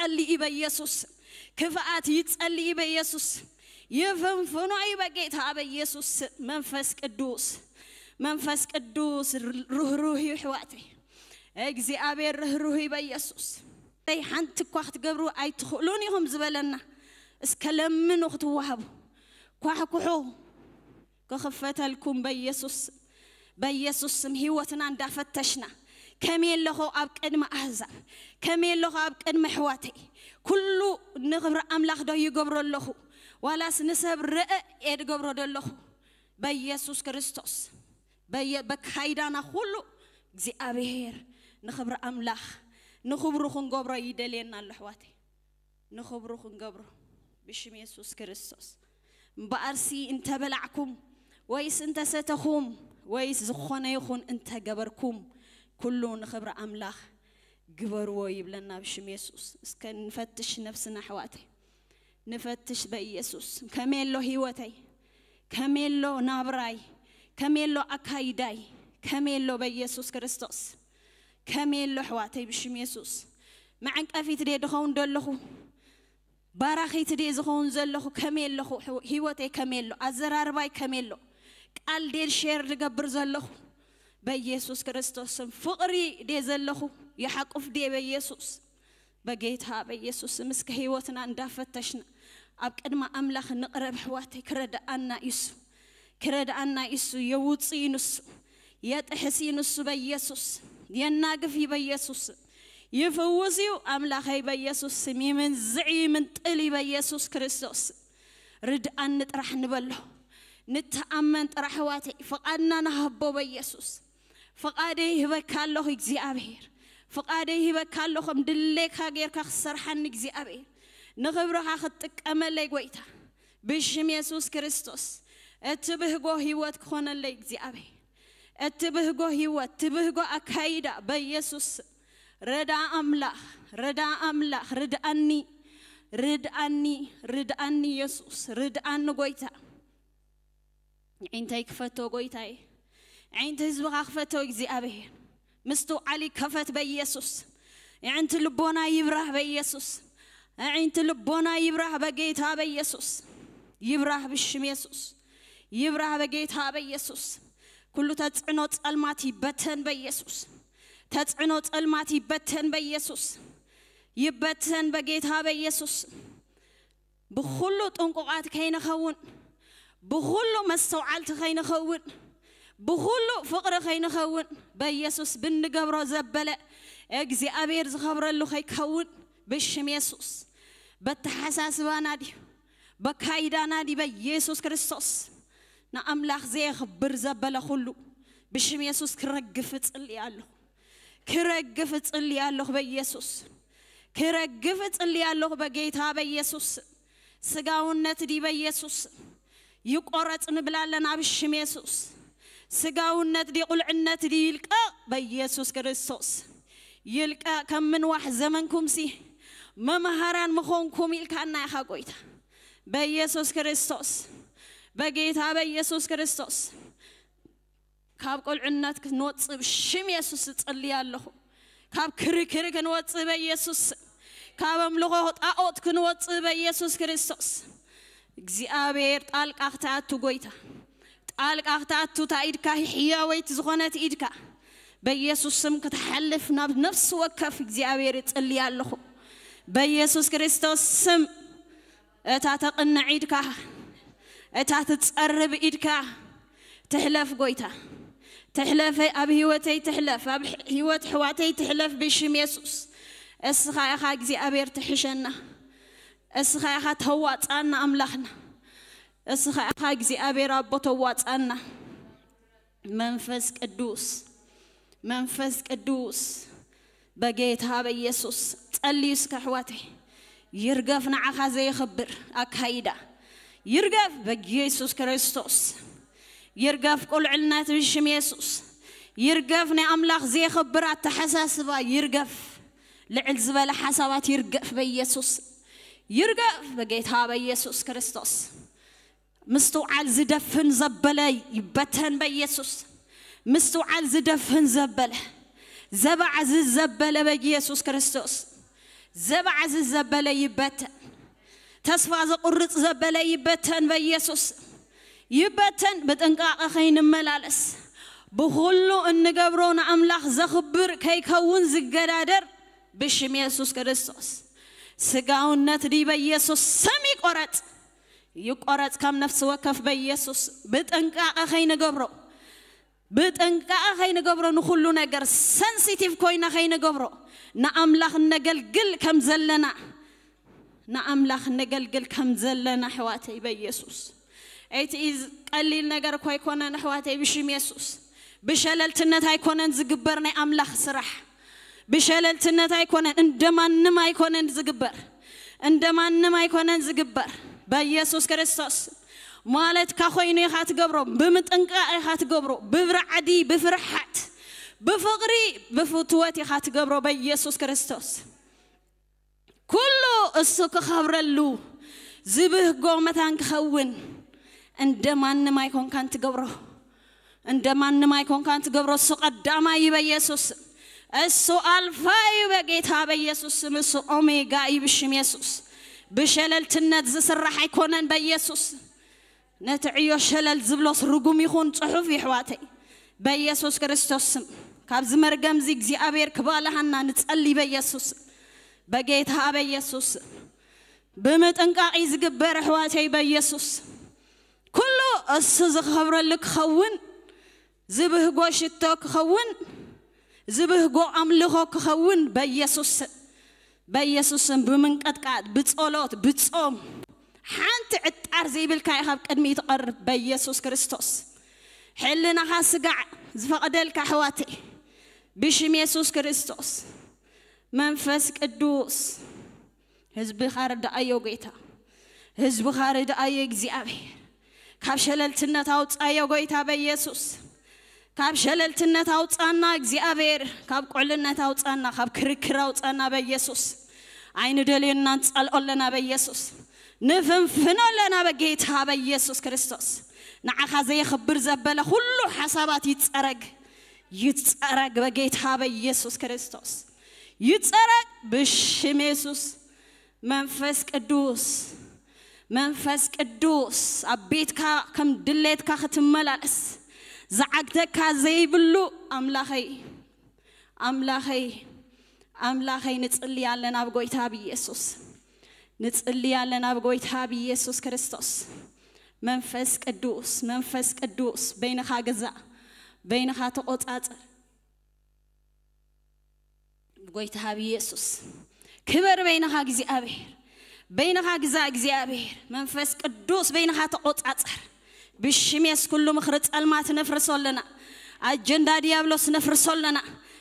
ይጸልእ እዩ በኢየሱስ። ክፍኣት ይጸልእ እዩ በኢየሱስ። ይፍንፍኖ እዩ በጌታ በኢየሱስ። መንፈስ ቅዱስ፣ መንፈስ ቅዱስ ርህሩህ እዩ ኣሕዋተይ። እግዚኣብሔር ርህሩህ እዩ በኢየሱስ። ተይ ሓንቲ እኳ ክትገብሩ ኣይትኽእሉን ኢኹም ዝበለና። እስከ ለምኑ ክትወሃቡ። ኳሕኩሑ ክኽፈተልኩም በኢየሱስ። በኢየሱስ ስም ህይወትና እንዳፈተሽና፣ ከመይ ኣለኹ ኣብ ቅድሚ ኣህዛብ፣ ከመይ ኣለኹ ኣብ ቅድሚ ኣሕዋተይ? ኩሉ ንኽብሪ ኣምላኽ ዶ ይገብሮ ኣለኹ? ዋላስ ንሰብ ርእ እየ ድገብሮ ዘለኹ? በኢየሱስ ክርስቶስ በየ-፣ በካይዳና ኩሉ እግዚኣብሔር ንኽብሪ ኣምላኽ፣ ንኽብሩ ክንገብሮ ይደልየና ኣሎ ኣሕዋተይ። ንኽብሩ ክንገብሮ ብሽም የሱስ ክርስቶስ። እምበኣርሲ እንተበላዕኩም ወይስ እንተሰተኹም ወይስ ዝኾነ ይኹን እንተገበርኩም፣ ኩሉ ንኽብሪ ኣምላኽ ግበርዎ ይብለና ብሽም የሱስ። እስከ ንፈትሽ ነፍስና ኣሕዋተይ፣ ንፈትሽ በኢየሱስ። ከመይ ኣሎ ህይወተይ? ከመይ ኣሎ ናብራይ? ከመይ ኣሎ ኣካይዳይ? ከመይ ኣሎ በኢየሱስ ክርስቶስ? ከመይ ኣሎ ኣሕዋተይ ብሽም የሱስ? መዐንቀፊት ድየ ድኸውን ዘለኹ? ባራኺት ድየ ዝኸውን ዘለኹ? ከመይ ኣለኹ? ህይወተይ ከመይ ኣሎ? ኣዘራርባይ ከመይ ኣሎ? ቃል ድየ ሼር ዝገብር ዘለኹ? በኢየሱስ ክርስቶስ ስም ፍቕሪ ድየ ዘለኹ? ይሓቁፍ ድየ በኢየሱስ? በጌታ በኢየሱስ ስም እስከ ህይወትና እንዳፈተሽና ኣብ ቅድሚ ኣምላኽ ንቕረብ ኣሕዋተይ። ክረድኣና እዩ እሱ፣ ክረድኣና እዩ እሱ። የውፅእ እዩ ንሱ፣ የጥሕስ እዩ ንሱ በኢየሱስ። የናግፍ እዩ በኢየሱስ። ይፍውስ እዩ ኣምላኸይ በኢየሱስ ስም። ይምንዝዕ እዩ፣ ይምንጥል እዩ በኢየሱስ ክርስቶስ። ርድኣኒ ጥራሕ ንበሎ፣ ንተኣመን ጥራሕ ኣሕዋተይ። ፍቓድና ንሃቦ በኢየሱስ። ፍቓደይ ይህበካ ኣለኹ እግዚኣብሔር፣ ፍቓደይ ይህበካ ኣለኹ። ከም ድሌካ ጌርካ ክሰርሓኒ እግዚኣብሔር፣ ንኽብርኻ ክትጥቀመለይ ጎይታ፣ ብሽም የሱስ ክርስቶስ። እቲ ብህጎ ህይወት ክኾነለይ እግዚኣብሔር፣ እቲ ብህጎ ህይወት፣ እቲ ብህጎ ኣካይዳ በኢየሱስ። ረዳ ኣምላኽ፣ ረዳ ኣምላኽ ርድኣኒ፣ ርድኣኒ፣ ርድኣኒ የሱስ፣ ርድኣኒ ጎይታ። ዒንተይ ክፈቶ ጎይታዬ፣ ዒንቲ ህዝብኻ ክፈቶ እግዚኣብሔር። ምስትውዓል ይከፈት በኢየሱስ። የዕንቲ ልቦና ይብራህ በኢየሱስ። የዕንቲ ልቦና ይብራህ በጌታ በኢየሱስ። ይብራህ ብሽም የሱስ። ይብራህ በጌታ በኢየሱስ። ኩሉ ተጽዕኖ ጸልማት ይበተን በኢየሱስ። ተጽዕኖ ጸልማት ይበተን በኢየሱስ። ይበተን በጌታ በኢየሱስ። ብኹሉ ጥንቁቓት ከይንኸውን፣ ብኹሉ መስተውዓልቲ ከይንኸውን፣ ብኹሉ ፍቕሪ ከይንኸውን፣ በኢየሱስ ብንገብሮ ዘበለ እግዚኣብሔር ዝኸብረሉ ከይከውን ብሽም የሱስ። በተሓሳስባና ድዩ፣ በካይዳና ድዩ፣ በኢየሱስ ክርስቶስ ንኣምላኽ ዘየኽብር ዘበለ ኩሉ ብሽም የሱስ ክረግፍ እጽሊ ኣለኹ። ክረግፍ እጽሊ ኣለኹ በኢየሱስ። ክረግፍ እጽሊ ኣለኹ በጌታ በኢየሱስ። ስጋውነት ድዩ በኢየሱስ። ይቆረጽ ንብል ኣለና ብሽም የሱስ። ስጋውነት ድዩ ቁልዕነት ድዩ ይልቀቕ በኢየሱስ ክርስቶስ። ይልቀቕ። ከም ምንዋሕ ዘመንኩምሲ መምሃራን ምኾንኩም ኢልካና ኢኻ ጎይታ። በኢየሱስ ክርስቶስ። በጌታ በኢየሱስ ክርስቶስ። ካብ ቁልዕነት ክንወጽእ ብሽም የሱስ እጽሊ ኣለኹ። ካብ ክርክር ክንወጽእ በኢየሱስ። ካብ ኣምልኾ ጣዖት ክንወጽእ በኢየሱስ ክርስቶስ። እግዚኣብሔር ጣልቃ ክትኣቱ ጎይታ። ጣልቃ ክትኣቱ እታ ኢድካ ህያወይቲ ዝኾነት ኢድካ በኢየሱስ ስም ክትሓልፍ ናብ ነፍሲ ወከፍ እግዚኣብሔር እጽሊ ኣለኹ። በኢየሱስ ክርስቶስ ስም እታ ተቕንዕ ኢድካ፣ እታ ትጸርብ ኢድካ ትሕለፍ ጎይታ። ትሕለፈ ኣብ ህይወተይ ትሕለፍ፣ ኣብ ህይወት ኣሕዋተይ ትሕለፍ ብሽም የሱስ። እስኻ ኢኻ እግዚኣብሔር ትሕሸና። እስኻ ኢኻ ተዋጻና ኣምላኽና። እስኻ ኢኻ እግዚኣብሔር ኣቦ ተዋጻና። መንፈስ ቅዱስ፣ መንፈስ ቅዱስ በጌታ በኢየሱስ ጸልዩ እስከ ኣሕዋተይ። ይርገፍ ንዓኻ ዘየኽብር ኣካይዳ። ይርገፍ በኢየሱስ ክርስቶስ። ይርገፍ ቁልዕነት ብሽም የሱስ። ይርገፍ ናይ ኣምላኽ ዘየኽብር ኣተሓሳስባ ይርገፍ። ልዕል ዝበለ ሓሳባት ይርገፍ በኢየሱስ። ይርገፍ በጌታ በኢየሱስ ክርስቶስ። ምስትውዓል ዝደፍን ዘበለ ይበተን በኢየሱስ። ምስትውዓል ዝደፍን ዘበለ፣ ዘባዕዝ ዘበለ በኢየሱስ ክርስቶስ። ዘባዕዚ ዘበለ ይበተን። ተስፋ ዘቁርጽ ዘበለ ይበተን በኢየሱስ። ይበተን። ብጥንቃቐ ከይንመላለስ፣ ብኹሉ እንገብሮ ንኣምላኽ ዘኽብር ከይከውን ዝገዳደር ብሽም የሱስ ክርስቶስ። ስጋውነት ድዩ በኢየሱስ ስም ይቆረጽ። ይቆረጽ ካብ ነፍሲ ወከፍ በኢየሱስ። ብጥንቃቐ ከይንገብሮ፣ ብጥንቃቐ ከይንገብሮ፣ ንኹሉ ነገር ሰንሲቲቭ ኮይና ከይንገብሮ፣ ንኣምላኽ እነገልግል ከም ዘለና፣ ንኣምላኽ እነገልግል ከም ዘለና ኣሕዋተይ በኢየሱስ። እቲ ቀሊል ነገር እኮ ኣይኮነን ኣሕዋተይ ብሽም የሱስ። ብሸለልትነት ኣይኮነን ዝግበር ናይ ኣምላኽ ስራሕ። ብሸለልትነት ኣይኮነን፣ እንደማንም ኣይኮነን ዝግበር። እንደማንም ኣይኮነን ዝግበር። በኢየሱስ ክርስቶስ ማለትካ ኮይኑ ኢኻ ትገብሮ። ብምጥንቃቕ ኢኻ ትገብሮ። ብብራዕዲ፣ ብፍርሓት፣ ብፍቕሪ፣ ብፍትወት ኢኻ ትገብሮ በኢየሱስ ክርስቶስ። ኩሉ እሱ ክኸብረሉ ዝብህጎ መታን ክኸውን። እንደማንም ኣይኮንካን ትገብሮ። እንደማንም ኣይኮንካን ትገብሮ። እሱ ቀዳማይ እዩ በኢየሱስ። እሱ ኣልፋ እዩ በጌታ በኢየሱስ ስም። እሱ ኦሜጋ እዩ ብሽም የሱስ። ብሸለልትነት ዝስራሕ ኣይኮነን በኢየሱስ። ነቲ ዕዮ ሸለል ዝብሎስ ርጉም ይኹን ጽሑፍ ይሕዋተይ። በኢየሱስ ክርስቶስ ስም ካብዚ መርገምዚ እግዚኣብሔር ክባልሃና ንጸሊ በኢየሱስ። በጌታ በኢየሱስ። ብምጥንቃቕ እዩ ዝግበር ኣሕዋተይ በኢየሱስ። ኩሉ እሱ ዝኸብረሉ ክኸውን፣ ዝብህጎ ሽቶ ክኸውን፣ ዝብህጎ ኣምልኾ ክኸውን በኢየሱስ ስም። በኢየሱስ ስም ብምንቀጥቃጥ፣ ብጸሎት፣ ብጾም፣ ሓንቲ ዕጣር ዘይብልካ ኢኻ ኣብ ቅድሚ ትቐርብ በኢየሱስ ክርስቶስ። ሕልናኻ ስጋዕ ዝፈቐደልካ ኣሕዋተይ ብሽም የሱስ ክርስቶስ። መንፈስ ቅዱስ ህዝብኻ ርድኣዮ ጌታ። ህዝብኻ ርድኣዮ እግዚኣብሔር። ካብ ሸለልትነት ኣውጻዮ ጎይታ በኢየሱስ። ካብ ሸለልትነት ኣውጻና እግዚኣብሔር። ካብ ቁዕልነት ኣውጻና፣ ካብ ክርክር ኣውጻና በኢየሱስ። ኣይንደልዮ እና ንጸልኦ ኣለና በኢየሱስ። ንፍንፍኖ ኣለና በጌታ በኢየሱስ ክርስቶስ። ንዓኻ ዘየኽብር ዘበለ ኩሉ ሓሳባት ይጸረግ። ይጸረግ በጌታ በኢየሱስ ክርስቶስ። ይጸረግ ብሽም የሱስ። መንፈስ ቅዱስ፣ መንፈስ ቅዱስ ኣብ ቤትካ ከም ድሌትካ ክትመላለስ ዝዓግተካ ዘይብሉ ኣምላኸይ፣ ኣምላኸይ፣ ኣምላኸይ ንጽሊ ኣለና ኣብ ጎይታ ብኢየሱስ። ንጽሊ ኣለና ኣብ ጎይታ ብኢየሱስ ክርስቶስ። መንፈስ ቅዱስ፣ መንፈስ ቅዱስ በይንኻ ግዛእ፣ በይንኻ ተቆጻጸር። ጎይታ ብኢየሱስ ክበር በይንኻ እግዚኣብሔር። በይንኻ ግዛእ እግዚኣብሔር። መንፈስ ቅዱስ በይንኻ ተቆጻጸር። ብሽም የሱስ ኩሉ ምኽሪ ጸልማት ነፍርሶ ኣለና። ኣጀንዳ ዲያብሎስ ነፍርሶ ኣለና።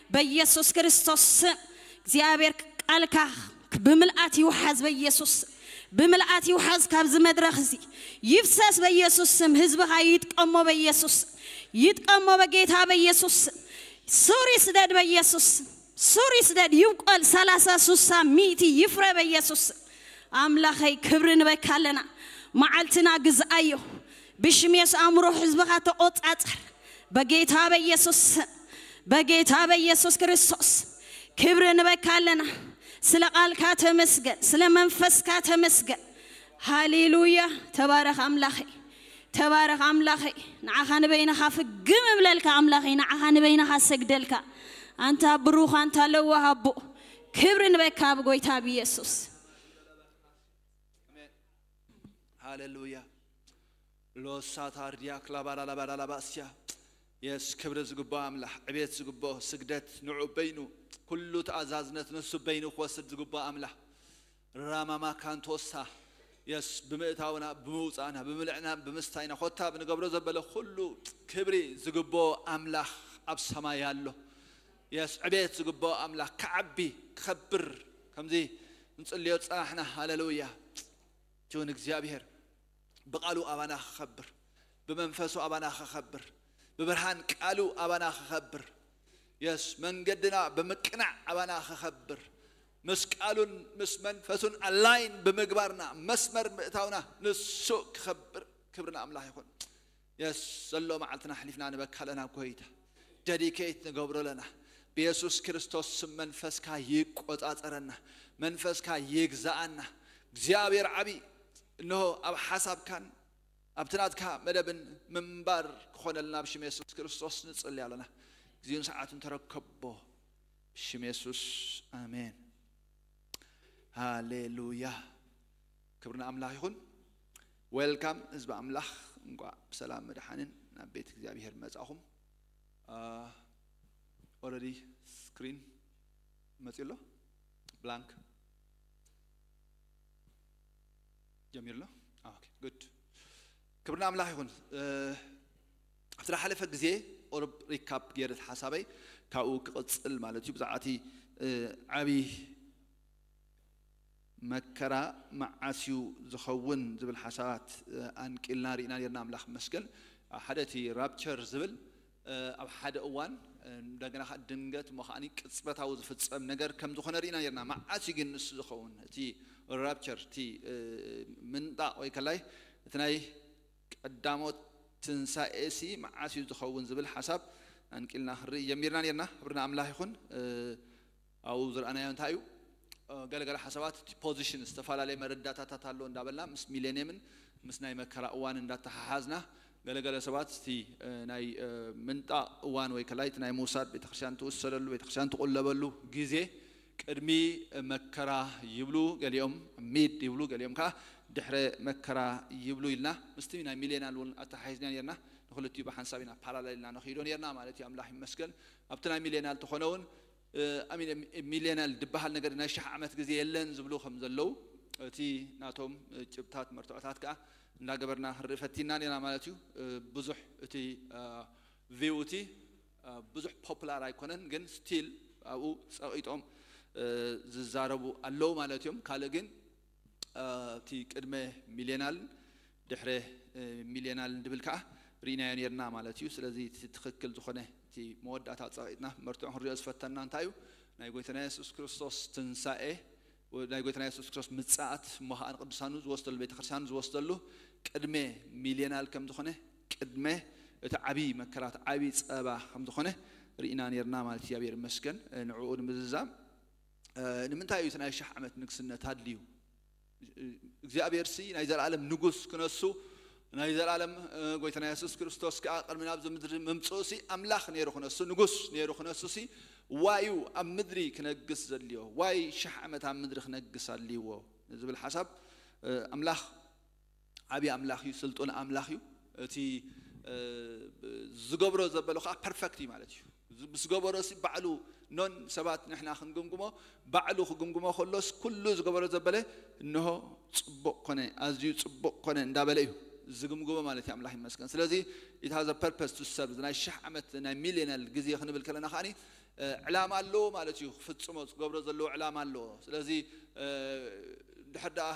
በኢየሱስ ክርስቶስ ስም እግዚኣብሔር ቃልካ ብምልኣት ይውሓዝ በኢየሱስ። ብምልኣት ይውሓዝ ካብዚ መድረኽ እዚ። ይፍሰስ በኢየሱስ ስም። ህዝብኻ ይጥቀሞ በኢየሱስ። ይጥቀሞ በጌታ በኢየሱስ ስም። ሱር ይስደድ በኢየሱስ ስም። ሱር ይስደድ ይብቆል። ሰላሳ ሱሳ ሚእቲ ይፍረ በኢየሱስ ስም። ኣምላኸይ ክብሪ ንበካ ኣለና። መዓልትና ግዝኣዮ። ብሽም የሱስ ኣእምሮ ህዝብኻ ተቆጻጸር። በጌታ በኢየሱስ ስም። በጌታ በኢየሱስ ክርስቶስ ክብሪ ንበካ ኣለና። ስለ ቃልካ ተመስገን፣ ስለ መንፈስካ ተመስገን። ሃሌሉያ። ተባረኽ ኣምላኸይ፣ ተባረኽ ኣምላኸይ። ንዓኻ ንበይንኻ ፍግም እብለልካ ኣምላኸይ፣ ንዓኻ ንበይንኻ ሰግደልካ። ኣንታ ብሩኽ፣ ኣንታ ለዋህ ኣቦ፣ ክብሪ ንበካ ኣብ ጎይታ ብኢየሱስ። ሃሌሉያ። ሎሳ ታርዲያ ክላባራላባራላባስያ። የስ ክብሪ ዝግባኦ ኣምላኽ፣ ዕቤት ዝግባኦ፣ ስግደት ንዑ በይኑ፣ ኩሉ ተኣዛዝነት ንሱ በይኑ ክወስድ ዝግባኦ ኣምላኽ። ራማማ ካንቶሳ። የስ ብምእታውና፣ ብምውፃእና፣ ብምልዕና፣ ብምስታይና፣ ኮታ ብንገብሮ ዘበለ ኩሉ ክብሪ ዝግባኦ ኣምላኽ ኣብ ሰማይ ኣሎ። የስ ዕቤት ዝግባኦ ኣምላኽ ክዓቢ፣ ክኸብር፣ ከምዚ ንጽልዮ ጸናሕና። ሃሌሉያ። ጅውን እግዚኣብሔር ብቃሉ ኣባና ክኸብር፣ ብመንፈሱ ኣባና ክኸብር፣ ብብርሃን ቃሉ ኣባና ክኸብር። የስ መንገድና ብምቅናዕ ኣባና ክኸብር፣ ምስ ቃሉን ምስ መንፈሱን ኣላይን ብምግባርና መስመር ምእታውና ንሱ ክኸብር። ክብሪ ንኣምላኽ ይኹን። የስ ዘሎ መዓልትና ኣሕሊፍና ንበካ ኣለና ጎይታ። ደዲኬት ንገብሮ ኣለና። ብየሱስ ክርስቶስ ስም መንፈስካ ይቆጻጸረና፣ መንፈስካ ይግዛኣና። እግዚኣብሔር ዓቢ፣ እንሆ ኣብ ሓሳብካን ኣብቲ ናትካ መደብን ምንባር ክኾነልና ብሽም የሱስ ክርስቶስ ንጽሊ ኣለና። ግዜን ሰዓትን ተረከቦ ብሽም የሱስ፣ ኣሜን። ሃሌሉያ። ክብሪ ንኣምላኽ ይኹን። ዌልካም ህዝቢ ኣምላኽ፣ እንቋዕ ብሰላም መድሓንን ናብ ቤት እግዚኣብሔር መጻኹም። ኦረዲ ስክሪን መጺኡ ኣሎ። ብላንክ ጀሚሩ ኣሎ። ኦኬ፣ ጉድ። ክብሪ ንኣምላኽ ይኹን። ኣብቲ ዝሓለፈ ግዜ ኦረብ ሪካፕ ገይረ ሓሳበይ ካብኡ ክቕጽል ማለት እዩ። ብዛዕባ እቲ ዓብዪ መከራ መዓስ እዩ ዝኸውን ዝብል ሓሳባት ኣንቂልና ርኢና ነርና። ኣምላኽ መስገን። ሓደ እቲ ራፕቸር ዝብል ኣብ ሓደ እዋን እንደገና ከዓ ድንገት እሞ ከዓኒ ቅጽበታዊ ዝፍጸም ነገር ከም ዝኾነ ርኢና ነርና። መዓስ እዩ ግን ንሱ ዝኸውን? እቲ ራፕቸር፣ እቲ ምንጣቕ ወይ ከላይ እቲ ናይ ቀዳሞት ትንሳኤ ሲ መዓስ እዩ ዝኸውን ዝብል ሓሳብ ኣንቂልና ክንርኢ ጀሚርና ነርና። ክብሪ ንኣምላኽ ይኹን። ኣብኡ ዝረኣናዮ እንታይ እዩ? ገለገለ ሓሳባት እቲ ፖዚሽን ዝተፈላለየ መረዳታታት ኣሎ እንዳበልና ምስ ሚሌኒየምን ምስ ናይ መከራ እዋን እንዳተሓሓዝና፣ ገለገለ ሰባት እቲ ናይ ምንጣቕ እዋን ወይ ከላይ እቲ ናይ ምውሳድ ቤተክርስትያን ትውሰደሉ፣ ቤተክርስትያን ትቁለበሉ ግዜ ቅድሚ መከራ ይብሉ፣ ገሊኦም ሚድ ይብሉ፣ ገሊኦም ከዓ ድሕረ መከራ ይብሉ ኢልና ምስቲ ናይ ሚሌናል እውን ኣተሓሒዝና ነርና። ንክልቲኡ ብሓንሳብ ኢና ፓራላል ኢልና ንኽይዶ ነርና ማለት እዩ። ኣምላኽ ይመስገን። ኣብቲ ናይ ሚሌናል ተኾነ እውን ሚሌናል ዝበሃል ነገር ናይ ሽሕ ዓመት ግዜ የለን ዝብሉ ከም ዘለዉ እቲ ናቶም ጭብታት መርትዖታት ከዓ እንዳገበርና ክንርኢ ፈቲና ነርና ማለት እዩ። ብዙሕ እቲ ቪው እቲ ብዙሕ ፖፑላር ኣይኮነን፣ ግን ስቲል ኣብኡ ጸቒጦም ዝዛረቡ ኣለዉ ማለት እዮም። ካልእ ግን እቲ ቅድመ ሚሌናልን ድሕረ ሚሌናልን ድብል ከዓ ርኢናዮ ነርና ማለት እዩ። ስለዚ እቲ ትኽክል ዝኾነ እቲ መወዳእታ ጸቒጥና መርትዖ ክንሪኦ ዝፈተና እንታይ እዩ? ናይ ጎይታና የሱስ ክርስቶስ ትንሳኤ፣ ናይ ጎይታና የሱስ ክርስቶስ ምጽኣት እሞ ከዓ ንቅዱሳኑ ዝወስደሉ፣ ቤተክርስትያኑ ዝወስደሉ ቅድመ ሚሌናል ከም ዝኾነ፣ ቅድመ እቲ ዓብዪ መከራት ዓብዪ ጸባ ከም ዝኾነ ርኢና ነርና ማለት እግዚኣብሔር ይመስገን። ንዕኡ ንምዝዛም ንምንታይ እዩ እቲ ናይ ሽሕ ዓመት ንግስነት ኣድልዩ? እግዚኣብሔር ሲ ናይ ዘላለም ንጉስ ክነሱ፣ ናይ ዘላለም ጎይታና የሱስ ክርስቶስ ከዓ ቅድሚ ናብዚ ምድሪ ምምፅኡ ሲ ኣምላኽ ነይሩ ክነሱ፣ ንጉስ ነይሩ ክነሱ ሲ ዋዩ ኣብ ምድሪ ክነግስ ዘድልዮ? ዋይ ሽሕ ዓመት ኣብ ምድሪ ክነግስ ኣድልይዎ ዝብል ሓሳብ ኣምላኽ ዓብዪ ኣምላኽ እዩ፣ ስልጡን ኣምላኽ እዩ። እቲ ዝገብሮ ዘበሎ ከዓ ፐርፈክት እዩ ማለት እዩ። ምስ ገበሮ ሲ ባዕሉ ኖን ሰባት ንሕና ክንግምግሞ፣ ባዕሉ ክግምግሞ ከሎስ ኩሉ ዝገበሮ ዘበለ እንሆ ጽቡቕ ኮነ፣ ኣዝዩ ጽቡቕ ኮነ እንዳበለ እዩ ዝግምግሞ ማለት እዩ። ኣምላኽ ይመስገን። ስለዚ it has a purpose to serve፣ ናይ ሽሕ ዓመት ናይ ሚሌናል ግዜ ክንብል ከለና ከዓኒ ዕላማ ኣለዎ ማለት እዩ። ክፍጽሞ ዝገብሮ ዘለዎ ዕላማ ኣለዎ። ስለዚ ድሕር ደኣ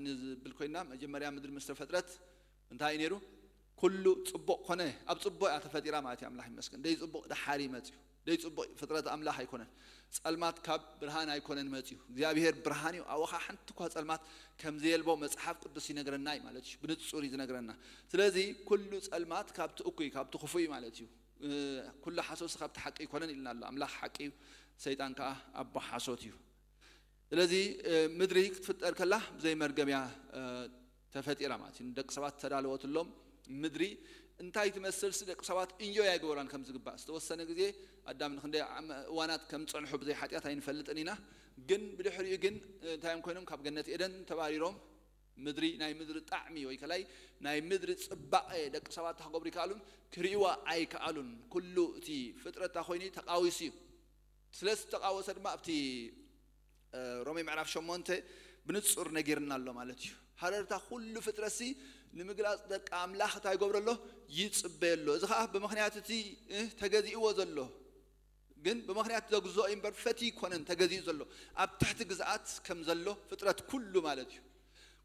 ንዝብል ኮይና መጀመርያ ምድሪ ምስ ተፈጥረት እንታይ እዩ ነይሩ? ኩሉ ጽቡቕ ኮነ። ኣብ ጽቡቕ እያ ተፈጢራ ማለት እዩ። ኣምላኽ ይመስገን። ደይ ጽቡቕ ደሓር እዩ መጽዩ። ደይ ጽቡቕ ፍጥረት ኣምላኽ ኣይኮነን። ጸልማት ካብ ብርሃን ኣይኮነን መጽዩ። እግዚኣብሔር ብርሃን እዩ። ኣብኡ ኸዓ ሓንቲ እኳ ጸልማት ከም ዘየልቦ መጽሓፍ ቅዱስ ይነግረና እዩ ማለት እዩ። ብንጹር እዩ ዝነግረና። ስለዚ ኩሉ ጸልማት ካብቲ እኩይ፣ ካብቲ ክፉእ እዩ ማለት እዩ። ኩሉ ሓሶት ካብቲ ሓቂ ኣይኮነን ኢልና ኣሎ። ኣምላኽ ሓቂ እዩ፣ ሰይጣን ከኣ ኣቦ ሓሶት እዩ። ስለዚ ምድሪ ክትፍጠር ከላ ብዘይ መርገም እያ ተፈጢራ ማለት እዩ። ንደቂ ሰባት ተዳለወትሎም። ምድሪ እንታይ ትመስል ሲ ደቂ ሰባት እንጆይ ኣይገበራን ከም ዝግባእ። ዝተወሰነ ግዜ ኣዳም ንክንደይ እዋናት ከም ጸንሑ ብዘይ ሓጢኣት ኣይንፈልጥን ኢና። ግን ብድሕሪኡ ግን እንታይ እዮም ኮይኖም? ካብ ገነት ኤደን ተባሪሮም ምድሪ፣ ናይ ምድሪ ጣዕሚ ወይ ከላይ ናይ ምድሪ ጽባቐ ደቂ ሰባት ክገብሩ ይከኣሉን ክርእይዋ ኣይከኣሉን። ኩሉ እቲ ፍጥረታ ኮይኑ ተቃዊሱ እዩ። ስለ ዝተቃወሰ ድማ ኣብቲ ሮሜ ምዕራፍ ሸሞንተ ብንጹር ነጊርና ኣሎ ማለት እዩ። ሃረርታ ኩሉ ፍጥረትሲ ንምግላጽ ደቂ ኣምላኽ እንታይ ይገብሮ ኣሎ? ይጽበዮ ኣሎ። እዚ ኸዓ ብምኽንያት እቲ ተገዚእዎ ዘሎ ግን ብምኽንያት ዘግዝኦ እምበር ፈትዩ ኣይኮነን ተገዚኡ ዘሎ። ኣብ ትሕቲ ግዝኣት ከም ዘሎ ፍጥረት ኩሉ ማለት እዩ።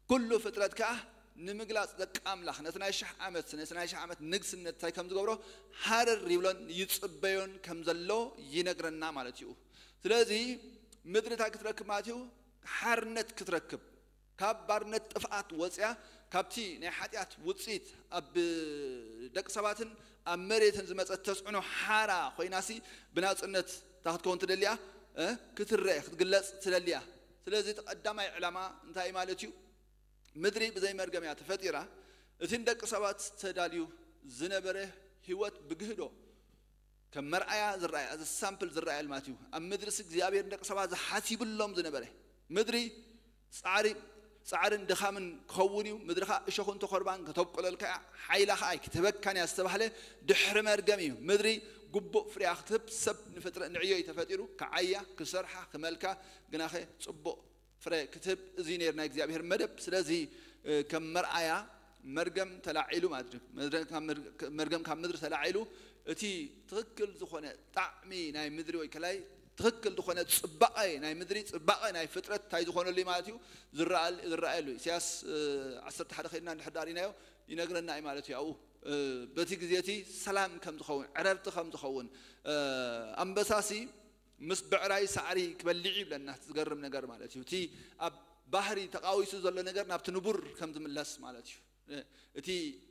ኩሉ ፍጥረት ከኣ ንምግላጽ ደቂ ኣምላኽ ነቲ ናይ ሽሕ ዓመት፣ ነቲ ናይ ሽሕ ዓመት ንግስነት እንታይ ከም ዝገብሮ ሃረር ይብሎን ይጽበዮን ከም ዘሎ ይነግረና ማለት እዩ። ስለዚ ምድሪ እንታይ ክትረክብ ማለት እዩ? ሓርነት ክትረክብ። ካብ ባርነት ጥፍኣት ወፅያ፣ ካብቲ ናይ ሓጢኣት ውፅኢት ኣብ ደቂ ሰባትን ኣብ መሬትን ዝመፀት ተፅዕኖ ሓራ ኮይናሲ፣ ብናፅነት እታ ክትከውን ትደልያ ክትረአ ክትግለፅ ትደልያ። ስለዚ እቲ ቀዳማይ ዕላማ እንታይ ማለት እዩ? ምድሪ ብዘይ መርገም እያ ተፈጢራ። እቲ ንደቂ ሰባት ተዳልዩ ዝነበረ ህይወት ብግህዶ ከም መርኣያ ዝረኣየ፣ as a sample ዝረኣየል ማለት እዩ። ኣብ ምድርስ እግዚኣብሔር ንደቂ ሰባት ዝሓሲብሎም ዝነበረ፣ ምድሪ ፃዕሪ ፃዕርን ድኻምን ክኸውን እዩ፣ ምድርኻ እሾኹን ተኾርባን ከተብቆለልካ እያ፣ ሓይላ ኸዓ ኣይክትህበካን እያ ዝተባህለ ድሕሪ መርገም እዩ። ምድሪ ግቡእ ፍርያ ክትህብ ሰብ ንፍጥረ ንዕዮ እዩ ተፈጢሩ፣ ክዓያ ክሰርሓ ክመልካ፣ ግናኸ ፅቡቕ ፍረ ክትህብ እዚ ነይሩ ናይ እግዚኣብሔር መደብ። ስለዚ ከም መርኣያ መርገም ተላዒሉ ማለት እዩ። መርገም ካብ ምድሪ ተላዒሉ እቲ ትኽክል ዝኾነ ጣዕሚ ናይ ምድሪ ወይ ከላይ ትኽክል ዝኾነ ፅባቐ ናይ ምድሪ ፅባቐ ናይ ፍጥረት እንታይ ዝኾነሉ ማለት እዩ ዝረኣየሉ። ኢሳያስ ዓሰርተ ሓደ ከይድና እንድሕር ዳሪናዮ ይነግረና እዩ ማለት እዩ። ኣብኡ በቲ ግዜ እቲ ሰላም ከም ዝኸውን ዕረብቲ ከም ዝኸውን ኣንበሳሲ ምስ ብዕራይ ሳዕሪ ክበልዕ ይብለና። ዝገርም ነገር ማለት እዩ። እቲ ኣብ ባህሪ ተቃዊሱ ዘሎ ነገር ናብቲ ንቡር ከም ዝምለስ ማለት እዩ። እቲ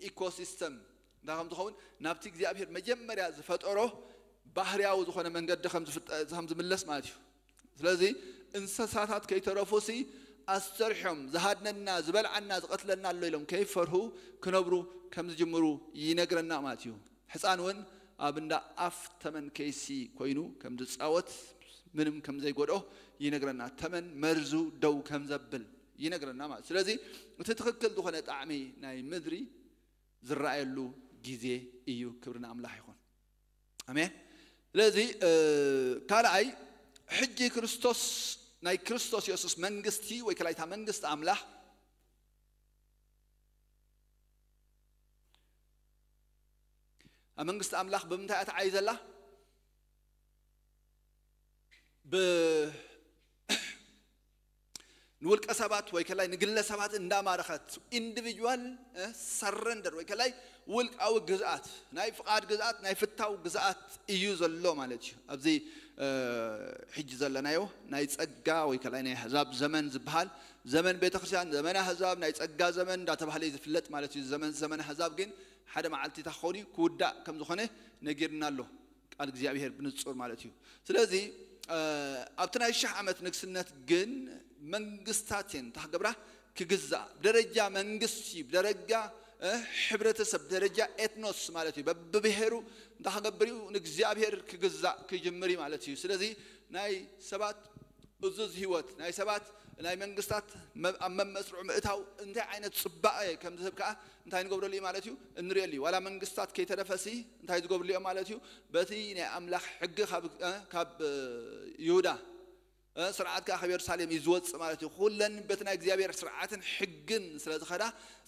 ኢኮሲስተም እንታይ ከም ዝኸውን ናብቲ እግዚኣብሔር መጀመርያ ዝፈጠሮ ባህርያዊ ዝኾነ መንገዲ ከም ዝምለስ ማለት እዩ። ስለዚ እንስሳታት ከይተረፉሲ ኣስተርሖም ዝሃድነና ዝበልዓና ዝቐትለና ኣሎ ኢሎም ከይፈርሁ ክነብሩ ከም ዝጅምሩ ይነግረና ማለት እዩ። ሕፃን እውን ኣብ እንዳ ኣፍ ተመን ከይሲ ኮይኑ ከም ዝፃወት ምንም ከም ዘይጎድኦ ይነግረና። ተመን መርዙ ደው ከም ዘብል ይነግረና ማለት። ስለዚ እቲ ትኽክል ዝኾነ ጣዕሚ ናይ ምድሪ ዝረኣየሉ ግዜ እዩ። ክብሪ ንኣምላኽ ይኹን። ኣሜን። ስለዚ ካልኣይ ሕጂ ክርስቶስ ናይ ክርስቶስ የሱስ መንግስቲ ወይ ከላይታ መንግስቲ ኣምላኽ ኣብ መንግስቲ ኣምላኽ ብምንታይ እያ ትዓይ ዘላ? ብ ንውልቀ ሰባት ወይ ከላይ ንግለ ሰባት እንዳማረኸት ኢንዲቪጁዋል ሰረንደር ወይ ከላይ ውልቃዊ ግዝኣት ናይ ፍቓድ ግዝኣት ናይ ፍታው ግዝኣት እዩ ዘሎ ማለት እዩ። ኣብዚ ሕጂ ዘለናዮ ናይ ጸጋ ወይ ከላይ ናይ ኣህዛብ ዘመን ዝበሃል ዘመን ቤተክርስትያን ዘመን ኣህዛብ ናይ ጸጋ ዘመን እንዳተባህለ እዩ ዝፍለጥ ማለት እዩ። ዘመን ዘመን ኣህዛብ ግን ሓደ መዓልቲ እንታይ ክኸውን እዩ ክውዳእ ከም ዝኾነ ነጊርና ኣሎ ቃል እግዚኣብሔር ብንጹር ማለት እዩ። ስለዚ ኣብቲ ናይ ሽሕ ዓመት ንግስነት ግን መንግስታት እየን እንታይ ክገብራ ክግዛእ ብደረጃ መንግስቲ ብደረጃ ሕብረተሰብ ደረጃ ኤትኖስ ማለት እዩ በብብሔሩ እንታይ ክገብር እዩ ንእግዚኣብሔር ክግዛእ ክጅምር እዩ ማለት እዩ። ስለዚ ናይ ሰባት እዙዝ ህይወት ናይ ሰባት ናይ መንግስታት ኣብ መመስርዑ ምእታው እንታይ ዓይነት ፅባቐ ከም ዝህብ ከዓ እንታይ ንገብረሉ እዩ ማለት እዩ እንሪኤሉ እዩ። ዋላ መንግስታት ከይተረፈሲ እንታይ ዝገብርሉ እዮም ማለት እዩ በቲ ናይ ኣምላኽ ሕጊ ካብ ይሁዳ ስርዓት ከዓ ካብ የሩሳሌም እዩ ዝወፅእ ማለት እዩ። ኩለን በቲ ናይ እግዚኣብሔር ስርዓትን ሕግን ስለ ዝኸዳ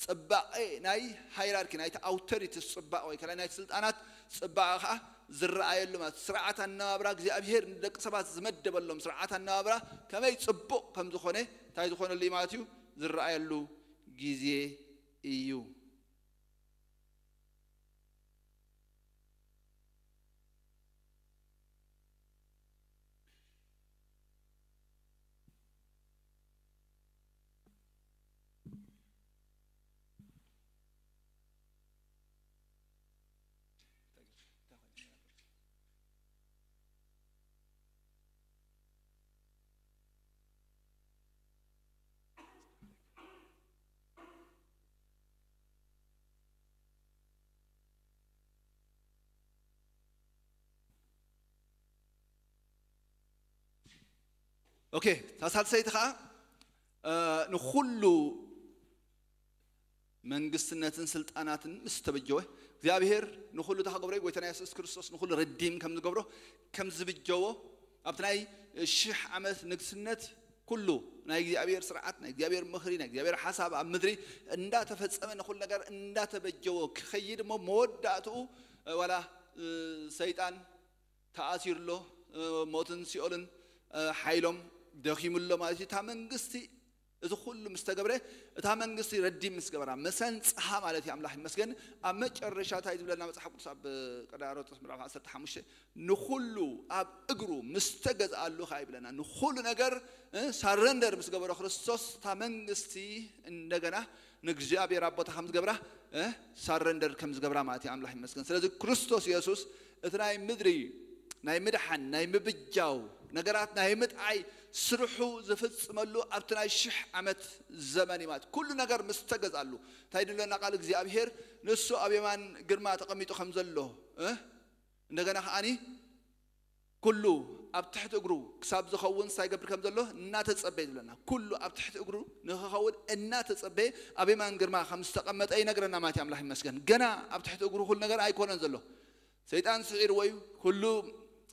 ፅባቐ ናይ ሃይራርኪ ናይቲ ኣውቶሪቲ ፅባቐ ወይ ከላ ናይ ስልጣናት ፅባቐ ከዓ ዝረኣየሉ ማለት ስርዓት ኣነባብራ እግዚኣብሔር ንደቂ ሰባት ዝመደበሎም ስርዓት ኣነባብራ ከመይ ፅቡቕ ከም ዝኾነ እንታይ ዝኾነሉ እዩ ማለት እዩ ዝረኣየሉ ግዜ እዩ። ኦኬ፣ እታ ሳልሰይቲ ከዓ ንኩሉ መንግስትነትን ስልጣናትን ምስ ተበጀወ እግዚኣብሔር ንኩሉ ተክገብረ ጎይታና የሱስ ክርስቶስ ንኩሉ ረዲም ከም ዝገብሮ ከም ዝብጀዎ ኣብቲ ናይ ሽሕ ዓመት ንግስነት ኩሉ ናይ እግዚኣብሔር ስርዓት ናይ እግዚኣብሔር ምኽሪ ናይ እግዚኣብሔር ሓሳብ ኣብ ምድሪ እንዳተፈጸመ ንኩሉ ነገር እንዳተበጀዎ ክኸይድ እሞ መወዳእትኡ ዋላ ሰይጣን ተኣሲሩ ኣሎ። ሞትን ሲኦልን ሓይሎም ደኺሙ ኣሎ ማለት እዩ። እታ መንግስቲ እዚ ኩሉ ምስ ተገብረ፣ እታ መንግስቲ ረዲም ምስ ገበራ፣ መሰንጽሃ ማለት እዩ። ኣምላኽ ይመስገን። ኣብ መጨረሻ እንታይ ዝብለና መጽሓፍ ቅዱስ? ኣብ ቀዳሮጦስ ምዕራፍ ዓሰርተ ሓሙሽተ፣ ንኹሉ ኣብ እግሩ ምስ ተገዝኣሉ ከኣ ይብለና። ንኹሉ ነገር ሳረንደር ምስ ገበሮ ክርስቶስ፣ እታ መንግስቲ እንደገና ንእግዚኣብሔር ኣቦታ ከም ዝገብራ ሳረንደር ከም ዝገብራ ማለት እዩ። ኣምላኽ ይመስገን። ስለዚ ክርስቶስ የሱስ እቲ ናይ ምድሪ ናይ ምድሓን፣ ናይ ምብጃው፣ ነገራት ናይ ምጥዓይ ስርሑ ዝፍጽመሉ ኣብቲ ናይ ሽሕ ዓመት ዘመን እዩ ማለት። ኩሉ ነገር ምስ ተገዝኣሉ፣ እንታይ ድለና ቃል እግዚኣብሔር? ንሱ ኣብ የማን ግርማ ተቐሚጡ ከም ዘሎ፣ እ? እንደገና ከዓኒ ኩሉ ኣብ ትሕቲ እግሩ ክሳብ ዝኸውን እንታይ ይገብር ከም ዘሎ እናተጸበየ ዝብለና። ኩሉ ኣብ ትሕቲ እግሩ ንኽኸውን እናተጸበየ ኣብ የማን ግርማ ከም ዝተቐመጠ ይነግረና ማለት እዩ። ኣምላኽ ይመስገን። ገና ኣብ ትሕቲ እግሩ ኩሉ ነገር ኣይኮነን ዘሎ። ሰይጣን ስዒርዎ እዩ። ኩሉ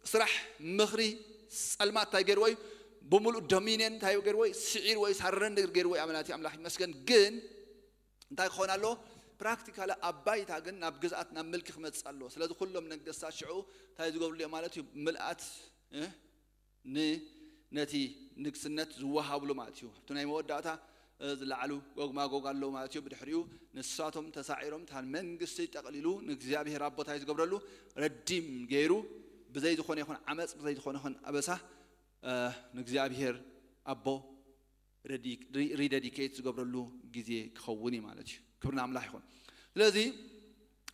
ስራሕ ምኽሪ ጸልማት እንታይ ገይርዎ እዩ? ብምሉእ ዶሚንየን እንታይ ገይርዎ እዩ? ስዒርዎ እዩ፣ ሳረንደር ገይርዎ እዩ ማለት እዩ። ኣምላኽ ይመስገን። ግን እንታይ ክኾን ኣለዎ? ፕራክቲካሊ ኣብ ባይታ ግን ናብ ግዝኣት፣ ናብ ምልኪ ክመጽእ ኣለዎ። ስለዚ ኩሎም ነገስታት ሽዑ እንታይ ዝገብርሉ እዮም ማለት እዩ? ምልኣት፣ እ? ን-፣ ነቲ ንግስነት ዝወሃብሉ ማለት እዩ። ኣብቲ ናይ መወዳእታ፣ እ፣ ዝለዓሉ ጎግ ማጎግ ኣለዉ ማለት እዩ። ብድሕሪኡ ንሳቶም ተሳዒሮም እታ መንግስቲ ጠቕሊሉ ንእግዚኣብሔር ኣቦ እንታይ ዝገብረሉ? ረዲም ገይሩ ብዘይ ዝኾነ ይኹን ዓመፅ፣ ብዘይ ዝኾነ ይኹን ኣበሳ፣ እ፣ ንእግዚኣብሔር ኣቦ ረዲ-፣ ሪ-፣ ሪደዲኬት ዝገብረሉ ግዜ ክኸውን እዩ ማለት እዩ። ክብሪ ንኣምላኽ ይኹን። ስለዚ፣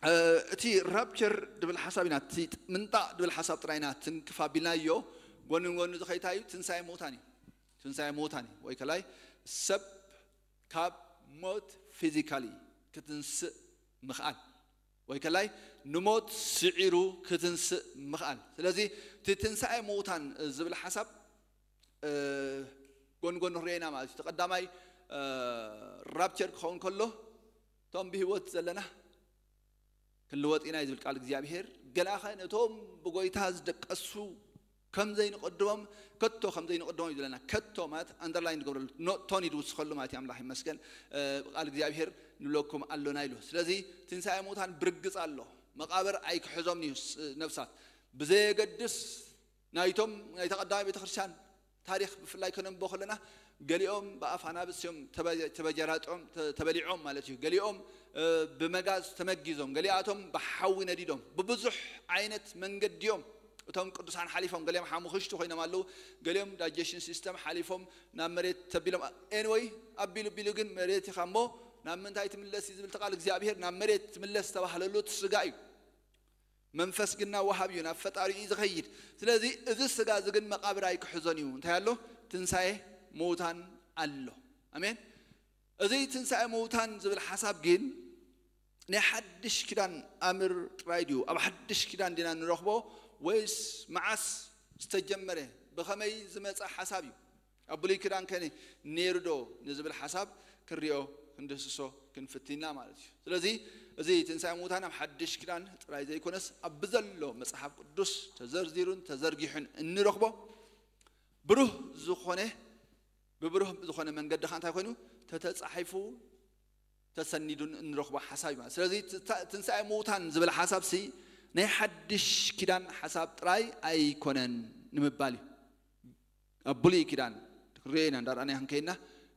እ፣ እቲ ራፕቸር ድብል ሓሳብ ኢና፣ እቲ ምንጣቕ ድብል ሓሳብ ጥራይ ኢና ትንክፍ ኣቢልናዮ። ጎኒ ንጎኒ ዝኸይታ እዩ ትንሳኤ ምውታን እዩ። ትንሳኤ ምውታን እዩ። ወይ ከላይ ሰብ ካብ ሞት ፊዚካሊ ክትንስእ ምኽኣል፣ ወይ ከላይ ንሞት ስዒሩ ክትንስእ ምኽኣል። ስለዚ እቲ ትንሳኤ ምውታን ዝብል ሓሳብ፣ እ፣ ጎኒ ጎኒ ክንሪኦ ኢና ማለት እዩ። እቲ ቀዳማይ፣ እ፣ ራፕቸር ክኸውን ከሎ እቶም ብህይወት ዘለና ክንልወጥ ኢና እዩ ዝብል ቃል እግዚኣብሔር። ገላኸ ነቶም ብጎይታ ዝደቀሱ ከም ዘይንቐድሞም፣ ከቶ ከም ዘይንቐድሞም እዩ ዝብለና። ከቶ ማለት ኣንደርላይን ዝገብረሉ፣ ኖ-፣ ቶን እዩ ዝውስኸሉ ማለት እዩ። ኣምላኽ ይመስገን። እ፣ ቃል እግዚኣብሔር ንብለኩም ኣሎና ኢሉ። ስለዚ ትንሳኤ ሙታን ብርግጽ ኣሎ። መቓብር ኣይክሕዞምን እዩ ስ-፣ ነፍሳት። ብዘየገድስ ናይቶም ናይ ተቐዳማይ ቤተክርስትያን ታሪኽ ብፍላይ ከነንብቦ ከለና፣ ገሊኦም ብኣፍ ኣናብስ እዮም ተበ-፣ ተበጀራጢዖም፣ ተ-፣ ተበሊዖም ማለት እዩ። ገሊኦም፣ እ፣ ብመጋዝ ተመጊዞም፣ ገሊኣቶም ብሓዊ ነዲዶም፣ ብብዙሕ ዓይነት መንገዲ እዮም እቶም ቅዱሳን ሓሊፎም። ገሊኦም ሓሙኽሽቲ ኮይኖም ኣለዉ፣ ገሊኦም ዳይጀሽን ሲስተም ሓሊፎም ናብ መሬት ተቢሎም። ኤንወይ፣ ኣቢሉ ቢሉ ግን መሬት ኢኻ እሞ ናብ ምንታይ ትምለስ እዩ ዝብል እቲ ቃል እግዚኣብሔር። ናብ መሬት ትምለስ ዝተባህለሉ እቲ ስጋ እዩ። መንፈስ ግና ወሃብ እዩ፣ ናብ ፈጣሪ እዩ ዝኸይድ። ስለዚ እዚ ስጋ እዚ ግን መቓብር ኣይክሕዞን እዩ። እንታይ ኣሎ? ትንሳኤ ምውታን ኣሎ። ኣሜን። እዚ ትንሳኤ ምውታን ዝብል ሓሳብ ግን ናይ ሓድሽ ኪዳን ኣምር ጥራይ ድዩ? ኣብ ሓድሽ ኪዳን ዲና ንረኽቦ ወይስ መዓስ ዝተጀመረ፣ ብኸመይ ዝመጸ ሓሳብ እዩ? ኣብ ብሉይ ኪዳን ከ ነይሩ ዶ ንዝብል ሓሳብ ክንሪኦ፣ ክንድህስሶ ክንፍትን ኢና ማለት እዩ። ስለዚ እዚ ትንሳኤ ምውታን ኣብ ሓድሽ ኪዳን ጥራይ ዘይኮነስ ኣብ ብዘሎ መጽሓፍ ቅዱስ ተዘርዚሩን ተዘርጊሑን እንረኽቦ ብሩህ ዝኾነ፣ ብብሩህ ዝኾነ መንገዲ ኸኣ እንታይ ኮይኑ ተተጻሒፉ ተሰኒዱን እንረኽቦ ሓሳብ እዩ ማለት። ስለዚ ትንሳ-፣ ትንሳኤ ምውታን ዝብል ሓሳብ ሲ ናይ ሓድሽ ኪዳን ሓሳብ ጥራይ ኣይኮነን ንምባል እዩ። ኣብ ብሉይ ኪዳን ክንሪኦ ኢና፣ እንዳረኣና ክንከይድና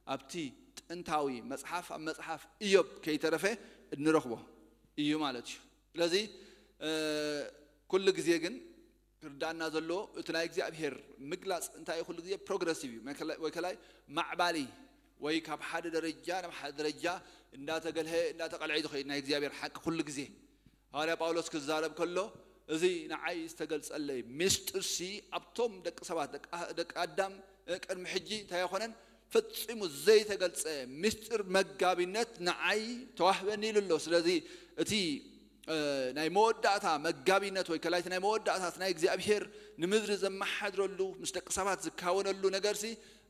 ኣብቲ ጥንታዊ መጽሓፍ፣ ኣብ መጽሓፍ ኢዮብ ከይተረፈ እንረኽቦ እዩ ማለት እዩ። ስለዚ፣ እ፣ ኩሉ ግዜ ግን ክርዳእና ዘለዎ እቲ ናይ እግዚኣብሔር ምግላጽ እንታይ እዩ? ኩሉ ግዜ ፕሮግረሲቭ እዩ። መከላ-፣ ወይ ከላይ ማዕባሊ፣ ወይ ካብ ሓደ ደረጃ ናብ ሓደ ደረጃ እንዳተገልሀ፣ እንዳተቐልዐ እዩ ዝኸይድ ናይ እግዚኣብሔር ሓቂ ኩሉ ግዜ። ሃዋርያ ጳውሎስ ክዛረብ ከሎ፣ እዚ ንዓይ ዝተገልጸለይ ምስጢርሲ ኣብቶም ደቂ ሰባት፣ ደቂ ኣ-፣ ደቂ ኣዳም፣ እ፣ ቅድሚ ሕጂ እንታይ ኣይኮነን? ፈጺሙ ዘይተገልጸ ምስጢር መጋቢነት ንዓይ ተዋህበኒ ኢሉ ኣሎ። ስለዚ እቲ፣ እ፣ ናይ መወዳእታ መጋቢነት ወይ ከላይቲ ናይ መወዳእታ ናይ እግዚኣብሔር ንምድሪ ዘመሓድረሉ ምስ ደቂ ሰባት ዝካወነሉ ነገርሲ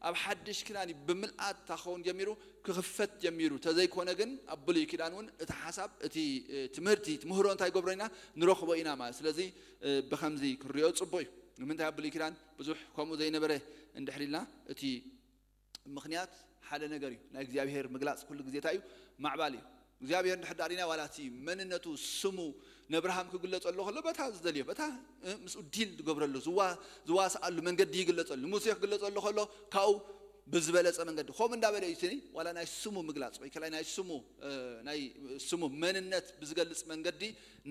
ኣብ ሓድሽ ኪዳን እዩ ብምልኣት ክኸውን ጀሚሩ፣ ክኽፈት ጀሚሩ። ተዘይኮነ ግን ኣብ ብሉይ ኪዳን እውን እቲ ሓሳብ፣ እቲ፣ እ፣ ትምህርቲ፣ ትምህሮ እንታይ ይገብሮ ኢና? ንረኽቦ ኢና ማለት። ስለዚ፣ እ፣ ብኸምዚ ክንሪኦ ጽቡቕ እዩ። ንምንታይ ኣብ ብሉይ ኪዳን ብዙሕ ከምኡ ዘይነበረ እንድሕር ኢልና፣ እቲ ምኽንያት ሓደ ነገር እዩ። ናይ እግዚኣብሔር ምግላጽ ኩሉ ግዜ እንታይ እዩ? ማዕባል እዩ። እግዚኣብሔር እንድሕር ዳኣ ሪና ዋላ እቲ መንነቱ፣ ስሙ፣ ነብርሃም ክግለጸሉ ከሎ በታ ዝደልዮ፣ በታ፣ እ፣ ምስኡ ዲል ዝገብረሉ፣ ዝዋ-፣ ዝዋስኣሉ መንገዲ ይግለጸሉ። ንሙሴ ክግለጸሉ ከሎ ካብኡ ብዝበለጸ መንገዲ ከምኡ እንዳበለ እዩ። እቲ ዋላ ናይ ስሙ ምግላጽ ወይ ከላይ ናይ ስሙ ናይ ስሙ መንነት ብዝገልጽ መንገዲ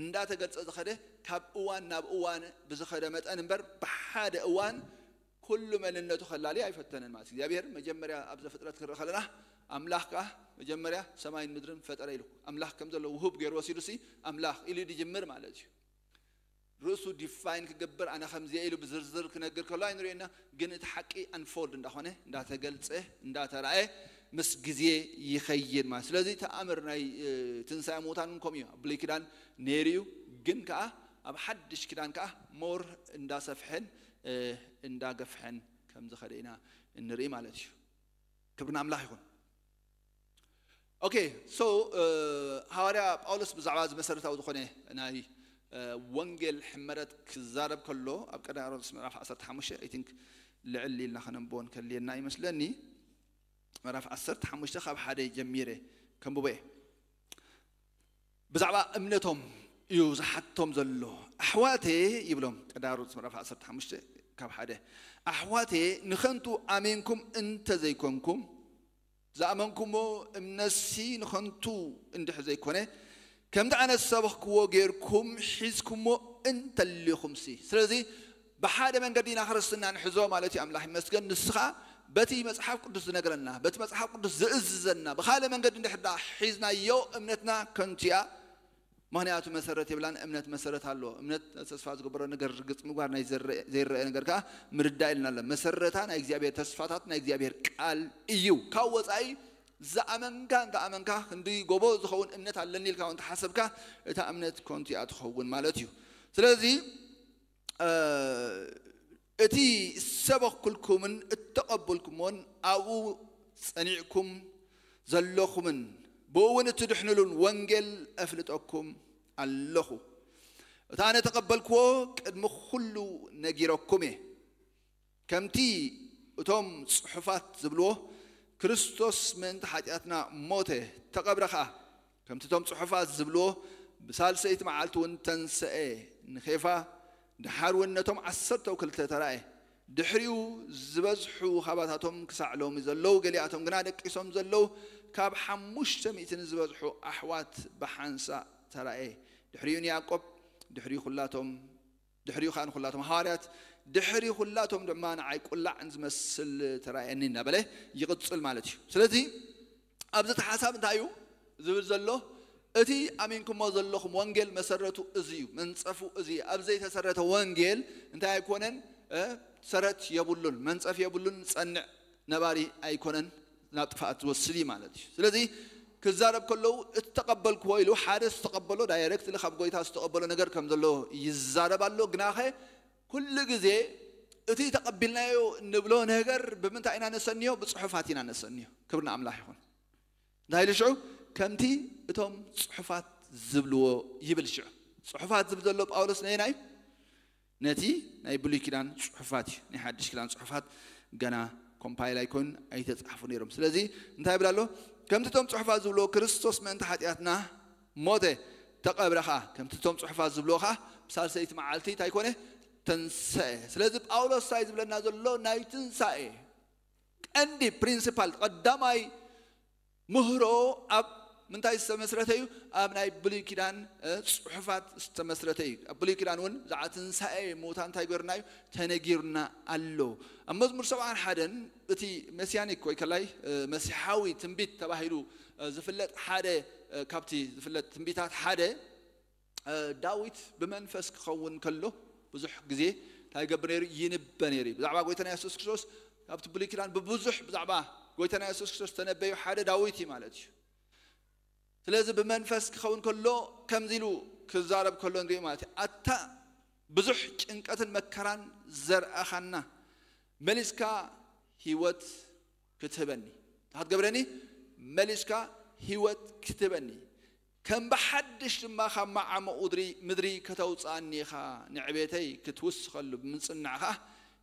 እንዳተገልጸ ዝኸደ፣ ካብ እዋን ናብ እዋን ብዝኸደ መጠን እምበር፣ ብሓደ እዋን ኩሉ መንነቱ ከላሊ ኣይፈተነን ማለት እዩ። እግዚኣብሔር መጀመርያ ኣብ ዘፍጥረት ክንርኢ ከለና፣ ኣምላኽ ከዓ መጀመርያ ሰማይን ምድርን ፈጠረ ኢሉ። ኣምላኽ ከም ዘሎ ውሁብ ገይሩ ወሲዱ ሲ ኣምላኽ ኢሉ ድጅምር ማለት እዩ። ርእሱ ዲፋይን ክገብር፣ ኣነ ከምዚ ኢሉ ብዝርዝር ክነግር ከሎ ኣይንርእየና፣ ግን እቲ ሓቂ ኣንፎልድ እንዳኾነ እንዳተገልጸ እንዳተራእየ ምስ ግዜ ይኸይድ ማለት። ስለዚ ተኣምር ናይ ትንሳኤ ሙታን እውን ከምኡ እዩ። ኣብ ብሉይ ኪዳን ነይሩ እዩ፣ ግን ከዓ ኣብ ሓድሽ ኪዳን ከዓ ሞር እንዳሰፍሐን እንዳገፍሐን ከም ዝኸደ ኢና እንርኢ ማለት እዩ። ክብሪ ንኣምላኽ ይኹን። ኦኬ፣ ሶ ሃዋርያ ጳውሎስ ብዛዕባ እዚ መሰረታዊ ዝኾነ ናይ ወንጌል ሕመረት ክዛረብ ከሎ፣ ኣብ ቀዳማይ ቆሮንቶስ ምዕራፍ ዓሰርተ ሓሙሽተ፣ ኣይ ቲንክ፣ ልዕል ኢልና ከነንብቦ እንከልየና ይመስለኒ። ምዕራፍ ዓሰርተ ሓሙሽተ ካብ ሓደ ጀሚረ ከንብቦ እየ። ብዛዕባ እምነቶም እዩ ዝሓቶም ዘሎ። ኣሕዋቴ ይብሎም፣ ቀዳማይ ቆሮንቶስ ምዕራፍ ዓሰርተ ሓሙሽተ ካብ ሓደ። ኣሕዋቴ፣ ንኸንቱ ኣሜንኩም እንተዘይኮንኩም፣ ዝኣመንኩሞ እምነትሲ ንኸንቱ እንድሕር ዘይኮነ፣ ከምቲ ኣነ ዝሰበኽክዎ ጌርኩም ሒዝኩሞ እንተሊኹምሲ። ስለዚ ብሓደ መንገዲ ኢና ክርስትና ንሕዞ ማለት እዩ። ኣምላኽ ይመስገን። ንስኻ በቲ መጽሓፍ ቅዱስ ዝነግረና፣ በቲ መጽሓፍ ቅዱስ ዝእዝዘና፣ ብኻልእ መንገዲ እንድሕር ደኣ ሒዝናዮ እምነትና ከንቱ እያ። ምኽንያቱ መሰረት የብላን። እምነት መሰረት ኣለዎ። እምነት ተስፋ ዝግበሮ ነገር ርግጽ ምግባር፣ ናይ ዘይረአ ነገር ከዓ ምርዳእ ኢልና ኣሎ። መሰረታ ናይ እግዚኣብሔር ተስፋታት፣ ናይ እግዚኣብሔር ቃል እዩ። ካብ ወጻኢ ዝኣመንካ እንተ ኣመንካ፣ ክንዲ ጎቦ ዝኸውን እምነት ኣለኒ ኢልካ እውን ተሓሰብካ፣ እታ እምነት ከንቱ እያ ትኸውን ማለት እዩ። ስለዚ እቲ ዝሰበኽኩልኩምን እተቐበልኩሞን ኣብኡ ጸኒዕኩም ዘለኹምን ብኡ እውን እትድሕኑሉን ወንጌል ኣፍልጠኩም ኣለኹ። እቲ ኣነ ተቐበልክዎ ቅድሚ ኩሉ ነጊረኩም እየ። ከምቲ እቶም ጽሑፋት ዝብልዎ፣ ክርስቶስ ምእንቲ ሓጢኣትና ሞተ፣ ተቐብረ ኸኣ። ከምቲ እቶም ጽሑፋት ዝብልዎ፣ ብሳልሰይቲ መዓልቲ እውን ተንሰኤ፣ ንኬፋ፣ ደሓር እውን ነቶም ዓሰርተው ክልተ ተራእየ። ድሕሪኡ ዝበዝሑ ካባታቶም ክሳዕ ሎሚ ዘለዉ፣ ገሊኣቶም ግና ደቂሶም ዘለዉ፣ ካብ ሓሙሽተ ሚእቲ ንዝበዝሑ ኣሕዋት ብሓንሳእ ተራእየ። ድሕሪኡ ንያዕቆብ፣ ድሕሪኡ ኩላቶም፣ ድሕሪኡ ከኣ ንኹላቶም ሃዋርያት፣ ድሕሪ ኩላቶም ድማ ንዓይ ቁላዕ ዝመስል ተራእየኒ እናበለ ይቕጽል ማለት እዩ። ስለዚ ኣብዚ እቲ ሓሳብ እንታይ እዩ ዝብል ዘሎ? እቲ ኣሚንኩሞ ዘለኹም ወንጌል መሰረቱ እዚ እዩ፣ መንጸፉ እዚ እዩ። ኣብ ዘይተሰረተ ወንጌል እንታይ ኣይኮነን? እ፣ ሰረት የብሉን፣ መንጸፍ የብሉን፣ ጸንዕ ነባሪ ኣይኮነን፣ ናብ ጥፍኣት ዝወስድ እዩ ማለት እዩ። ስለዚ ክዛረብ ከለዉ እተቐበልክዎ ኢሉ ሓደ ዝተቐበሎ ዳይሬክት ካብ ጎይታ ዝተቐበሎ ነገር ከም ዘሎ ይዛረብ ኣሎ። ግናኸ ኩሉ ግዜ እቲ ተቐቢልናዮ እንብሎ ነገር ብምንታይ ኢና ነሰንዮ? ብጽሑፋት ኢና ነሰንዮ። ክብሪ ንኣምላኽ ይኹን። እንታይ ኢሉ ሽዑ? ከምቲ እቶም ጽሑፋት ዝብልዎ ይብል። ሽዑ ጽሑፋት ዝብል ዘሎ ጳውሎስ ነየናይ? ነቲ ናይ ብሉይ ኪዳን ጽሑፋት እዩ። ናይ ሓድሽ ኪዳን ጽሑፋት ገና ኮምፓይል ኣይኮን፣ ኣይተጻሕፉ ነይሮም። ስለዚ እንታይ ይብል ኣሎ? ከምቲ እቶም ጽሑፋት ዝብልዎ ክርስቶስ ምእንቲ ሓጢኣትና ሞተ፣ ተቐብረ ኸኣ። ከምቲ እቶም ጽሑፋት ዝብልዎ ኸኣ ብሳልሰይቲ መዓልቲ እንታይ ኮነ? ተንሰአ። ስለዚ ጳውሎስ እንታይ ዝብለና ዘሎ? ናይ ትንሳኤ ቀንዲ ፕሪንሲፓል፣ ቀዳማይ ምህሮ ኣብ ምንታይ ዝተመስረተ እዩ? ኣብ ናይ ብሉይ ኪዳን፣ እ፣ ጽሑፋት ዝተመስረተ እዩ። ኣብ ብሉይ ኪዳን እውን ብዛዕባ ትንሳኤ ምዉታን እንታይ ገርና እዩ? ተነጊሩና ኣሎ። ኣብ መዝሙር ሰብዓን ሓደን እቲ መሲያኒክ ወይ ከላይ፣ እ፣ መሲሓዊ ትንቢት ተባሂሉ፣ እ፣ ዝፍለጥ ሓደ፣ እ፣ ካብቲ ዝፍለጥ ትንቢታት ሓደ፣ እ፣ ዳዊት ብመንፈስ ክኸውን ከሎ ብዙሕ ግዜ እንታይ ይገብር ነይሩ? ይንበ ነይሩ እዩ። ብዛዕባ ጎይታና የሱስ ክርስቶስ ካብቲ ብሉይ ኪዳን ብብዙሕ ብዛዕባ ጎይታና የሱስ ክርስቶስ ዝተነበዩ ሓደ ዳዊት እዩ ማለት እዩ። ስለዚ ብመንፈስ ክኸውን ከሎ ከምዚ ኢሉ ክዛረብ ከሎ ንሪኦ ማለት እዩ። ኣታ ብዙሕ ጭንቀትን መከራን ዘርኣኻና፣ መሊስካ ህይወት ክትህበኒ፣ እንታይ ክትገብረኒ? መሊስካ ህይወት ክትህበኒ፣ ከም ብሓድሽ ድማ ካብ መዓሙቕ ውድሪ ምድሪ ከተውጽኣኒ ኢኻ፣ ንዕቤተይ ክትውስኸሉ ብምጽናዕኻ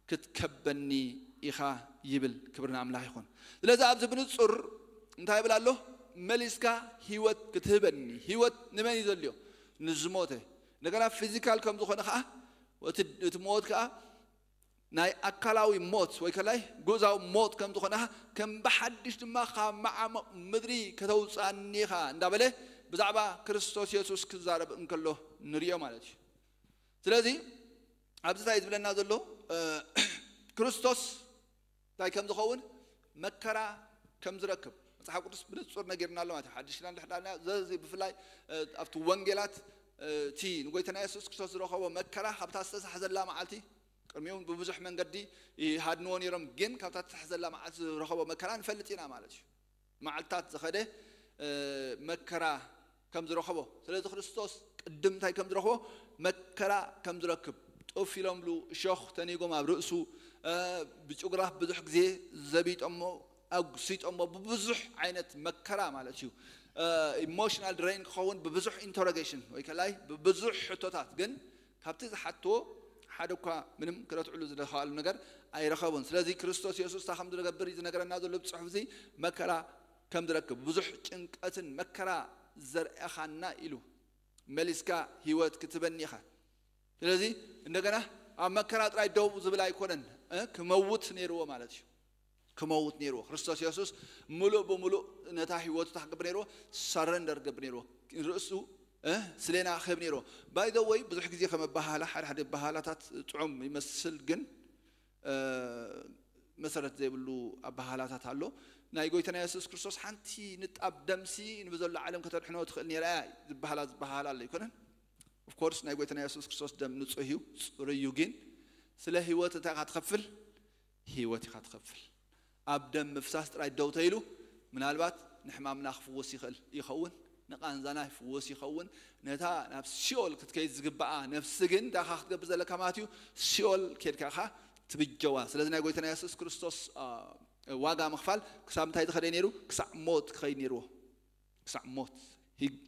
ክትከበኒ ኢኻ ይብል። ክብሪ ንኣምላኽ ይኹን። ስለዚ ኣብዚ ብንጹር እንታይ ይብል ኣሎ? መሊስካ ህይወት ክትህበኒ። ህይወት ንመን እዩ ዘድልዮ? ንዝሞተ። እንደገና ፊዚካል ከም ዝኾነ ከኣ፣ እቲ፣ እቲ ሞት ከኣ ናይ ኣካላዊ ሞት ወይ ከላይ ግእዛዊ ሞት ከም ዝኾነ ከም ብሓድሽ ድማ ካብ መዓሙቕ ምድሪ ከተውፅኣኒ ኢኻ እንዳበለ ብዛዕባ ክርስቶስ የሱስ ክዛረብ እንከሎ ንሪኦ ማለት እዩ። ስለዚ ኣብዚ እንታይ ዝብለና ዘሎ ክርስቶስ እንታይ ከም ዝኸውን መከራ ከም ዝረክብ መፅሓፍ ቅዱስ ብንፁር ነጊርና ኣሎ ማለት እዩ። ሓድሽ ኪዳን ድሕዳና ዘዚ ብፍላይ ኣብቲ ወንጌላት እቲ ንጎይታና የሱስ ክርስቶስ ዝረኸቦ መከራ ካብታ ዝተሳሕዘላ መዓልቲ ቅድሚኡ ብብዙሕ መንገዲ ይሃድንዎ ነይሮም፣ ግን ካብታ ዝተሳሕዘላ መዓልቲ ዝረኸቦ መከራ ንፈልጥ ኢና ማለት እዩ። መዓልታት ዝኸደ መከራ ከም ዝረኸቦ። ስለዚ ክርስቶስ ቅድም እንታይ ከም ዝረኸቦ መከራ ከም ዝረክብ ጡፍ ኢሎምሉ እሾኽ ተኒጎም ኣብ ርእሱ ብጭጉራፍ ብዙሕ ግዜ ዘቢጦሞ ኣጉሲጦሞ ብብዙሕ ዓይነት መከራ ማለት እዩ። ኢሞሽናል ድሬን ክኸውን ብብዙሕ ኢንተሮጌሽን ወይ ከላይ ብብዙሕ ሕቶታት ግን ካብቲ ዝሓትዎ ሓደ እኳ ምንም ክረትዕሉ ዝደኸኣሉ ነገር ኣይረኸቡን። ስለዚ ክርስቶስ የሱስ እታ ከም ዝገብር እዩ ዝነገረና ዘሎ ብፅሑፍ እዚ መከራ ከም ዝረክብ ብዙሕ ጭንቀትን መከራ ዘርእኻና ኢሉ መሊስካ ህይወት ክትበኒ ኢኻ። ስለዚ እንደገና ኣብ መከራ ጥራይ ደው ዝብል ኣይኮነን፣ ክመውት ነይርዎ ማለት እዩ። ክመውት ነይርዎ። ክርስቶስ የሱስ ምሉእ ብምሉእ ነታ ህይወቱ እንታይ ክገብር ነይርዎ? ሰረንደር ክገብር ነይርዎ። ርእሱ ስለና ክህብ ነይርዎ። ባይ ዘ ወይ ብዙሕ ግዜ ከም ኣባሃላ ሓደ ሓደ ኣባሃላታት ጥዑም ይመስል፣ ግን መሰረት ዘይብሉ ኣባሃላታት ኣሎ። ናይ ጎይታና የሱስ ክርስቶስ ሓንቲ ንጣብ ደምሲ ንብዘሎ ዓለም ከተድሕኖ ትኽእል ነይራ እያ ዝበሃላ ዝበሃላ ኣሎ ኣይኮነን። ኦፍኮርስ ናይ ጎይታና የሱስ ክርስቶስ ደም ንጹህ እዩ፣ ጽሩይ እዩ። ግን ስለ ህይወት እንታይ ኢኻ ትኸፍል? ህይወት ኢኻ ትኸፍል። ኣብ ደም ምፍሳስ ጥራይ ደው ተይሉ ምናልባት ንሕማምና ክፍወስ ይኽእል ይኸውን፣ ንቃንዛና ይፍወስ ይኸውን። ነታ ናብ ሲኦል ክትከይድ ዝግባኣ ነፍሲ ግን እንታይ ኢኻ ክትገብር ዘለካ ማለት እዩ? ሲኦል ኬድካ ኢኻ ትብጀዋ። ስለዚ ናይ ጎይታና የሱስ ክርስቶስ ዋጋ ምኽፋል ክሳብ እንታይ ዝኸደ ነይሩ? ክሳዕ ሞት ክኸይድ ነይርዎ። ክሳዕ ሞት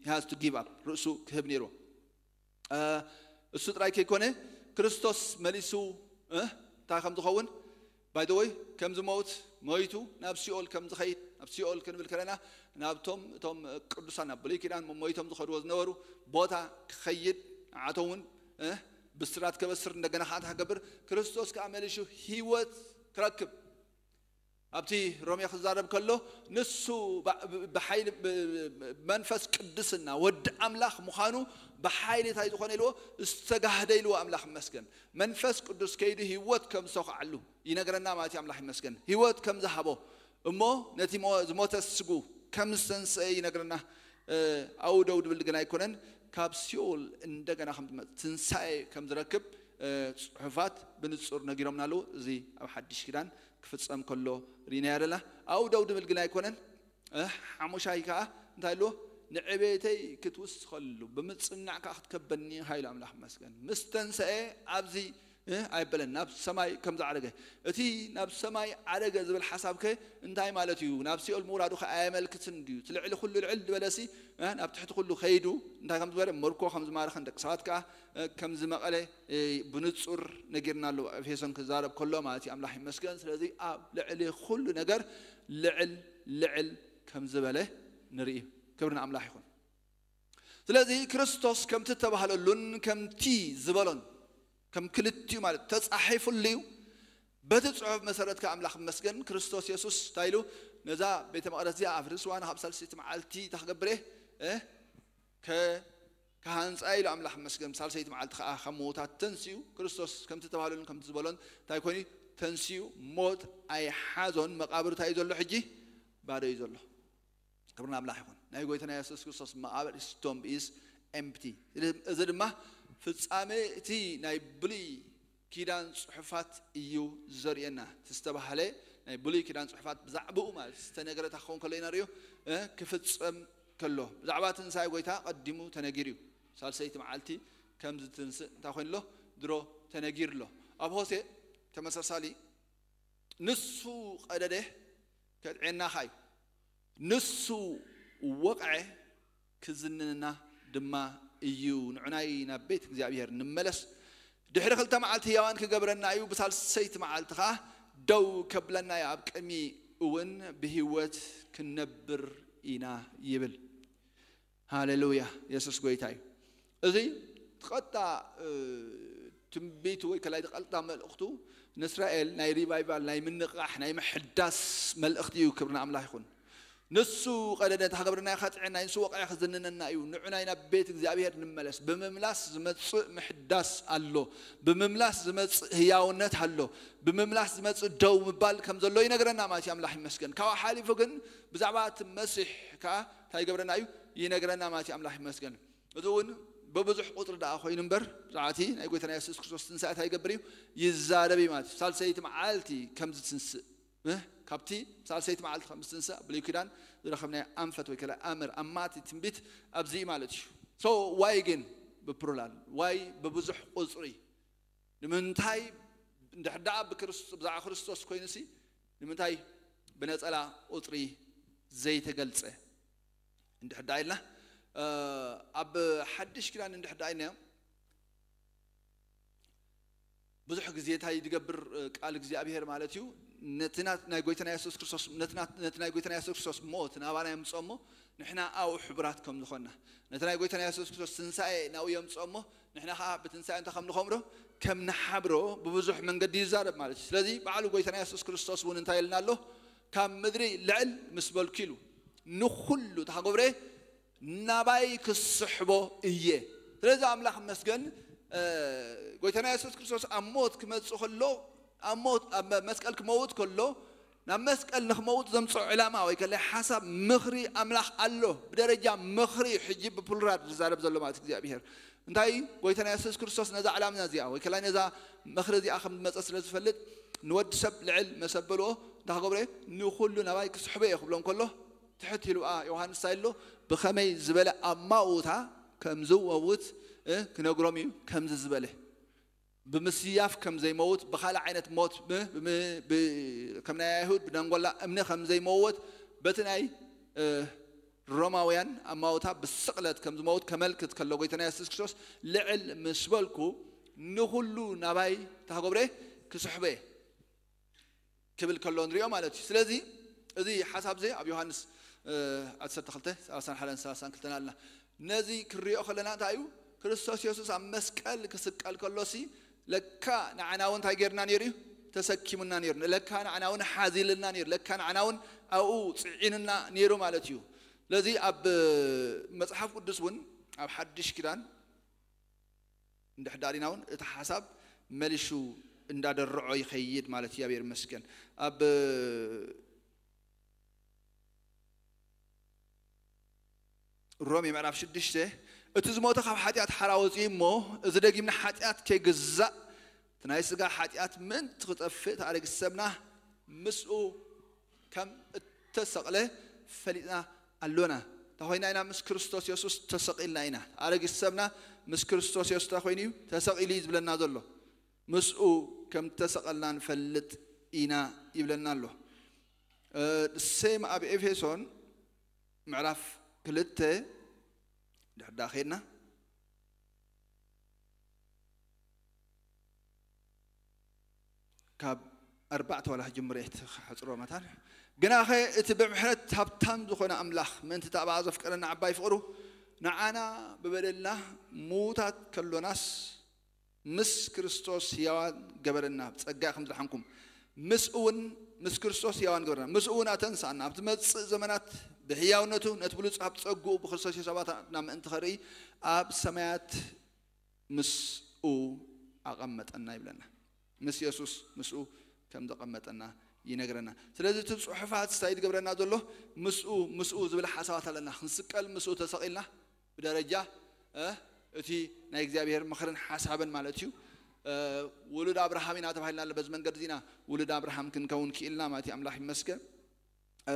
has to give up፣ ርእሱ ክህብ ነይርዎ። እሱ ጥራይ ከይኮነ ክርስቶስ መሊሱ እንታይ ከም ዝኸውን ባይ ዘ ወይ ከም ዝመውት ሞይቱ ናብ ሲኦል ከም ዝኸይድ፣ ናብ ሲኦል ክንብል ከለና ናብቶም እቶም ቅዱሳን ናብ ብሉይ ኪዳን ሞይቶም ዝኸድዎ ዝነበሩ ቦታ ክኸይድ ንዓቶም እውን ብስራት ከበስር እንደገና ከዓ እንታይ ክገብር ክርስቶስ ከዓ መሊሱ ህይወት ክረክብ ኣብቲ ሮሜ ክዛረብ ከሎ ንሱ ብሓይሊ መንፈስ ቅድስና ወዲ ኣምላኽ ምዃኑ ብሓይሊ እንታይ ዝኾነ ኢልዎ ዝተጋህደ ኢልዎ ኣምላኽ ይመስገን። መንፈስ ቅዱስ ከይዱ ህይወት ከም ዝተኸዓሉ ይነግረና ማለት እዩ። ኣምላኽ ይመስገን ህይወት ከም ዝሃቦ እሞ ነቲ ዝሞተ ስጉ ከም ዝተንስአ ይነግረና። ኣው ደው ድብል ግን ኣይኮነን፣ ካብ ሲኦል እንደገና ከም ትንሳኤ ከም ዝረክብ ፅሑፋት ብንፁር ነጊሮምና ኣለዉ። እዚ ኣብ ሓድሽ ኪዳን ክፍፀም ከሎ ርኢናዮ ኣለና። ኣብኡ ደው ድብል ግን ኣይኮነን። ሓሙሻይ ከዓ እንታይ ኣለዎ? ንዕቤተይ ክትውስኸሉ ብምፅናዕ ከዓ ክትከበኒ ኢኻ ኢሉ ኣምላኽ መስገን። ምስ ተንሰአ ኣብዚ ኣይበለን፣ ናብ ሰማይ ከም ዝዓረገ። እቲ ናብ ሰማይ ዓረገ ዝብል ሓሳብ ከ እንታይ ማለት እዩ? ናብ ሲኦል ምውራዱ ከ ኣየመልክትን ድዩ? እቲ ልዕሊ ኩሉ ልዕል ዝበለሲ ናብ ትሕቲ ኩሉ ከይዱ እንታይ ከም ዝበለ፣ ምርኮ ከም ዝማረኸን ደቂ ሰባት ከዓ ከም ዝመቐለ ብንፁር ነጊርና ኣለዎ። ኤፌሶን ክዛረብ ከሎ ማለት እዩ። ኣምላኽ ይመስገን። ስለዚ ኣብ ልዕሊ ኩሉ ነገር ልዕል ልዕል ከም ዝበለ ንርኢ። ክብሪ ንኣምላኽ ይኹን። ስለዚ ክርስቶስ ከምቲ ተባህለሉን ከምቲ ዝበሎን ከም ክልቲኡ ማለት ተጻሒፉሉ እዩ። በቲ ጽሑፍ መሰረት ከኣ ኣምላኽ ይመስገን ክርስቶስ የሱስ እንታይ ኢሉ ነዛ ቤተ መቕደስ እዚኣ ኣፍርስዋ ንኻብ ሳልሰይቲ መዓልቲ እንታይ ክገብር እየ እ ከ ክሃንጻ ኢሉ ኣምላኽ ይመስገን። ሳልሰይቲ መዓልቲ ከኣ ካብ ምዉታት ተንሲኡ ክርስቶስ ከምቲ ተባህለሉን ከምቲ ዝበሎን እንታይ ኮይኑ ተንሲኡ ሞት ኣይሓዞን። መቓብር እንታይ እዩ ዘሎ ሕጂ? ባዶ እዩ ዘሎ። ክብሪ ንኣምላኽ ይኹን። ናይ ጎይታና የሱስ ክርስቶስ መቓብር ስቶምብ ኢዝ ኤምፕቲ። እዚ ድማ ፍጻሜ እቲ ናይ ብሉይ ኪዳን ጽሑፋት እዩ ዘርእየና። እቲ ዝተባህለ ናይ ብሉይ ኪዳን ጽሑፋት ብዛዕባኡ ማለት ዝተነገረ እንታይ ክኸውን ከሎ ኢና ንሪኦ እ ክፍጸም ከሎ ብዛዕባ ትንሳኤ ጎይታ ቀዲሙ ተነጊሩ እዩ። ሳልሰይቲ መዓልቲ ከም ዝትንስእ እንታይ ኮይኑ ኣሎ? ድሮ ተነጊሩ ኣሎ። ኣብ ሆሴ ተመሳሳሊ ንሱ ቀደደ ከጥዕየና ኸኣ እዩ። ንሱ ወቕዐ ክዝንንና ድማ እዩ። ንዑናይ ናብ ቤት እግዚኣብሔር ንመለስ። ድሕሪ ክልተ መዓልቲ ህያዋን ክገብረና እዩ፣ ብሳልሰይቲ መዓልቲ ኸኣ ደው ከብለና እዩ፣ ኣብ ቅድሚ እውን ብህይወት ክንነብር ኢና ይብል። ሃሌሉያ፣ የሱስ ጎይታ እዩ። እዚ ትቐጣ ትንቢቱ ወይ ከላይ ቀጥታ መልእኽቱ ንእስራኤል ናይ ሪቫይቫል፣ ናይ ምንቕቓሕ፣ ናይ ምሕዳስ መልእኽቲ እዩ። ክብሪ ንኣምላኽ ይኹን። ንሱ ቀደደ፣ እንተ ሃገብርና ኢኻ ጥዕና፣ ንሱ ወቕዒ ክዝንነና እዩ። ንዑ ናይ ናብ ቤት እግዚኣብሔር ንመለስ። ብምምላስ ዝመጽእ ምሕዳስ ኣሎ። ብምምላስ ዝመጽእ ህያውነት ኣሎ። ብምምላስ ዝመጽእ ደው ምባል ከም ዘሎ ይነግረና ማለት እዩ። ኣምላኽ ይመስገን። ካብኡ ሓሊፉ ግን ብዛዕባ እቲ መሲሕ ከኣ እንታይ ይገብረና እዩ? ይነግረና ማለት እዩ። ኣምላኽ ይመስገን። እዚ እውን ብብዙሕ ቁጽሪ ደኣ ኮይኑ እምበር፣ ብዛዕባ እቲ ናይ ጎይታና የሱስ ክርስቶስ ትንሳኤ እንታይ ይገብር እዩ? ይዛረብ እዩ ማለት እዩ። ሳልሰይቲ መዓልቲ ከም ዝትንስእ፣ እ? ካብቲ ሳልሰይቲ መዓልቲ ከም ዝትንስእ ብሉይ ኪዳን ዝረኸብናዮ ኣንፈት ወይ ከላ ኣምር፣ ኣማቲ ትንቢት ኣብዚ እዩ ማለት እዩ። So ዋይ ግን ብፕሉራል፣ ዋይ ብብዙሕ ቁጽሪ? ንምንታይ እንድሕር ደኣ ብክርስቶ-፣ ብዛዕባ ክርስቶስ ኮይኑሲ ንምንታይ ብነጸላ ቁጽሪ ዘይተገልጸ? እንድሕር ደኣ ኢልና፣ እ፣ ኣብ ሓድሽ ኪዳን እንድሕር ደኣ ኢልናዮ፣ ብዙሕ ግዜ እንታይ ዝገብር፣ እ፣ ቃል እግዚኣብሔር ማለት እዩ፣ ነቲ ናት-፣ ናይ ጎይታና የሱስ ክርስቶስ፣ ነቲ ናት-፣ ነቲ ናይ ጎይታና የሱስ ክርስቶስ ሞት ናባና የምጽኦ እሞ፣ ንሕና ኣብኡ ሕቡራት ከም ዝኾንና፣ ነቲ ናይ ጎይታና የሱስ ክርስቶስ ትንሳኤ ናብኡ የምጽኦ እሞ፣ ንሕና ኸዓ ብትንሳኤ እንታይ ከም ንኸምሮ፣ ከም ንሓብሮ ብብዙሕ መንገዲ ይዛረብ ማለት እዩ። ስለዚ ባዕሉ ጎይታና የሱስ ክርስቶስ እውን እንታይ ኢልና ኣሎ? ካብ ምድሪ ልዕል ምስ በልኩ ኢሉ፣ ንኹሉ እታ ክገብረ ናባይ ክስሕቦ እየ። ስለዚ ኣምላኽ መስገን፣ እ፣ ጎይታና የሱስ ክርስቶስ ኣብ ሞት ክመጽእ ከሎ፣ ኣብ ሞት፣ ኣብ መስቀል ክመውት ከሎ፣ ናብ መስቀል ንክመውት ዘምጽኦ ዕላማ ወይ ከለ ሓሳብ ምኽሪ ኣምላኽ ኣሎ። ብደረጃ ምኽሪ እዩ ሕጂ ብፕሉራል ዝዛረብ ዘሎ ማለት እግዚኣብሔር። እንታይ ጎይታና የሱስ ክርስቶስ ነዛ ዕላማ እዚኣ ወይ ከላ ነዛ ምኽሪ እዚኣ ከም ዝመጸ ስለ ዝፈልጥ፣ ንወዲ ሰብ ልዕል መሰበልኦ እንታይ ክገብረ? ንኹሉ ናባይ ክስሕቦ እየ ክብሎም ከሎ፣ ትሕት ኢሉ፣ አ፣ ዮሃንስ እንታይ ኣሎ? ብኸመይ ዝበለ ኣማውታ ከም ዝመውት፣ እ፣ ክነግሮም እዩ። ከምዚ ዝበለ ብምስያፍ ከም ዘይመውት፣ ብኻልእ ዓይነት ሞት፣ ብ-፣ ብ-፣ ብ-፣ ከም ናይ ኣይሁድ ብደንጎላ እምኒ ከም ዘይመውት፣ በቲ ናይ፣ እ፣ ሮማውያን ኣማውታ ብስቕለት ከም ዝመውት ከመልክት ከሎ፣ ጎይታና የሱስ ክርስቶስ ልዕል ምስ በልኩ፣ ንኹሉ ናባይ እንታይ ክገብረ? ክስሕቦ እየ ክብል ከሎ ንሪኦ ማለት እዩ። ስለዚ እዚ ሓሳብ እዚ ኣብ ዮሃንስ፣ እ፣ ዓሰርተ ክልተ፣ ሰላሳን ሓደን ሰላሳን ክልተን ኣለና። ነዚ ክንሪኦ ከለና እንታይ እዩ? ክርስቶስ የሱስ ኣብ መስቀል ክስቀል ከሎሲ ለካ ንዓና እውን እንታይ ጌርና ነይሩ እዩ? ተሰኪሙና ነይሩ። ለካ ንዓና እውን ሓዚልና ነይሩ። ለካ ንዓና እውን ኣብኡ ጽዒንና ነይሩ ማለት እዩ። ስለዚ ኣብ መጽሓፍ ቅዱስ እውን ኣብ ሓድሽ ኪዳን እንድሕር ደኣ ዲና እውን እቲ ሓሳብ መሊሹ እንዳደርዖ ይኸይድ ማለት እዩ። እግዚኣብሔር ይመስገን። ኣብ ሮሜ ምዕራፍ ሽዱሽተ፣ "እቲ ዝሞተ ካብ ሓጢኣት ሓራ ወፂኡ እሞ፣ እዚ ደጊም ንሓጢኣት ከይግዛእ፣ እቲ ናይ ስጋ ሓጢኣት ምእንቲ ክጠፍእ፣ እቲ ኣረጊት ሰብና ምስኡ ከም እተሰቕለ ፈሊጥና ኣሎና። እንተ ኮይና ኢና ምስ ክርስቶስ የሱስ ተሰቒልና ኢና። ኣረጊት ሰብና ምስ ክርስቶስ የሱስ እንታይ ኮይኑ እዩ? ተሰቒሉ እዩ ዝብለና ዘሎ። ምስኡ ከም እተሰቐልና ንፈልጥ ኢና ይብለና ኣሎ። እ፣ ሴም ኣብ ኤፌሶን ምዕራፍ ክልተ ድሕር ዳኣ ኸድና ካብ ኣርባዕተ ዋላ ክጅምር እየ፣ እቲ ክሕጽሮ መታን። ግናኸ እቲ ብምሕረት ሃብታም ዝኾነ ኣምላኽ፣ ምእንቲ እታ ብኣ ዘፍቀረና ዓባይ ፍቕሩ፣ ንዓና ብበደልና ምዉታት ከሎናስ፣ ምስ ክርስቶስ ህያዋን ገበረና፣ ብጸጋ ከም ዝደሓንኩም፣ ምስ እውን ምስ ክርስቶስ ህያዋን ገበረና፣ ምስ እውን ኣተንሳና፣ ኣብ ዝመጽእ ዘመናት ብህያውነቱ ነቲ ብሉጽ ሃብቲ ጸግኡ ብክርስቶስ የሱስ ኣባታትና ምእንቲ ኸርኢ፣ ኣብ ሰማያት ምስኡ ኣቐመጠና ይብለና። ምስ የሱስ ምስኡ ከም ዘቐመጠና ይነግረና። ስለዚ እቲ ጽሑፋት እንታይ ዝገብረና ዘሎ? ምስኡ፣ ምስኡ ዝብል ሓሳባት ኣለና። ክንስቀል ምስኡ ተሰቒልና ብደረጃ፣ እ፣ እቲ ናይ እግዚኣብሔር ምኽርን ሓሳብን ማለት እዩ። እ፣ ውሉድ ኣብርሃም ኢና ተባሂልና ኣሎ። በዚ መንገዲ እዚና ውሉድ ኣብርሃም ክንከውን ክኢልና ማለት እዩ። ኣምላኽ ይመስገን። እ፣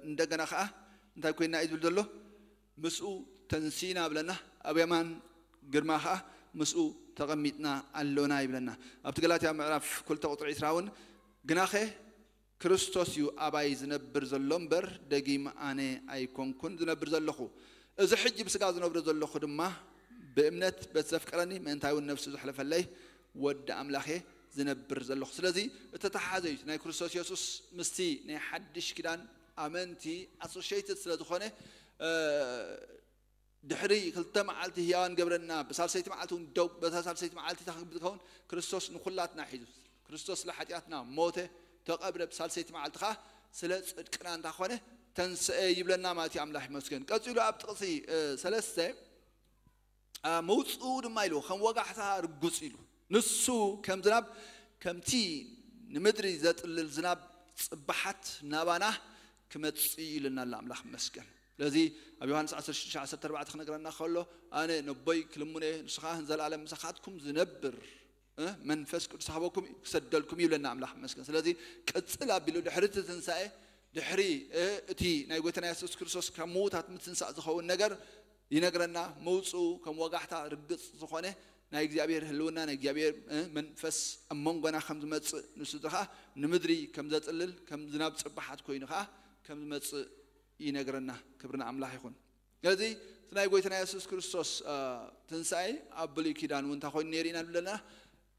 እንደገና ኸዓ እንታይ ኮይንና እዩ ዝብል ዘሎ? ምስኡ ተንሲእና ብለና፣ ኣብ የማን ግርማ ኸዓ ምስኡ ተቐሚጥና ኣሎና ይብለና። ኣብቲ ገላትያ ምዕራፍ ክልተ ቁጽሪ ዕስራ እውን፣ "ግናኸ ክርስቶስ እዩ ኣባይ ዝነብር ዘሎ እምበር፣ ደጊም ኣነ ኣይኮንኩን ዝነብር ዘለኹ። እዚ ሕጂ ብስጋ ዝነብሮ ዘለኹ ድማ ብእምነት በቲ ዘፍቀረኒ፣ ምእንታይ እውን ነፍሱ ዘሕለፈለይ ወዲ ኣምላኽ እየ ዝነብር ዘለኹ።" ስለዚ እተተሓዘ እዩ ናይ ክርስቶስ የሱስ ምስቲ ናይ ሓድሽ ኪዳን ኣመንቲ ኣሶሽየትድ ስለ ዝኾነ፣ እ፣ ድሕሪ ክልተ መዓልቲ ህያዋን ገብረና፣ ብሳልሰይቲ መዓልቲ እውን ደው፣ በታ ሳልሰይቲ መዓልቲ እንታይ ክኸውን? ክርስቶስ ንኹላትና ሒዙ። ክርስቶስ ስለ ሓጢኣትና ሞተ፣ ተቐብረ፣ ብሳልሰይቲ መዓልቲ ኸዓ ስለ ጽድቅና እንታይ ኾነ? ተንስአ ይብለና ማለት እዩ። ኣምላኽ ይመስገን። ቀጺሉ ኣብ ጥቕሲ፣ እ፣ ሰለስተ፣ እ፣ ምውጽኡ ድማ ኢሉ ከም ወጋሕታ ርጉጽ ኢሉ። ንሱ ከም ዝናብ፣ ከምቲ ንምድሪ ዘጥልል ዝናብ ጽባሓት ናባና ክመጽእ እዩ ኢልና ኣሎ። ኣምላኽ ይመስገን። ስለዚ ኣብ ዮሃንስ ዓሰርተ ሽዱሽተ ዓሰርተ ኣርባዕተ ክነግረና ከሎ፣ ኣነ ነቦይ ክልምኖ እየ፣ ንሱ ኸዓ ንዘለኣለም ምሳኻትኩም ዝነብር፣ እ፣ መንፈስ ቅዱስ ሃበኩም እዩ፣ ክሰደልኩም እዩ ይብለና ኣምላኽ ይመስገን። ስለዚ ቅጽል ኣቢሉ ድሕሪ እቲ ትንሳኤ፣ ድሕሪ፣ እ፣ እቲ ናይ ጎይታና የሱስ ክርስቶስ ካብ ምዉታት ምትንሳእ ዝኸውን ነገር ይነግረና። ምውጽኡ ከም ወጋሕታ ርግጽ ዝኾነ ናይ እግዚኣብሔር ህልውና፣ ናይ እግዚኣብሔር፣ እ፣ መንፈስ ኣብ መንጎና ከም ዝመጽእ፣ ንሱ ኸዓ ንምድሪ ከም ዘጥልል፣ ከም ዝናብ ጽባሓት ኮይኑ ኸዓ ከም ዝመጽእ ይነግረና። ክብሪ ንኣምላኽ ይኹን። ስለዚ እቲ ናይ ጎይታና የሱስ ክርስቶስ፣ እ፣ ትንሳኤ ኣብ ብሉይ ኪዳን እውን እንታይ ኮይኑ ነይሩ ኢና ንብለና?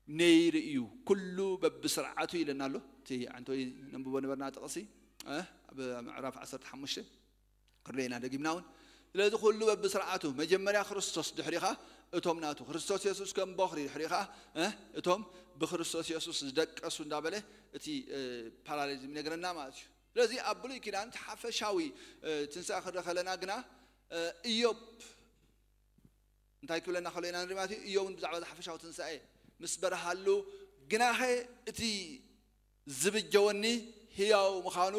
ነይሩ እዩ። ኩሉ በብስርዓቱ ኢለና ኣሎ። እቲ ዓንተወይ ነንብቦ ነበርና ጥቕሲ፣ እ፣ ኣብ ምዕራፍ ዓሰርተ ሓሙሽተ ክርኤና ደጊምና እውን። ስለዚ ኩሉ በብስርዓቱ፣ መጀመርያ ክርስቶስ፣ ድሕሪኻ እቶም ናቱ፣ ክርስቶስ የሱስ ከም ቦኽሪ፣ ድሕሪኻ፣ እ፣ እቶም ብክርስቶስ የሱስ ዝደቀሱ እንዳበለ እቲ፣ እ፣ ፓራሌሊዝም ይነግረና ማለት እዩ። ስለዚ ኣብ ብሉይ ኪዳን እቲ ሓፈሻዊ፣ እ፣ ትንሳኤ ክንርኢ ከለና ግና፣ እ፣ ኢዮብ እንታይ ክብለና ከሎ ኢና ንርኢ ማለት እዩ። ኢዮብ እውን ብዛዕባ እዚ ሓፈሻዊ ትንሳኤ ምስ በርሃሉ፣ ግናኸ እቲ ዝብጀወኒ ህያው ምዃኑ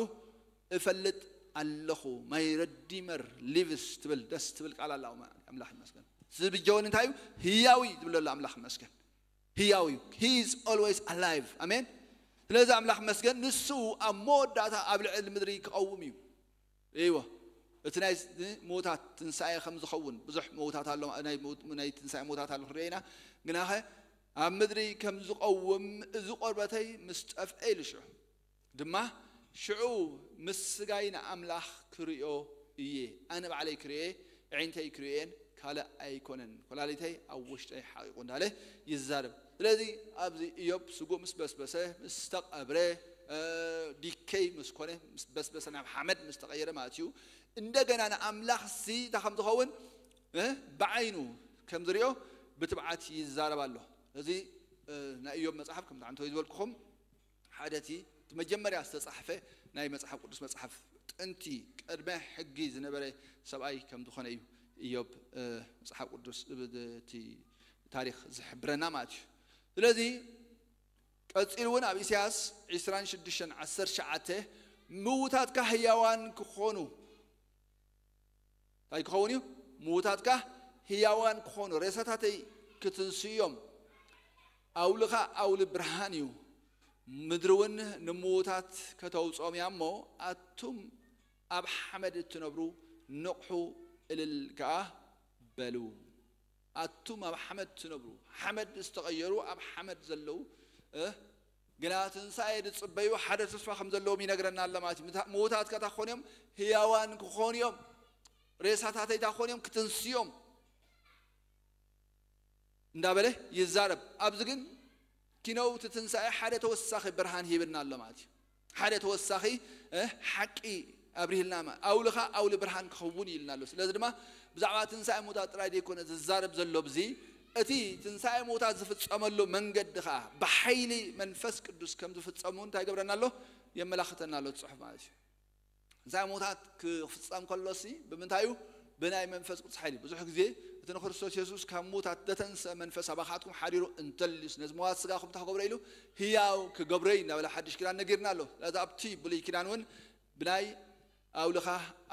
እፈልጥ ኣለኹ። My redeemer lives ትብል ደስ ትብል ቃል ኣላ። ኣምላኽ ይመስገን። ዝብጀወኒ እንታይ እዩ? ህያው እዩ ዝብል ኣሎ። ኣምላኽ ይመስገን። ህያው እዩ። He is always alive። ኣሜን። ስለዚ ኣምላኽ ይመስገን፣ ንሱ ኣብ መወዳእታ ኣብ ልዕሊ ምድሪ ክቐውም እዩ። እይወ፣ እቲ ናይ ምዉታት ትንሳኤ ከም ዝኸውን፣ ብዙሕ ምዉታት ኣሎ፣ ናይ ምዉት-፣ ናይ ትንሳኤ ምዉታት ኣሎ ክንርኢ ኢና። ግናኸ ኣብ ምድሪ ከም ዝቐውም፣ እዚ ቆርበተይ ምስ ጠፍአ ኢሉ ሽዑ ድማ፣ ሽዑ ምስ ስጋይ ንኣምላኽ ክርእዮ እየ፣ ኣነ ባዕለይ ክርእየ፣ ኣዒንተይ ክርእየን ካልእ ኣይኮነን፣ ኮላሊተይ ኣብ ውሽጠይ ሓቒቑ እንዳለ ይዛረብ። ስለዚ ኣብዚ ኢዮብ ስጉ ምስ በስበሰ፣ ምስ ተቐብረ፣ እ፣ ዲከይ ምስ ኮነ፣ ምስ በስበሰ፣ ናብ ሓመድ ምስ ተቐየረ ማለት እዩ። እንደገና ንኣምላኽ ሲ እንታይ ከም ዝኸውን፣ እ፣ ብዓይኑ ከም ዝሪኦ ብትብዓት ይዛረብ ኣሎ። እዚ፣ እ፣ ናይ ኢዮብ መጽሓፍ ከምቲ ዓንተወይ ዝበልኩኹም ሓደ እቲ፣ እቲ መጀመርያ ዝተጻሕፈ ናይ መጽሓፍ ቅዱስ መጽሓፍ፣ ጥንቲ ቅድመ ሕጊ ዝነበረ ሰብኣይ ከም ዝኾነ እዩ ኢዮብ፣ እ፣ መጽሓፍ ቅዱስ፣ እ፣ እቲ ታሪኽ ዝሕብረና ማለት እዩ። ስለዚ ቀጺሉ እውን ኣብ ኢሳያስ ዕስራን ሽዱሽተን ዓሰርተ ትሽዓተ፣ ምዉታትካ ህያዋን ክኾኑ፣ እንታይ ክኸውን እዩ? ምዉታትካ ህያዋን ክኾኑ፣ ሬሳታተይ ክትንስኡ እዮም። ኣውልኻ ኣውሊ ብርሃን እዩ፣ ምድሪ እውን ንምዉታት ከተውጽኦም እያ እሞ፣ ኣቱም ኣብ ሓመድ እትነብሩ ንቕሑ፣ እልል ከኣ በሉ። ኣቱም ኣብ ሓመድ ትነብሩ፣ ሓመድ ዝተቐየሩ፣ ኣብ ሓመድ ዘለዉ፣ እ፣ ግና ትንሳኤ ዝጽበዩ ሓደ ተስፋ ከም ዘለዎም ይነግረና ኣሎ ማለት እዩ። ምታ-፣ ምዉታት ከታ ክኾኑ እዮም፣ ህያዋን ክኾኑ እዮም፣ ሬሳታተይ እታ ክኾኑ እዮም፣ ክትንስኡ እዮም እንዳበለ ይዛረብ። ኣብዚ ግን ኪነው እቲ ትንሳኤ ሓደ ተወሳኺ ብርሃን ሂብና ኣሎ ማለት እዩ። ሓደ ተወሳኺ፣ እ፣ ሓቂ ኣብሪህልና ማ-፣ ኣውልኻ ኣውሊ ብርሃን ክኸውን ኢልና ኣሎ። ስለዚ ድማ ብዛዕባ ትንሳኤ ምዉታት ጥራይ ዘይኮነ ዝዛረብ ዘሎ ብዚ፣ እቲ ትንሳኤ ምዉታት ዝፍጸመሉ መንገዲ ኸኣ ብሓይሊ መንፈስ ቅዱስ ከም ዝፍጸሙ እንታይ ይገብረና ኣሎ? የመላኽተና ኣሎ እቲ ጽሑፍ ማለት እዩ። ትንሳኤ ምዉታት ክፍጸም ከሎሲ ብምንታይ እዩ? ብናይ መንፈስ ቅዱስ ሓይሊ። ብዙሕ ግዜ እቲ ንክርስቶስ የሱስ ካብ ምዉታት ዘተንስአ መንፈስ ኣባኻትኩም ሓዲሩ እንተልዩስ ነዚ ምዋት ስጋኹም እንታይ ክገብሮ ኢሉ? ህያው ክገብሮ እዩ እናበለ ሓድሽ ኪዳን ነጊርና ኣሎ። ስለዚ ኣብቲ ብሉይ ኪዳን እውን ብናይ ኣውልኻ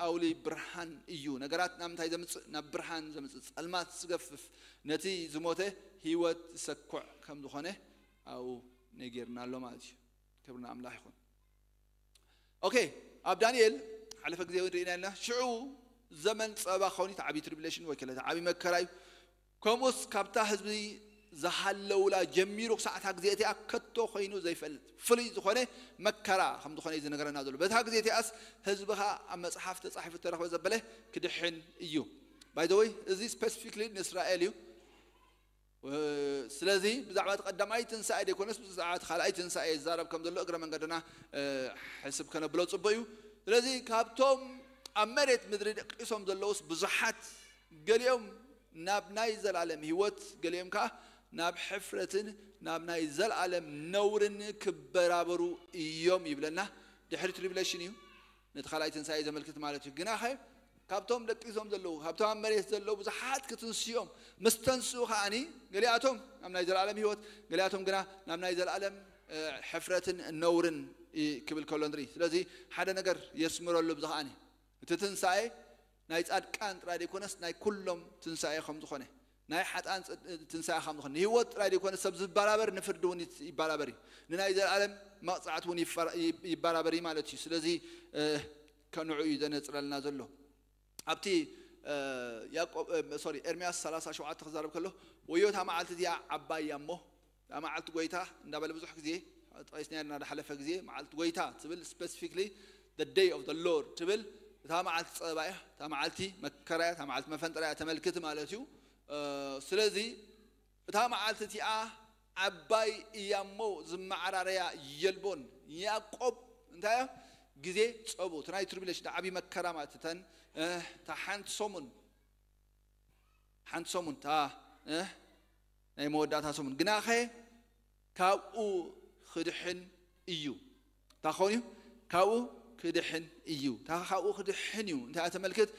ኣውሊ ብርሃን እዩ። ነገራት ናብ ምንታይ ዘምጽእ? ናብ ብርሃን ዘምጽእ። ጸልማት ዝገፍፍ፣ ነቲ ዝሞተ ህይወት ዝሰኩዕ ከም ዝኾነ ኣብኡ ነጊርና ኣሎ ማለት እዩ። ክብሪ ንኣምላኽ ይኹን። ኦኬ፣ ኣብ ዳንኤል ሓለፈ ግዜ እውን ርኢና ኣለና። ሽዑ ዘመን ጸበባ ክኸውን እዩ፣ እቲ ዓብዪ ትሪቢሌሽን ወይ ከለ እቲ ዓብዪ መከራ እዩ። ከምኡስ ካብታ ህዝቢ ዝሃለውላ ጀሚሩ ክሳዕ እታ ግዜ እቲኣ ከቶ ኮይኑ ዘይፈልጥ ፍሉይ ዝኾነ መከራ ከም ዝኾነ እዩ ዝነገረና ዘሎ። በታ ግዜ እቲኣስ ህዝብኻ ኣብ መጽሓፍ ተጻሒፉ እተረኽበ ዘበለ ክድሕን እዩ። ባይ ዘ ወይ፣ እዚ ስፔሲፊክሊ ንእስራኤል እዩ። እ፣ ስለዚ ብዛዕባ እቲ ቀዳማይ ትንሳኤ ዘይኮነስ ብዛዕባ እቲ ካልኣይ ትንሳኤ ይዛረብ ከም ዘሎ እግረ መንገድና፣ እ፣ ሕስብ ከነብሎ ጽቡቕ እዩ። ስለዚ ካብቶም ኣብ መሬት ምድሪ ደቂሶም ዘለዉስ ብዙሓት ገሊኦም ናብ ናይ ዘለኣለም ህይወት፣ ገሊኦም ከዓ ናብ ሕፍረትን ናብ ናይ ዘለኣለም ነውርን ክበራበሩ እዮም ይብለና። ድሕሪ ትሪብሌሽን እዩ፣ ነቲ ካልኣይ ትንሳኤ ዘመልክት ማለት እዩ። ግናኸ ካብቶም ደቂሶም ዘለዉ፣ ካብቶም ኣብ መሬት ዘለዉ ብዙሓት ክትንስኦም፣ ምስ ተንስኡ ከዓኒ ገሊኣቶም ናብ ናይ ዘለኣለም ህይወት፣ ገሊኣቶም ግና ናብ ናይ ዘለኣለም ሕፍረትን ነውርን ክብል ከሎ ንርኢ። ስለዚ ሓደ ነገር የስምረሉ ብዚ ከዓኒ፣ እቲ ትንሳኤ ናይ ጻድቃን ጥራይ ዘይኮነስ ናይ ኩሎም ትንሳኤ ከም ዝኾነ፣ ናይ ሓጥኣን ትንሳኤ ከም ዝኾነ፣ ንህይወት ጥራይ ዘይኮነስ ሰብ ዝበራበር ንፍርዲ እውን ይበራበር እዩ፣ ንናይ ዘለኣለም መቕጻዕቲ እውን ይበራበር እዩ ማለት እዩ። ስለዚ ከንዑ እዩ ዘነጽረልና ዘሎ። ኣብቲ ያቆብ ሶሪ ኤርምያስ ሰላሳ ሸውዓተ ክዛረብ ከሎ፣ ወዮ እታ መዓልቲ እዚኣ ዓባይ እያ እሞ፣ እታ መዓልቲ ጎይታ እንዳበለ ብዙሕ ግዜ ጠቂስና እና፣ ዝሓለፈ ግዜ መዓልቲ ጎይታ ትብል፣ specifically the day of the Lord ትብል። እታ መዓልቲ ጸበባ እያ፣ እታ መዓልቲ መከራ እያ፣ እታ መዓልቲ መፈንጠራ እያ ተመልክት ማለት እዩ። ስለዚ እታ መዓልቲ እቲኣ ዓባይ እያ እሞ ዝመዓራረያ የልቦን። ያዕቆብ እንታይ እያ? ግዜ ጸቡ፣ እቲ ናይ ትሪቢሌሽን ዓብዪ መከራ ማለት እተን እታ ሓንቲ ሰሙን ሓንቲ ሰሙን እታ ናይ መወዳእታ ሰሙን ግናኸ ካብኡ ክድሕን እዩ። እንታይ ክኸውን እዩ? ካብኡ ክድሕን እዩ። እታ ካብኡ ክድሕን እዩ እንታይ ተመልክት?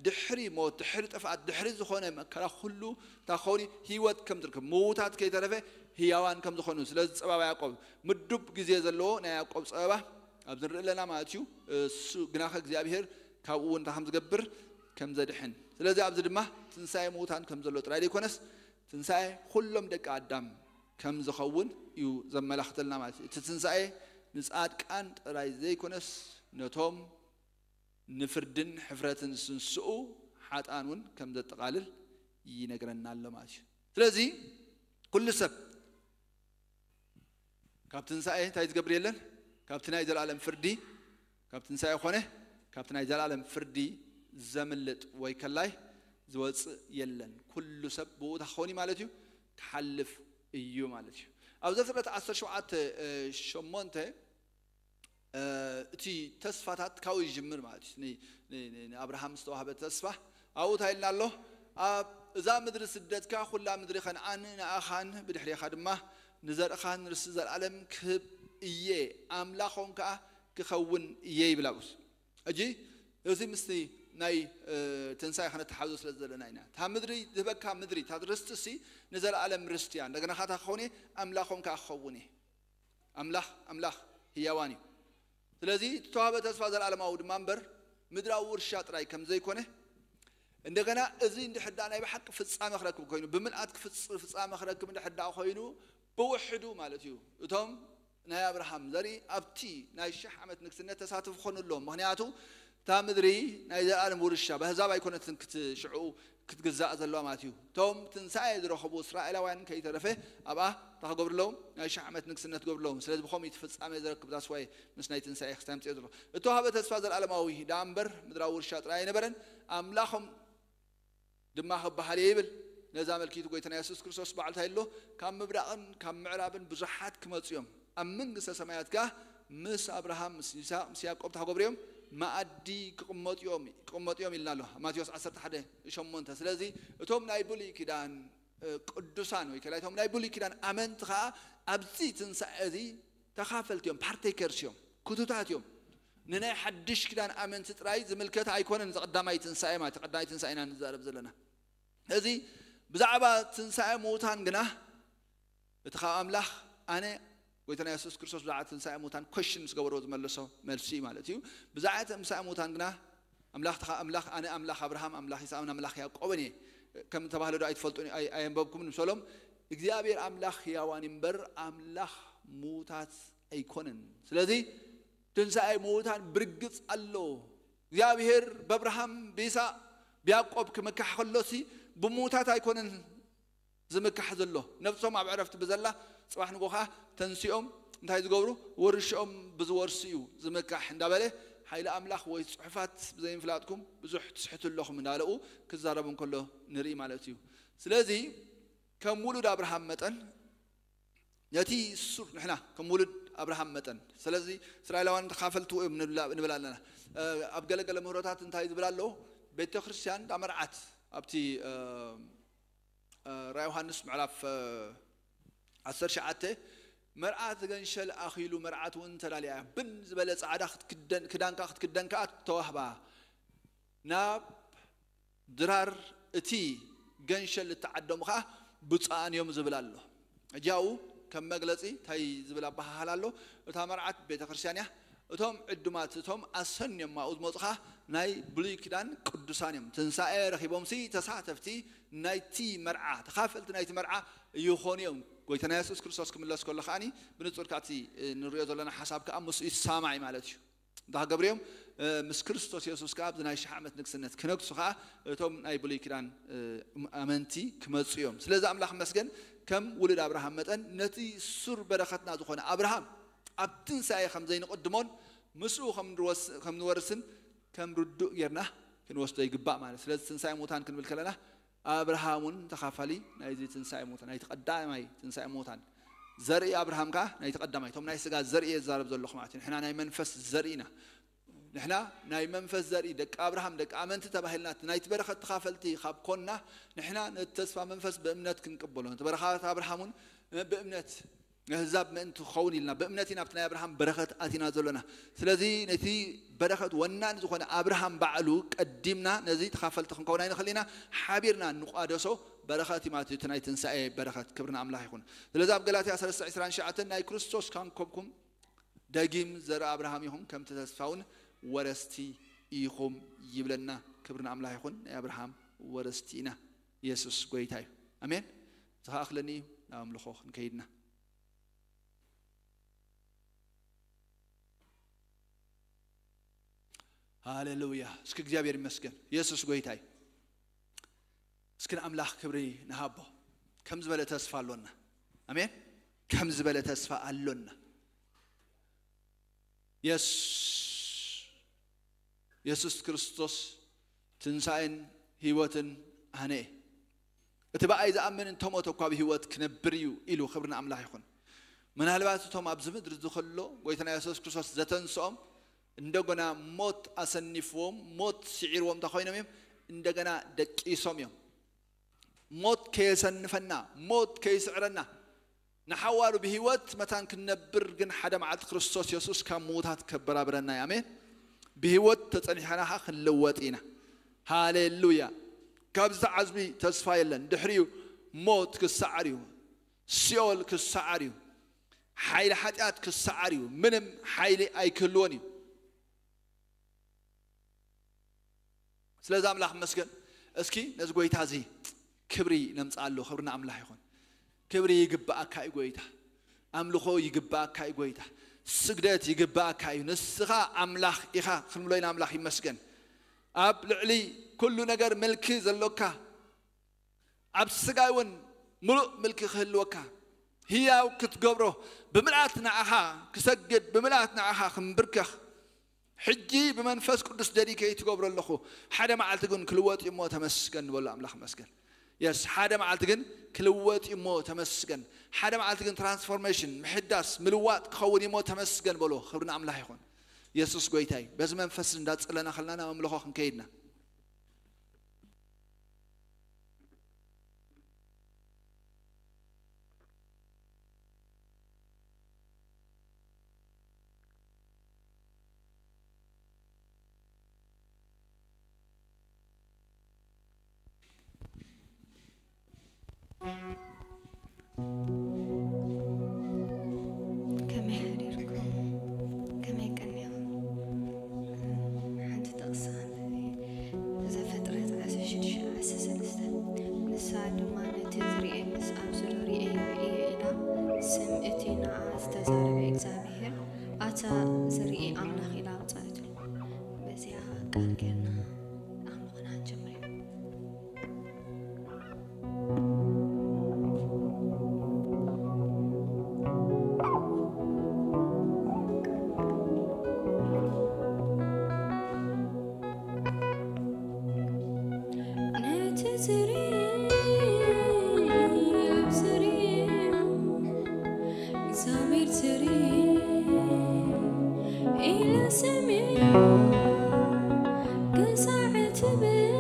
ድሕሪ ሞት፣ ድሕሪ ጥፍኣት፣ ድሕሪ ዝኾነ መከራ ኩሉ እንታይ ክኸውን እዩ? ህይወት ከም ትርከብ፣ ምዉታት ከይተረፈ ህያዋን ከም ዝኾኑ። ስለዚ ጸባባ ያዕቆብ ምዱብ ግዜ ዘለዎ ናይ ያዕቆብ ጸበባ ኣብዚ ንርኢ ኣለና ማለት እዩ። እሱ ግናኸ እግዚኣብሔር ካብኡ እውን እንታይ ከም ዝገብር ከም ዘድሕን። ስለዚ ኣብዚ ድማ ትንሳኤ ምዉታን ከም ዘሎ ጥራይ ዘይኮነስ ትንሳኤ ኩሎም ደቂ ኣዳም ከም ዝኸውን እዩ ዘመላኽተልና ማለት እዩ። እቲ ትንሳኤ ንጻድቃን ጥራይ ዘይኮነስ ነቶም ንፍርድን ሕፍረትን ዝትንስኡ ሓጥኣን እውን ከም ዘጠቓልል ይነግረና ኣሎ ማለት እዩ። ስለዚ ኩሉ ሰብ ካብ ትንሳኤ እንታይ ዝገብር የለን፣ ካብቲ ናይ ዘላለም ፍርዲ፣ ካብ ትንሳኤ ኮነ ካብቲ ናይ ዘላለም ፍርዲ ዘምልጥ ወይ ከላይ ዝወፅእ የለን። ኩሉ ሰብ ብኡ እንታይ ክኸውን እዩ ማለት እዩ? ክሓልፍ እዩ ማለት እዩ። ኣብ ዘፍጥረት ዓሰርተ ሸውዓተ ሸሞንተ እቲ ተስፋታት ካብኡ ይጅምር ማለት እዩ። ንኣብርሃም ዝተዋህበ ተስፋ ኣብኡ እንታይ ኢልና ኣሎ? ኣብ እዛ ምድሪ ስደትካ ኩላ ምድሪ ከነኣን ንኣኻን ብድሕሬኻ ድማ ንዘርእኻን ርስቲ ዘለኣለም ክህብ እየ፣ ኣምላኾም ከዓ ክኸውን እየ ይብል ኣብኡስ። ሕጂ እዚ ምስቲ ናይ ትንሳኤ ከነተሓዞ ስለ ዘለና ኢና። እታ ምድሪ ዝህበካ ምድሪ፣ እታ ርስቲ ሲ ንዘለኣለም ርስቲ እያ። እንደገና ካታ ክኸውን እየ፣ ኣምላኾም ከዓ ክኸውን እየ። ኣምላኽ ኣምላኽ ህያዋን እዩ። ስለዚ እቲ ተዋህበ ተስፋ ዘለኣለማዊ ድማ እምበር ምድራዊ ውርሻ ጥራይ ከም ዘይኮነ፣ እንደገና እዚ እንድሕር ደኣ ናይ ብሓቂ ፍጻመ ክረክብ ኮይኑ፣ ብምልኣት ክፍጽ- ፍጻመ ክረክብ እንድሕር ደኣ ኮይኑ፣ ብውሕዱ ማለት እዩ እቶም ናይ ኣብርሃም ዘርኢ ኣብቲ ናይ ሽሕ ዓመት ንግስነት ተሳትፉ ክኾኑ ኣለዎም። ምኽንያቱ እታ ምድሪ ናይ ዘለኣለም ውርሻ ብኣህዛብ ኣይኮነትን ክት- ሽዑ ክትግዛእ ዘለዋ ማለት እዩ። እቶም ትንሳኤ ዝረኸቡ እስራኤላውያን ከይተረፈ ኣብኣ እንታይ ክገብሩ ኣለዎም? ናይ ሽሕ ዓመት ንግስነት ክገብሩ ኣለዎም። ስለዚ ብኸምኡ እዩ እቲ ፍጻሜ ዝረክብ። ዛስዋይ ምስ ናይ ትንሳኤ ክስታይ ምፅኦ ዘሎ እተዋህበ ተስፋ ዘለኣለማዊ ደኣ እምበር ምድራዊ ውርሻ ጥራይ ኣይነበረን። ኣምላኾም ድማ ክበሃል እየ ይብል። ነዛ መልኪቱ ጎይታና የሱስ ክርስቶስ በዓል እንታይ ኣሎ? ካብ ምብራቕን ካብ ምዕራብን ብዙሓት ክመፁ እዮም፣ ኣብ መንግስተ ሰማያት ከኣ ምስ ኣብርሃም ምስ ይስሐቅ ምስ ያዕቆብ እንታይ ክገብሩ እዮም? መኣዲ ክቕመጡ እዮም ክቕመጡ እዮም ኢልና ኣሎ ማቴዎስ ዓሰርተ ሓደ ሸሞንተ። ስለዚ እቶም ናይ ብሉይ ኪዳን ቅዱሳን ወይ ከላ እቶም ናይ ብሉይ ኪዳን ኣመንቲ ከዓ ኣብዚ ትንሳኤ እዚ ተኻፈልቲ እዮም፣ ፓርቴከርስ እዮም፣ ክቱታት እዮም። ንናይ ሓድሽ ኪዳን ኣመንቲ ጥራይ ዝምልከት ኣይኮነን። እዚ ቀዳማይ ትንሳኤ ማለት ቀዳማይ ትንሳኤ ኢና ንዛረብ ዘለና። እዚ ብዛዕባ ትንሳኤ ምዉታን ግና እቲ ካብ ኣምላኽ ኣነ ጎይታና የሱስ ክርስቶስ ብዛዕባ ትንሳኤ ምዉታን ኮሽን ምስ ገበርዎ ዝመለሶ መልሲ እዩ ማለት እዩ። ብዛዕባ ትንሳኤ ምዉታን ግና ኣምላኽ ተኻ- ኣምላኽ ኣነ ኣምላኽ ኣብርሃም ኣምላኽ ይስሐቅን ኣምላኽ ያዕቆብን እየ ከም ተባህለ ዶ ኣይትፈልጡን ኣይ- ኣየንበብኩምን ምሰሎም እግዚኣብሔር ኣምላኽ ህያዋን እምበር ኣምላኽ ምዉታት ኣይኮነን። ስለዚ ትንሳኤ ምዉታን ብርግጽ ኣሎ። እግዚኣብሔር ብኣብርሃም ብይስሐቅ ብያዕቆብ ክምካሕ ከሎሲ ብምዉታት ኣይኮነን ዝምካሕ ዘሎ። ነብሶም ኣብ ዕረፍቲ ብዘላ ጽባሕ ንጎ ከዓ ተንሲኦም እንታይ ዝገብሩ? ወርሽኦም ብዝወርሱ እዩ ዝምካሕ እንዳበለ ሓይሊ ኣምላኽ ወይ ጽሑፋት ብዘይምፍላጥኩም ብዙሕ ትስሕቱ ኣለኹም እንዳለኡ ክዛረቡ እንከሎ ንርኢ ማለት እዩ። ስለዚ ከም ውሉድ ኣብርሃም መጠን ነቲ ሱር ንሕና ከም ውሉድ ኣብርሃም መጠን ስለዚ እስራኤላውያን ተኻፈልቲ እዮም ንብል ኣለና። ኣብ ገለገለ ምህሮታት እንታይ ዝብል ኣሎ? ቤተ ክርስቲያን እታ መርዓት ኣብቲ ራይ ዮሃንስ ምዕራፍ ዓሰርተ ትሽዓተ መርዓት ገንሸል ኣኺሉ፣ መርዓት እውን ተላልያ፣ ብን ዝበለ ጻዕዳ ክትክደን፣ ክዳንካ ክትክደን ከኣ ተዋህባ፣ ናብ ድራር እቲ ገንሸል እተዓደሙ ከኣ ብፁዓን እዮም ዝብል ኣሎ። እጃኡ ከም መግለጺ እንታይ ዝብል ኣበሃህላ ኣሎ? እታ መርዓት ቤተ ክርስቲያን እያ። እቶም ዕዱማት፣ እቶም ኣሰንዮም ኣብኡ ዝመጹ ከኣ ናይ ብሉይ ኪዳን ቅዱሳን እዮም። ትንሳኤ ረኺቦምሲ ተሳተፍቲ ናይቲ መርዓ፣ ተኻፈልቲ ናይቲ መርዓ ይኾኑ እዮም። ጎይታና የሱስ ክርስቶስ ክምለስ ከሎ ከኣኒ ብንጹር ካብቲ ንሪኦ ዘለና ሓሳብ ከኣ ምስኡ ይሰማማዕ ማለት እዩ። እንታይ ክገብሩ እዮም? ምስ ክርስቶስ የሱስ ከኣ ኣብዚ ናይ ሽሕ ዓመት ንግስነት ክነግሱ ከኣ እቶም ናይ ብሉይ ኪዳን ኣመንቲ ክመጹ እዮም። ስለዚ ኣምላኽ መስገን ከም ውሉድ ኣብርሃም መጠን ነቲ ሱር በረኸትና ዝኾነ ኣብርሃም ኣብ ትንሳኤ ከም ዘይንቕድሞን ምስኡ ከም ንወስ-፣ ከም ንወርስን ከም ርዱእ ጌርና ክንወስዶ ይግባእ ማለት። ስለዚ ትንሳኤ ሙታን ክንብል ከለና ኣብርሃም እውን ተኻፋሊ ናይዚ ትንሳኤ ሙታን፣ ናይቲ ቀዳማይ ትንሳኤ ሙታን ዘርኢ ኣብርሃም ከኣ ናይቲ ቀዳማይ፣ እቶም ናይ ስጋ ዘርኢ እየ ዝዛረብ ዘለኹ ማለት እዩ። ንሕና ናይ መንፈስ ዘርኢ ኢና። ንሕና ናይ መንፈስ ዘርኢ ደቂ ኣብርሃም፣ ደቂ ኣመንቲ ተባሂልና እቲ ናይቲ በረኸት ተኻፈልቲ ካብ ኮንና፣ ንሕና ነቲ ተስፋ መንፈስ ብእምነት ክንቅበሎ፣ ነቲ በረኸት ኣብርሃም እውን ብእምነት ንህዛብ ምእንቲ ክኸውን ኢልና ብእምነት ኢና ኣብቲ ናይ ኣብርሃም በረኸት ኣቲና ዘሎና። ስለዚ ነቲ በረኸት ወናኒ ዝኾነ ኣብርሃም ባዕሉ ቀዲምና ነዚ ተኻፈልቲ ክንከውን ኣይንኽእል ኢና። ሓቢርና ንቋደሶ በረኸት እዩ ማለት እዩ፣ እቲ ናይ ትንሳኤ በረኸት። ክብሪ ንኣምላኽ ይኹን። ስለዚ ኣብ ገላትያ ሰለስተ ዕስራን ትሽዓተን ናይ ክርስቶስ ካንኮብኩም ደጊም ዘርኢ ኣብርሃም ኢኹም፣ ከምቲ ተስፋ እውን ወረስቲ ኢኹም ይብለና። ክብሪ ንኣምላኽ ይኹን። ናይ ኣብርሃም ወረስቲ ኢና። የሱስ ጎይታ እዩ። ኣሜን። ዝኸኣኽለኒ እዩ። ናብ ኣምልኾ ክንከይድና። ሃሌሉያ። እስኪ እግዚኣብሔር ይመስገን። የሱስ ጎይታ እዩ። እስኪ ንኣምላኽ ክብሪ ንሃቦ። ከም ዝበለ ተስፋ ኣሎና። ኣሜን። ከም ዝበለ ተስፋ ኣሎና። የስ-፣ የሱስ ክርስቶስ ትንሳኤን ህይወትን ኣነ እየ። እቲ ብኣይ ዝኣምን እንተሞተ እኳ ብህይወት ክነብር እዩ ኢሉ። ክብሪ ንኣምላኽ ይኹን። ምናልባት እቶም ኣብዚ ምድሪ እዚ ከሎ ጎይታና የሱስ ክርስቶስ ዘተንስኦም እንደገና ሞት ኣሰኒፍዎም፣ ሞት ስዒርዎም እንተ ኮይኖም እዮም፣ እንደገና ደቂሶም እዮም። ሞት ከየሰንፈና፣ ሞት ከይስዕረና፣ ንሓዋሩ ብህይወት መታን ክንነብር ግን ሓደ መዓልቲ ክርስቶስ የሱስ ካብ ምዉታት ከበራብረና እዩ። ኣሜን። ብህይወት ተጸኒሕና ኸዓ ክንልወጥ ኢና። ሃሌሉያ። ካብዚ ዓዝቢ ተስፋ የለን። ድሕሪኡ ሞት ክሰዓር እዩ። ሲኦል ክሰዓር እዩ። ሓይሊ ሓጢኣት ክሰዓር እዩ። ምንም ሓይሊ ኣይክህልዎን እዩ። ስለዚ ኣምላኽ መስገን። እስኪ ነዚ ጎይታ እዚ ክብሪ ነምጽኣሉ። ክብሪ ንኣምላኽ ይኹን። ክብሪ ይግብኣካ እዩ ጎይታ። ኣምልኾ ይግብኣካ እዩ ጎይታ። ስግደት ይግብኣካ እዩ። ንስኻ ኣምላኽ ኢኻ ክንብሎ ኢና። ኣምላኽ ይመስገን። ኣብ ልዕሊ ኩሉ ነገር ምልኪ ዘሎካ፣ ኣብ ስጋ እውን ምሉእ ምልኪ ክህልወካ፣ ህያው ክትገብሮ፣ ብምልኣት ንዓኻ ክሰግድ፣ ብምልኣት ንዓኻ ክምብርከኽ፣ ሕጂ ብመንፈስ ቅዱስ ደዲከ ትገብሮ ኣለኹ። ሓደ መዓልቲ ግን ክልወጥ እዩ እሞ ተመስገን ንበሎ። ኣምላኽ መስገን። የስ፣ ሓደ መዓልቲ ግን ክልወጥ እዩ እሞ ተመስገን። ሓደ መዓልቲ ግን ትራንስፎርሜሽን፣ ምሕዳስ፣ ምልዋጥ ክኸውን እዩ እሞ ተመስገን በሎ። ክብሪ ንኣምላኽ ይኹን። የሱስ ጎይታ እዩ። በዚ መንፈስ እንዳጸለና ከለና ናብ ኣምልኾ ክንከይድና። ከመይ ሓዲርኩም? ከመይ ቀኒኹም? ሓንቲ ጥቕሲ ከንብብ እየ። ዘፍጥረት ዓሰርተ ሽዱሽተ ዓሰርተ ሰለስተ። ንሳ ድማ ነቲ ዝርኤ ምስ ኣብዚ ርኤዮ እየ ኢላ፣ ስም እቲ ንዓ ዝተዛረበ እግዚኣብሄር፣ ኣታ ዝርኢ ኣምላኽ ኢላ ኣውጽኣቶ። በዚኣ ቃል ጌርና ኣምልኾና ንጀምር ኢና። ነቲ ዝርኢ ኣብ ዝርኢ እግዚኣብሔር ዝርኢ ኢለ ሰሚዐ ክሳዕ ትብል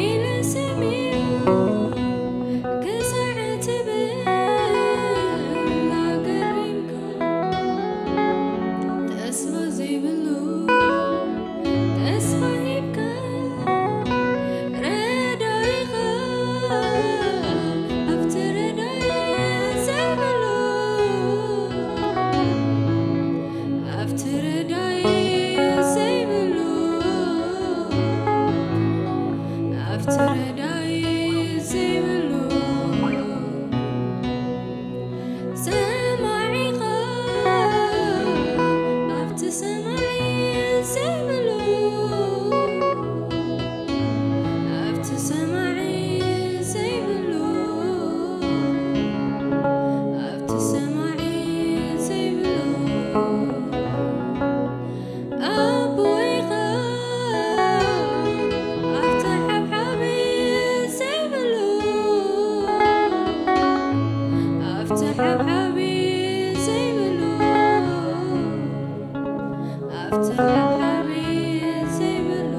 ኢለ ሰሚዑ ክሳዕ ትብል ኣገሪምካ፣ ተስፋ ዘይብሉ ተስፋ ሂብካ፣ ረዳኢኻ ኣብቲ ረዳኢ ዘይብሉ፣ ኣብቲ ረዳኢ ዘይብሉ፣ ኣብቲ ረዳኢ ዘይብሉ፣ ሰማዒኻ ኣብቲ ሰማዒ ዘይብሉ፣ ኣብቲ ሰማዒ ዘይብሉ፣ ኣብቲ ሰማዒ ዘይብሉ፣ ኣቦይኻ ኣብቲ ሓብሓቢ ዘይብሉ፣ ኣብቲ ሓብሓቢ ዘይብሉ፣ ኣብቲ ሓብሓቢ ዘይብሉ።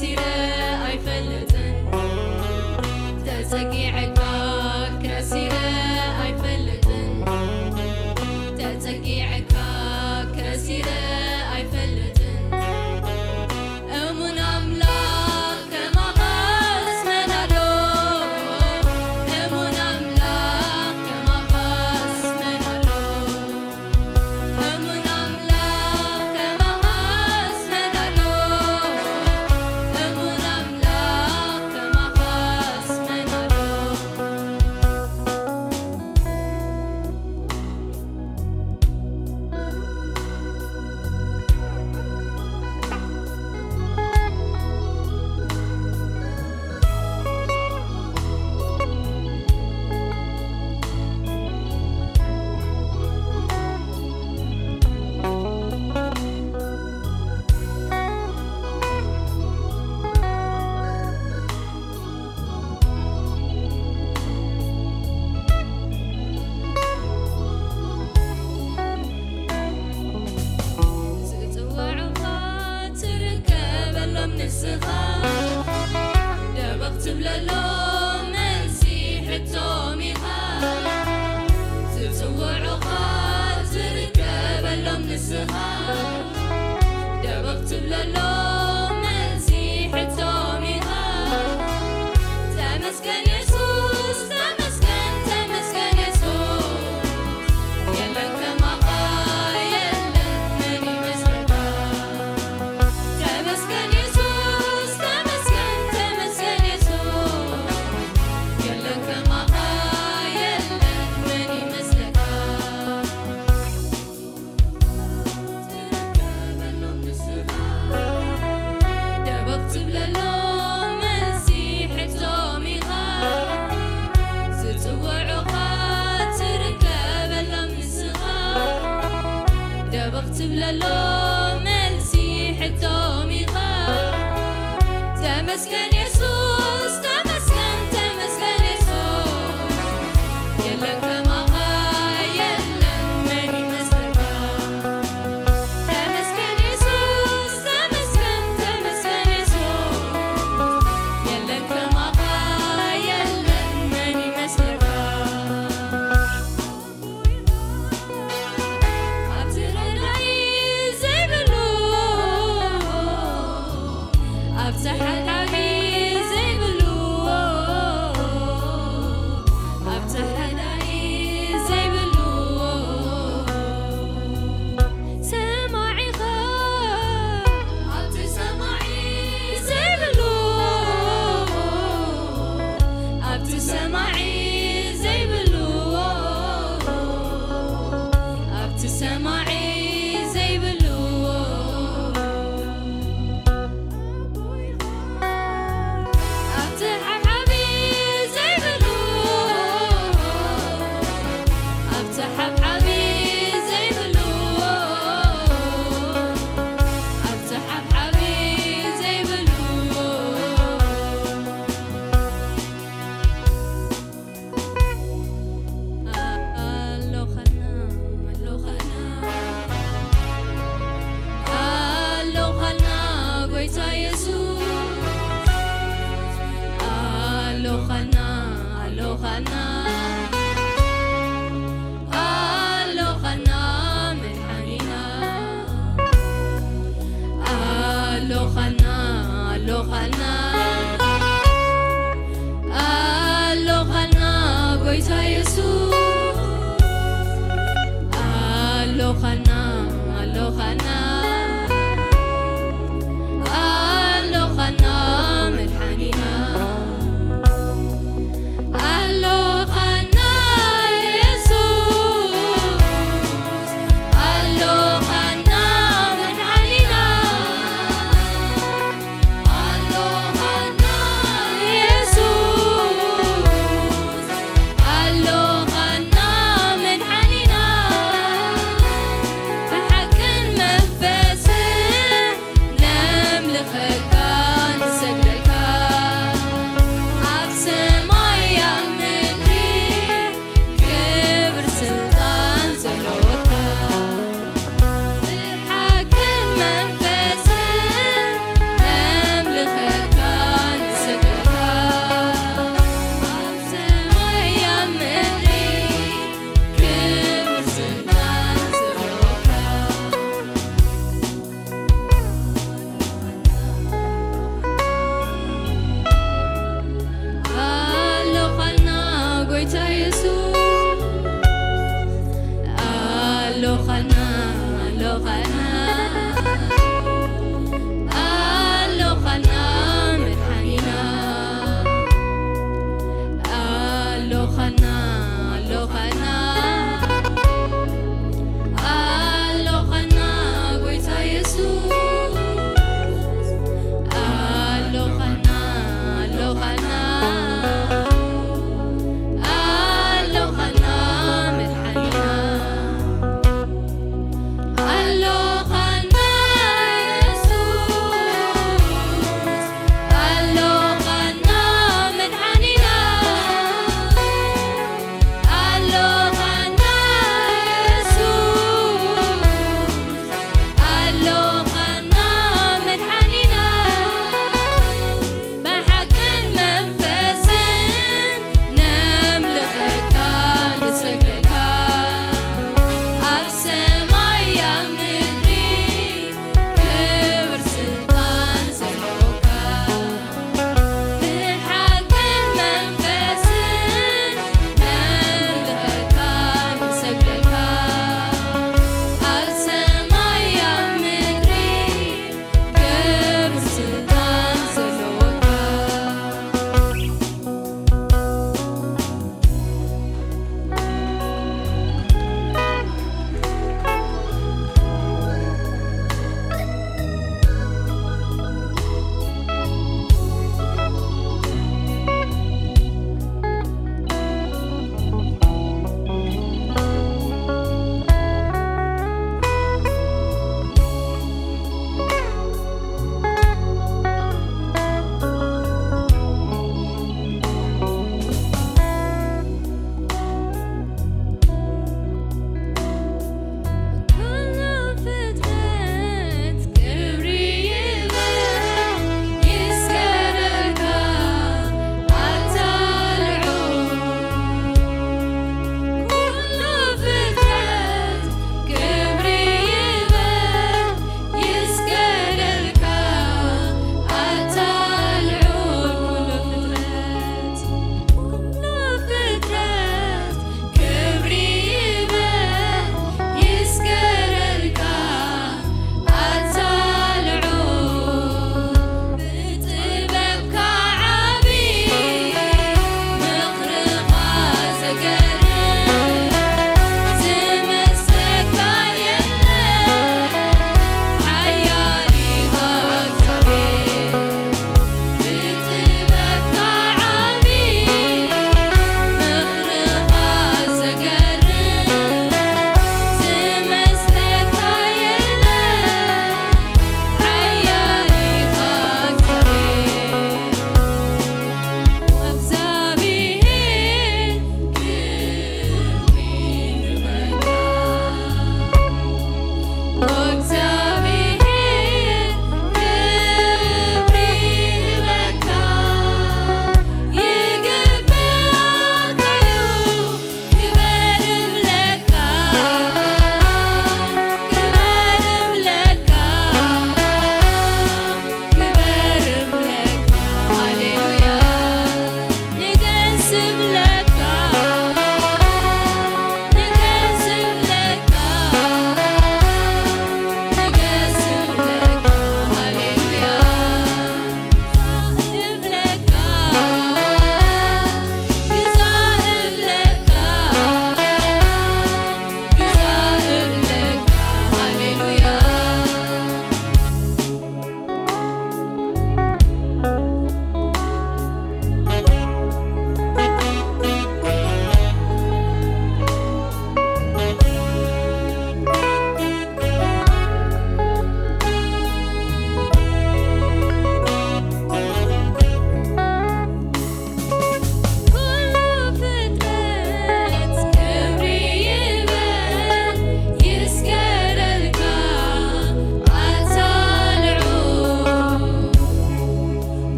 ከሲረ ኣይፈልጥን፣ ተጸጊዐካ ከሲረ ኣይፈልጥን፣ ተጸጊዐካ ከሲረ ኣይፈልጥን። እሙን ኣምላኽ ከማኻስ መን ኣሎ? እሙን ኣምላኽ ከማኻስ መን ኣሎ? እሙን ኣምላኽ ከማኻስ መን ኣሎ? እሙን ኣምላኽ ከማኻስ መን ኣሎ? ዝጽውዑኻ ትርከበሎም ንስኻ፣ ደበኽ ትብለሎም መልሲ ሕቶም ኢኻ። ዝጽውዑኻ ትርከበሎም ንስኻ፣ ደበኽ ትብለሎም መልሲ ሕቶም ኢኻ። ተመስገን የሱስ፣ ተመስገን፣ ተመስገን የሱስ። የለን ከማኻ የለን፣ መን ይመስለካ? ተመስገን የሱስ፣ ተመስገን፣ ተመስገን የሱስ። የለን ከማኻ የለን፣ መን ይመስለካ? ትርከበሎም ንስኻ፣ ደበኽ ትብለሎም መልሲ ሕቶም ኢኻ። ዝጽውዑኻ ትርከበሎም ንስኻ፣ ደበኽ ትብለሎም መልሲ ሕቶም ኢኻ። ተመስገን የሱስ፣ ተመስገን፣ ተመስገን የሱስ። የለን ከማኻ የለን፣ መን ይመስለካ? ተመስገን የሱስ፣ ተመስገን፣ ተመስገን የሱስ። የለን ከማኻ የለን፣ መን ይመስለካ? ኣብቲ ረዳኢ ዘይብሉ፣ ኣብቲ ሓዳጊ ዘይብሉ፣ ኣብቲ ሓዳጊ ዘይብሉ፣ ሰማዒኻ ኣብቲ ሰማዒ ዘይብሉ፣ ኣብቲ ሰማዒ ዘይብሉ፣ ኣብቲ ሰማዒ ዘይብሉ፣ ኣብቲ ሓብሓቢ ዘይብሉ፣ ኣብቲ ሓብሓቢ ዘይብሉ፣ ኣብቲ ሓብሓቢ ዘይብሉ፣ ኣሎኻና፣ ኣሎኻና፣ ኣሎኻና ጎይታ የሱስ፣ ኣሎኻና፣ ኣሎኻና፣ ኣሎኻና መድሓኒና፣ ኣሎኻና፣ ኣሎኻና፣ ኣሎኻና ጎይታ የሱስ፣ ኣሎኻና፣ ኣሎኻና፣ ኣሎኻና መድሓኒና። ኣሎኻና የሱስ፣ ኣሎኻና መድሓኒና፣ ኣሎኻና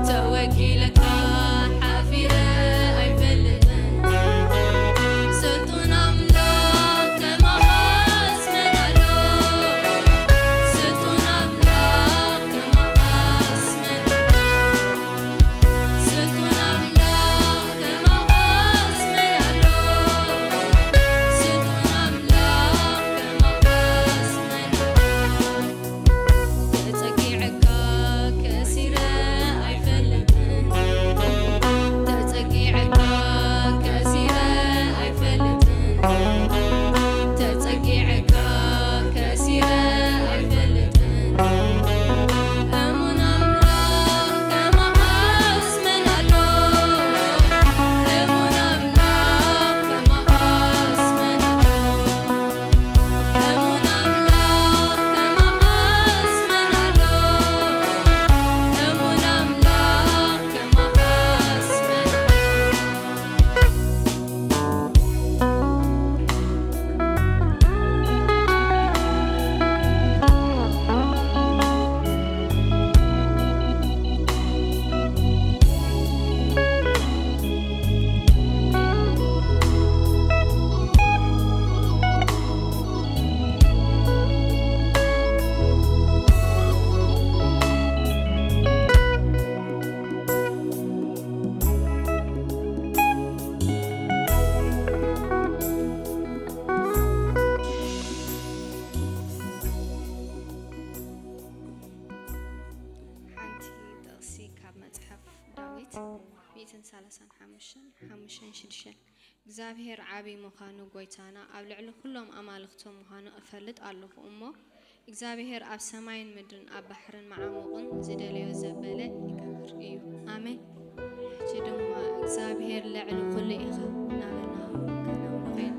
ተወኪለካ ሓፊረ ኣይፈልጥን። ስልጡን ኣምላኽ ከማኻስ መን ኣሎ? ስልጡን ኣምላኽ ከማኻስ መን ኣሎ? ስልጡን ኣምላኽ ከማኻስ መን ኣሎ? ስልጡን ኣምላኽ ከማኻስ መን ኣሎ? ተጸጊዐካ ከሲረ ኣይፈልጥን። ተጸጊዐካ ከሲረ ኣይፈልጥን። ተጸጊዐካ ከሲረ ኣይፈልጥን። እሙን ኣምላኽ ከማኻስ መን ኣሎ? እሙን ኣምላኽ ከማኻስ መን ኣሎ? እሙን ኣምላኽ ከማኻስ መን ኣሎ? እሙን ኣምላኽ ከማኻስ መን ኣሎ? ሓንቲ ጥቕሲ ካብ መጽሓፍ ዳዊት ሚእትን ሰላሳን ሓሙሽተን፣ ሓሙሽተን ሽዱሽተን። እግዚኣብሄር ዓቢ ምዃኑ፣ ጐይታና ኣብ ልዕሊ ኵሎም ኣማልኽቱ ምዃኑ እፈልጥ ኣለኹ እሞ፣ እግዚኣብሄር ኣብ ሰማይን ምድርን ኣብ ባሕርን መዓሙቕን ዝደለዮ ዘበለ ይገብር እዩ። ኣሜን። ሕጂ ድማ እግዚኣብሄር ልዕሊ ኵሉ ኢኻ እናበልና ከነምልኾ ኢና።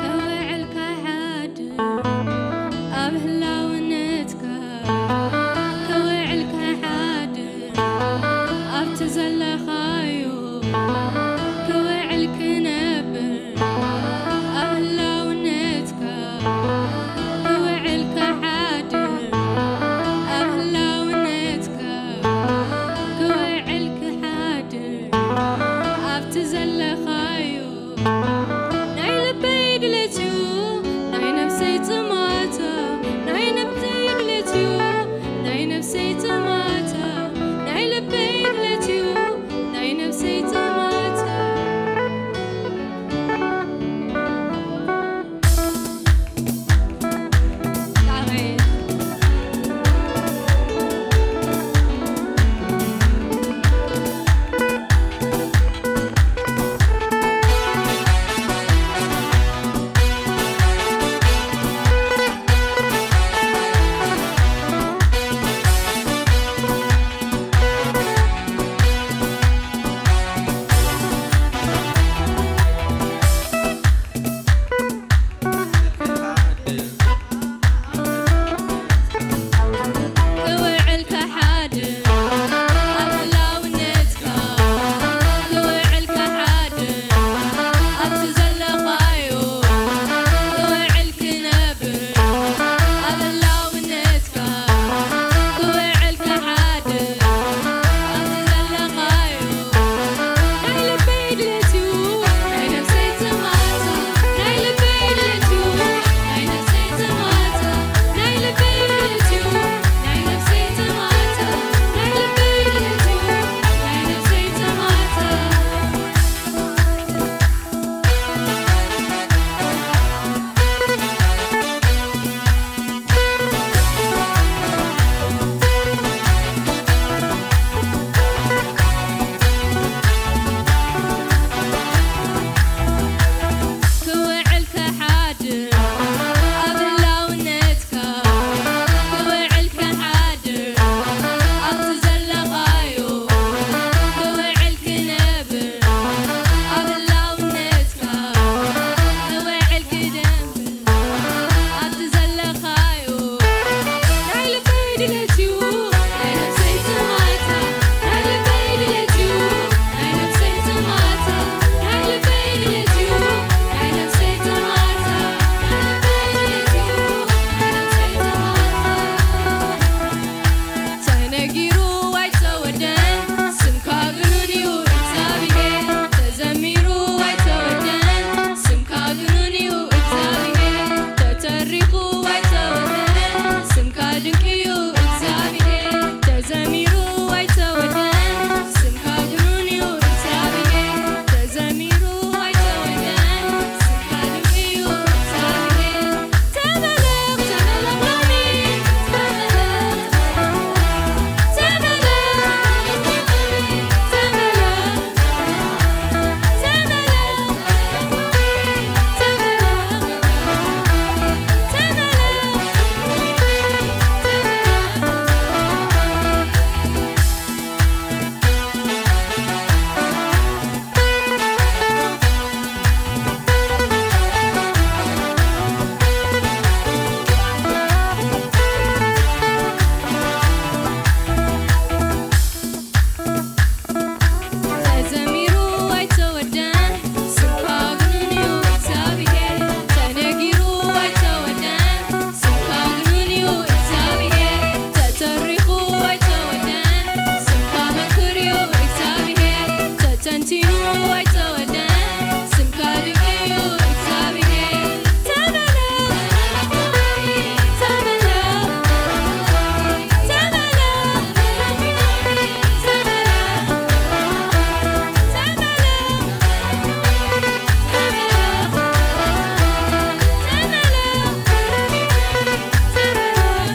ከውዕል ክሓድር ኣብ ህላውነትካ፣ ከውዕል ክሓድር ኣብቲ ዘለኻዮ፣ ከውዕል ክነብር ኣብ ህላውነትካ፣ ከውዕል ክሓድር ኣብ ህላውነትካ፣ ከውዕል ክሓድር ኣብቲ ዘለኻዮ። ናይ ልበይ ድሌት እዩ፣ ናይ ነፍሰይ ጥማታ፣ ናይ ነፍሰይ ድሌት እዩ፣ ናይ ነፍሰይ ጥማታ፣ ናይ ልበይ ድሌት እዩ፣ ናይ ኣይተወልደን፣ ስምካ ድንቅ እዩ እግዚኣብሔር። ተመለኽ፣ ተመለኽ፣ ተመለኽ፣ ተመለኽ፣ ተመለኽ፣ ተመለኽ፣ ተመለኽ።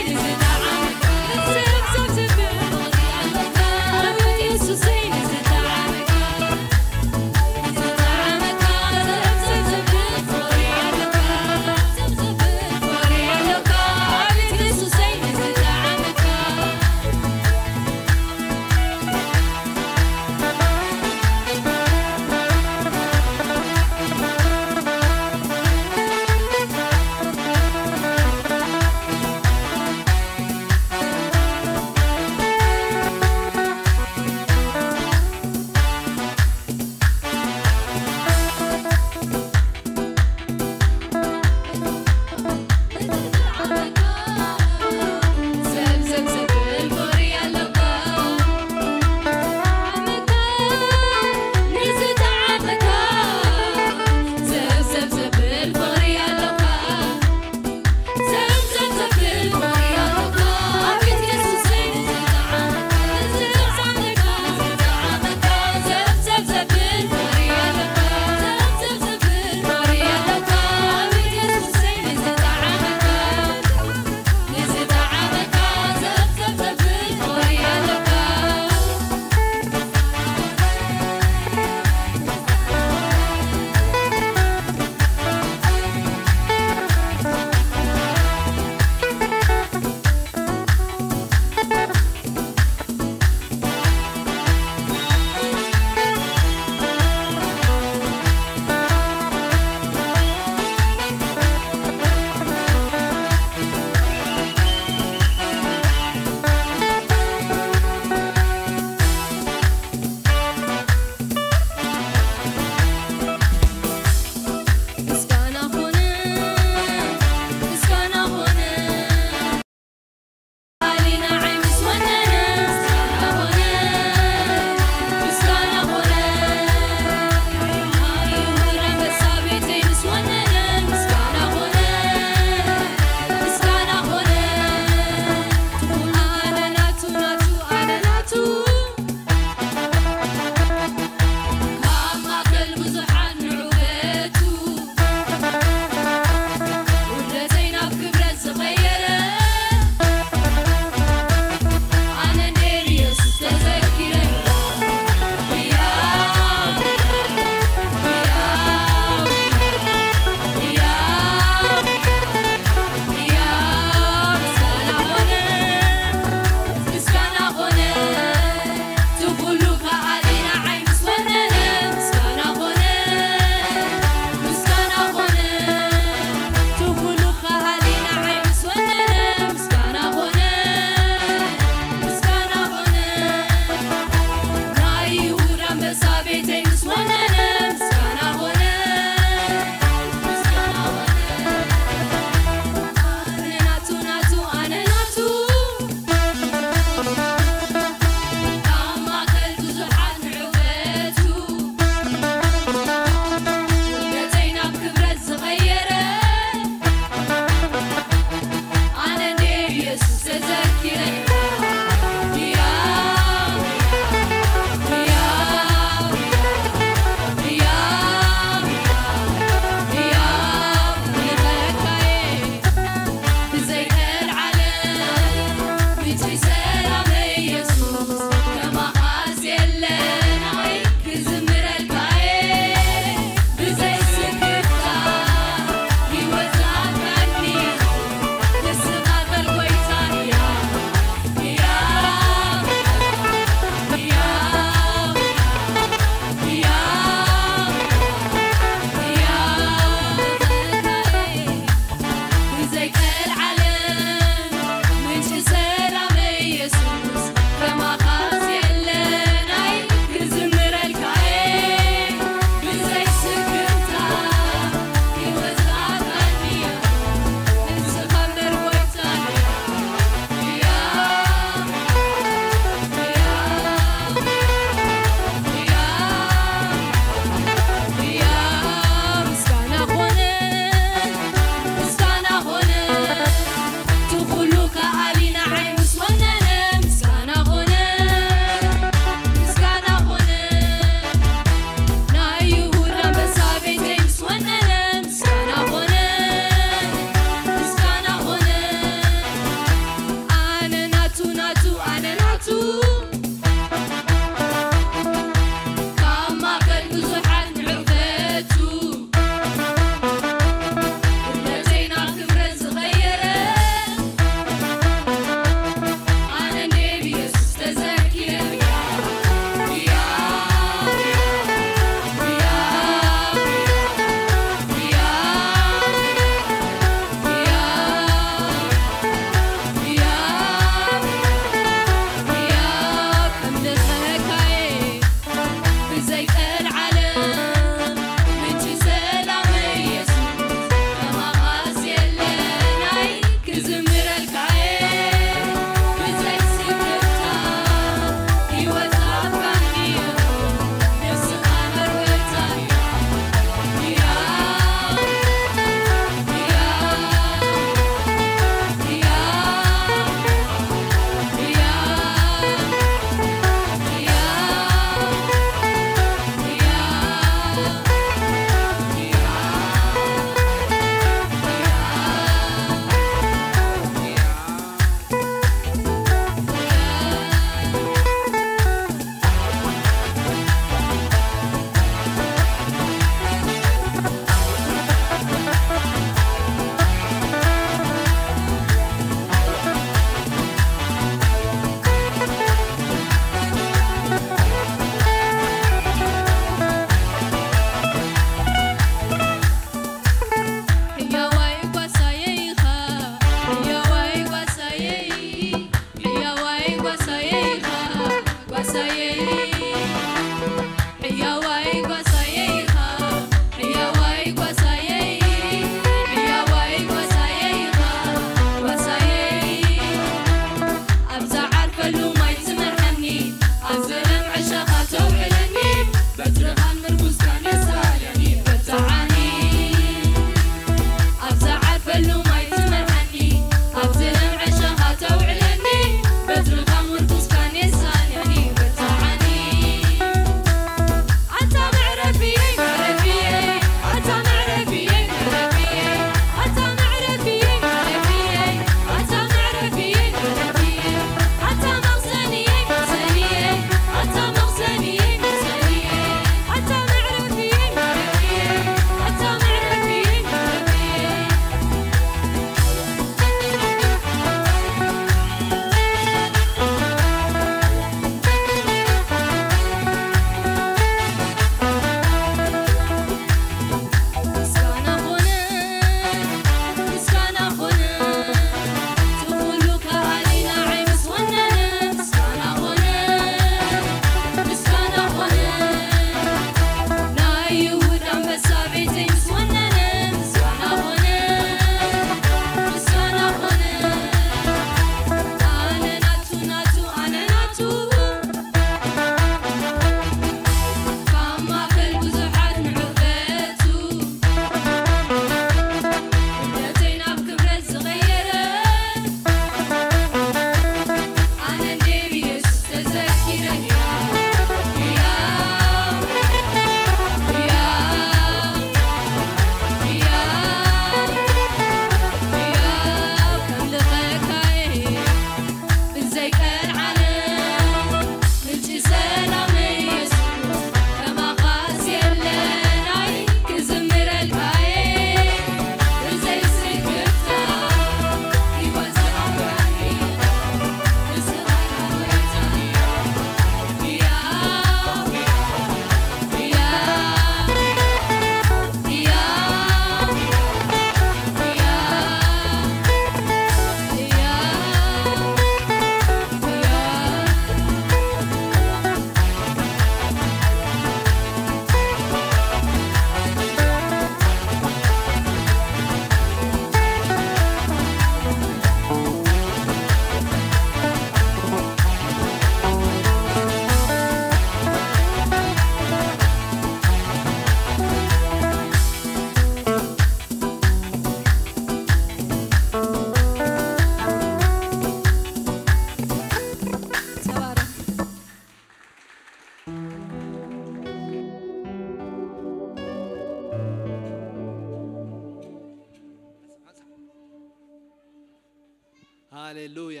ሃሌሉያ።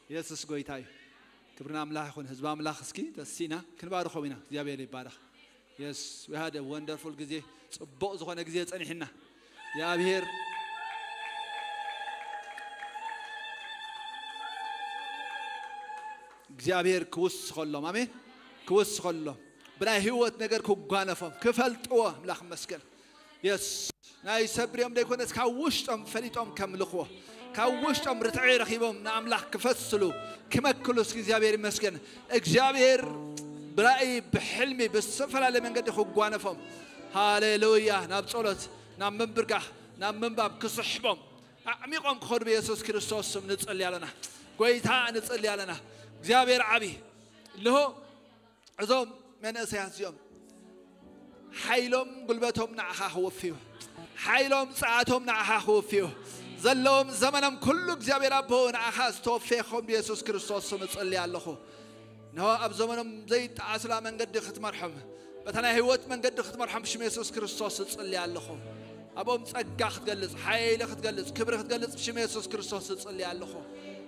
የሱስ ጎይታ እዩ። ክብሪ ንኣምላኽ ይኹን። ህዝቢ ኣምላኽ እስኪ ተሲና ክንባርኾም ኢና። እግዚኣብሔር ይባረኽ። Yes, we had a wonderful ግዜ፣ ጽቡቕ ዝኾነ ግዜ ጸኒሕና። እግዚኣብሔር እግዚኣብሔር ክውስኸሎም፣ ኣሜን፣ ክውስኸሎም፣ ብናይ ህይወት ነገር ክጓነፎም ክፈልጥዎ ኣምላኽ መስገን። የስ ናይ ሰብ ርዮም ዘይኮነስ ካብ ውሽጦም ፈሊጦም ከምልኽዎ፣ ካብ ውሽጦም ርትዒ ረኺቦም ንኣምላኽ ክፈስሉ ክመክሉ እስኪ እግዚኣብሔር ይመስገን። እግዚኣብሔር ብራእይ ብሕልሚ ብዝተፈላለየ መንገዲ ክጓነፎም፣ ሃሌሉያ፣ ናብ ጸሎት፣ ናብ ምንብርጋኽ፣ ናብ ምንባብ ክስሕቦም፣ ኣዕሚቖም ክኸዱ ብየሱስ ክርስቶስ ስም ንጽሊ ኣለና። ጎይታ ንጽሊ ኣለና። እግዚኣብሔር ዓቢ። እንሆ እዞም መንእሰያት እዚኦም ሓይሎም ጉልበቶም ንዓኻ ክውፍዩ፣ ሓይሎም ጸዓቶም ንዓኻ ክውፍዩ፣ ዘለዎም ዘመኖም ኩሉ እግዚኣብሔር ኣቦ ንዓኻ ዝተወፈየ ክኸውን ብየሱስ ክርስቶስ ስም እጽሊ ኣለኹ። እንሆ ኣብ ዘመኖም ዘይጠዓስላ መንገዲ ክትመርሖም፣ በታ ናይ ህይወት መንገዲ ክትመርሖም ብሽም የሱስ ክርስቶስ እጽሊ ኣለኹ። ኣብኦም ጸጋ ክትገልጽ፣ ሓይሊ ክትገልጽ፣ ክብሪ ክትገልጽ ብሽም የሱስ ክርስቶስ እጽሊ ኣለኹ።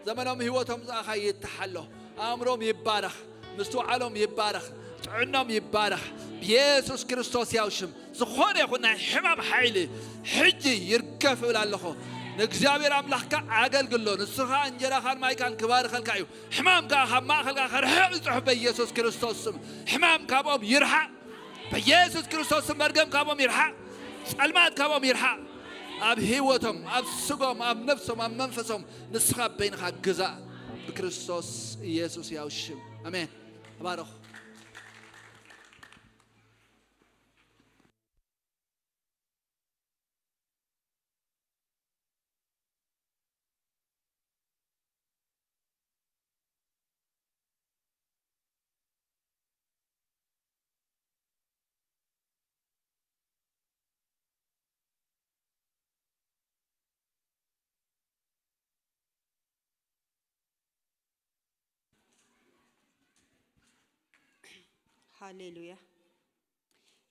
ዘመኖም ህይወቶም ዝኣኻ ይተሓሎ። ኣእምሮም ይባረኽ፣ ምስትውዓሎም ይባረኽ፣ ጥዕኖም ይባረኽ። ብየሱስ ክርስቶስ ያው ሽም ዝኾነ ይኹን ናይ ሕማም ሓይሊ ሕጂ ይርገፍ እብል ኣለኹ። ንእግዚኣብሔር ኣምላኽካ ኣገልግሎ። ንስኻ እንጀራኻን ማይካን ክባርኸልካ እዩ። ሕማም ከኣ ካብ ማእከልካ ክርሕቕ ይጽሑፍ በኢየሱስ ክርስቶስ ስም። ሕማም ካብኦም ይርሓቕ። በኢየሱስ ክርስቶስ ስም መርገም ካብኦም ይርሓቕ። ጸልማት ካብኦም ይርሓቕ። ኣብ ህይወቶም፣ ኣብ ስጎም፣ ኣብ ነፍሶም፣ ኣብ መንፈሶም ንስኻ በይንኻ ግዛእ። ብክርስቶስ ኢየሱስ ያው ሽም። ኣሜን። ተባረኹ። ሃሌሉያ።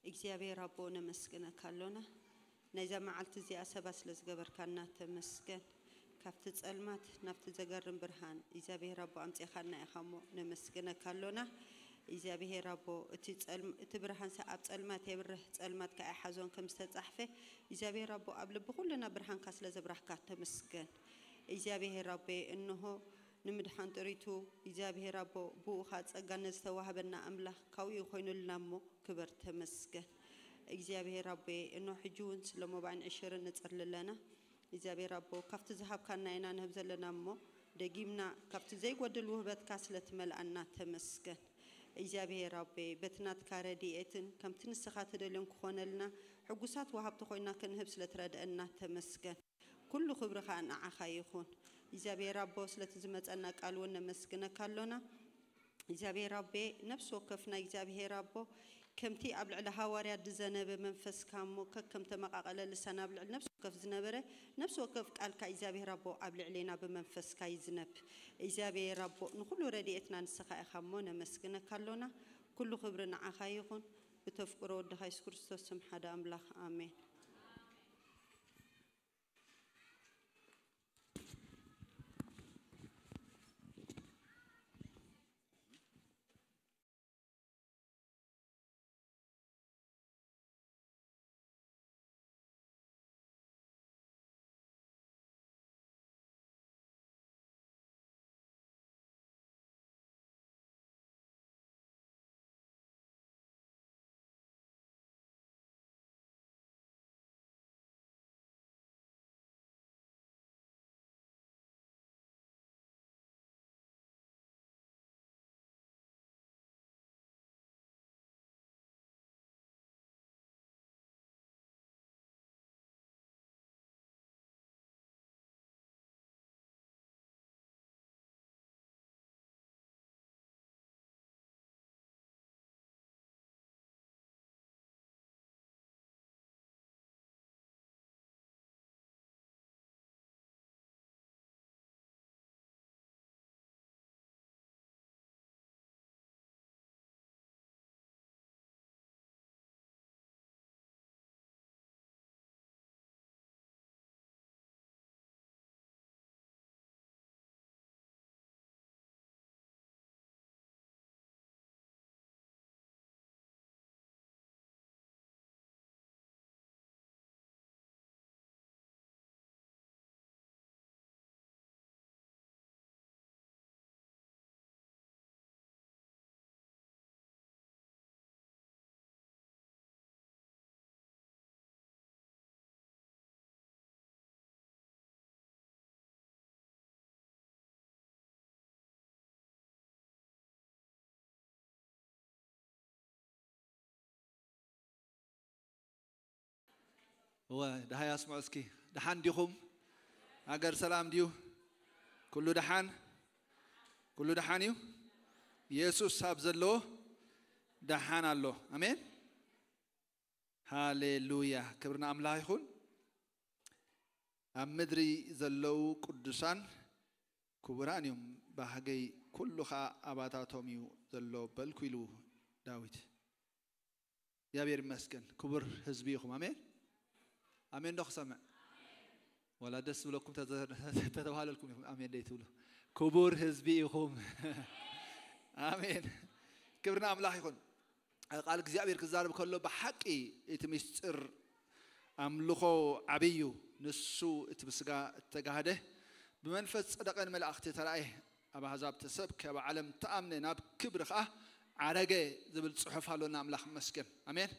እግዚኣብሔር ኣቦ ነመስግነካ ኣሎና። ናይዛ መዓልቲ እዚኣ ሰባ ስለ ዝገበርካና ተመስገን። ካብቲ ጸልማት ናብቲ ዘገርም ብርሃን እግዚኣብሔር ኣቦ ኣምጺኻና ኢኻ እሞ ነመስግነካ ኣሎና። እግዚኣብሔር ኣቦ እቲ ጸልም-፣ እቲ ብርሃን ሰ-፣ ኣብ ጸልማት የብርህ፣ ጸልማት ከኣ ይሓዞን ከም ዝተጻሕፈ እግዚኣብሔር ኣቦ ኣብ ልቢ ኩልና ብርሃንካ ስለ ዘብራህካ ተመስገን። እግዚኣብሔር ኣቦ እንሆ ንምድሓን ጥሪቱ እግዚኣብሔር ኣቦ ብኡ ኸኣ ጸጋ ነዝተዋህበና ኣምላኽ ካብኡ ኮይኑልና እሞ ክበር ተመስገን። እግዚኣብሔር ኣቦየ እኖ ሕጂ እውን ስለ ሞባይን ዕሽርን ንጸሊ ኣለና። እግዚኣብሔር ኣቦ ካብቲ ዝሃብካና ኢና ንህብ ዘለና እሞ ደጊምና ካብቲ ዘይጎድል ውህበትካ ስለ ትመልኣና ተመስገን። እግዚኣብሔር ኣቦየ በቲ ናትካ ረድኤትን ከምቲ ንስኻ ትደልዮን ክኾነልና ሕጉሳት ወሃብቲ ኮይና ክንህብ ስለ ትረድአና ተመስገን። ኩሉ ክብሪ ኸኣ ንዓኻ ይኹን። እግዚኣብሔር ኣቦ ስለቲ ዝመጸና ቃል እውን ነመስግነካ ኣሎና። እግዚኣብሔር ኣቤ ነፍሲ ወከፍና እግዚኣብሔር ኣቦ ከምቲ ኣብ ልዕሊ ሃዋርያት ዝዘነበ መንፈስካ እሞ ከከም ተመቓቐለ ልሳን ኣብ ልዕሊ ነፍሲ ወከፍ ዝነበረ ነፍሲ ወከፍ ቃልካ እግዚኣብሔር ኣቦ ኣብ ልዕሌና ብመንፈስካ ይዝነብ። እግዚኣብሔር ኣቦ ንኹሉ ረድኤትና ንስኻ ኢኻ እሞ ነመስግነካ ኣሎና። ኩሉ ክብሪ ንዓኻ ይኹን። ብተፍቅሮ ወድኻ የሱስ ክርስቶስ ስም ሓደ ኣምላኽ ኣሜን። እወ፣ ደሃይ ኣስምዑ እስኪ። ደሓን ዲኹም? ሃገር ሰላም ድዩ? ኩሉ ደሓን? ኩሉ ደሓን እዩ? ኢየሱስ ኣብ ዘለዎ ደሓን ኣሎ። ኣሜን። ሃሌሉያ። ክብሪ ንኣምላኽ ይኹን። ኣብ ምድሪ ዘለዉ ቅዱሳን ክቡራን እዮም፣ ባህገይ ኩሉ ኸኣ ኣባታቶም እዩ ዘሎ በልኩ ኢሉ ዳዊት። እግዚኣብሔር ይመስገን። ክቡር ህዝቢ ኢኹም። ኣሜን። ኣሜን ዶ ክሰምዕ? ወላ ደስ ዝብለኩም ተዘ-፣ ተተባሃለልኩም ኢኹም ኣሜን ደይ ትብሉ። ክቡር ህዝቢ ኢኹም። ኣሜን። ክብሪ ንኣምላኽ ይኹን። ቃል እግዚኣብሔር ክዛረብ ከሎ ብሓቂ እቲ ምስጢር ኣምልኾ ዓብይ እዩ። ንሱ እቲ ብስጋ እተጋህደ ብመንፈስ ዝጸደቐ ንመላእኽቲ ተራእየ። ኣብ ኣሕዛብ ተሰብከ፣ ኣብ ዓለም ተኣምነ፣ ናብ ክብሪ ኸኣ ዓረገ ዝብል ጽሑፍ ኣሎና። ኣምላኽ ይመስገን። ኣሜን።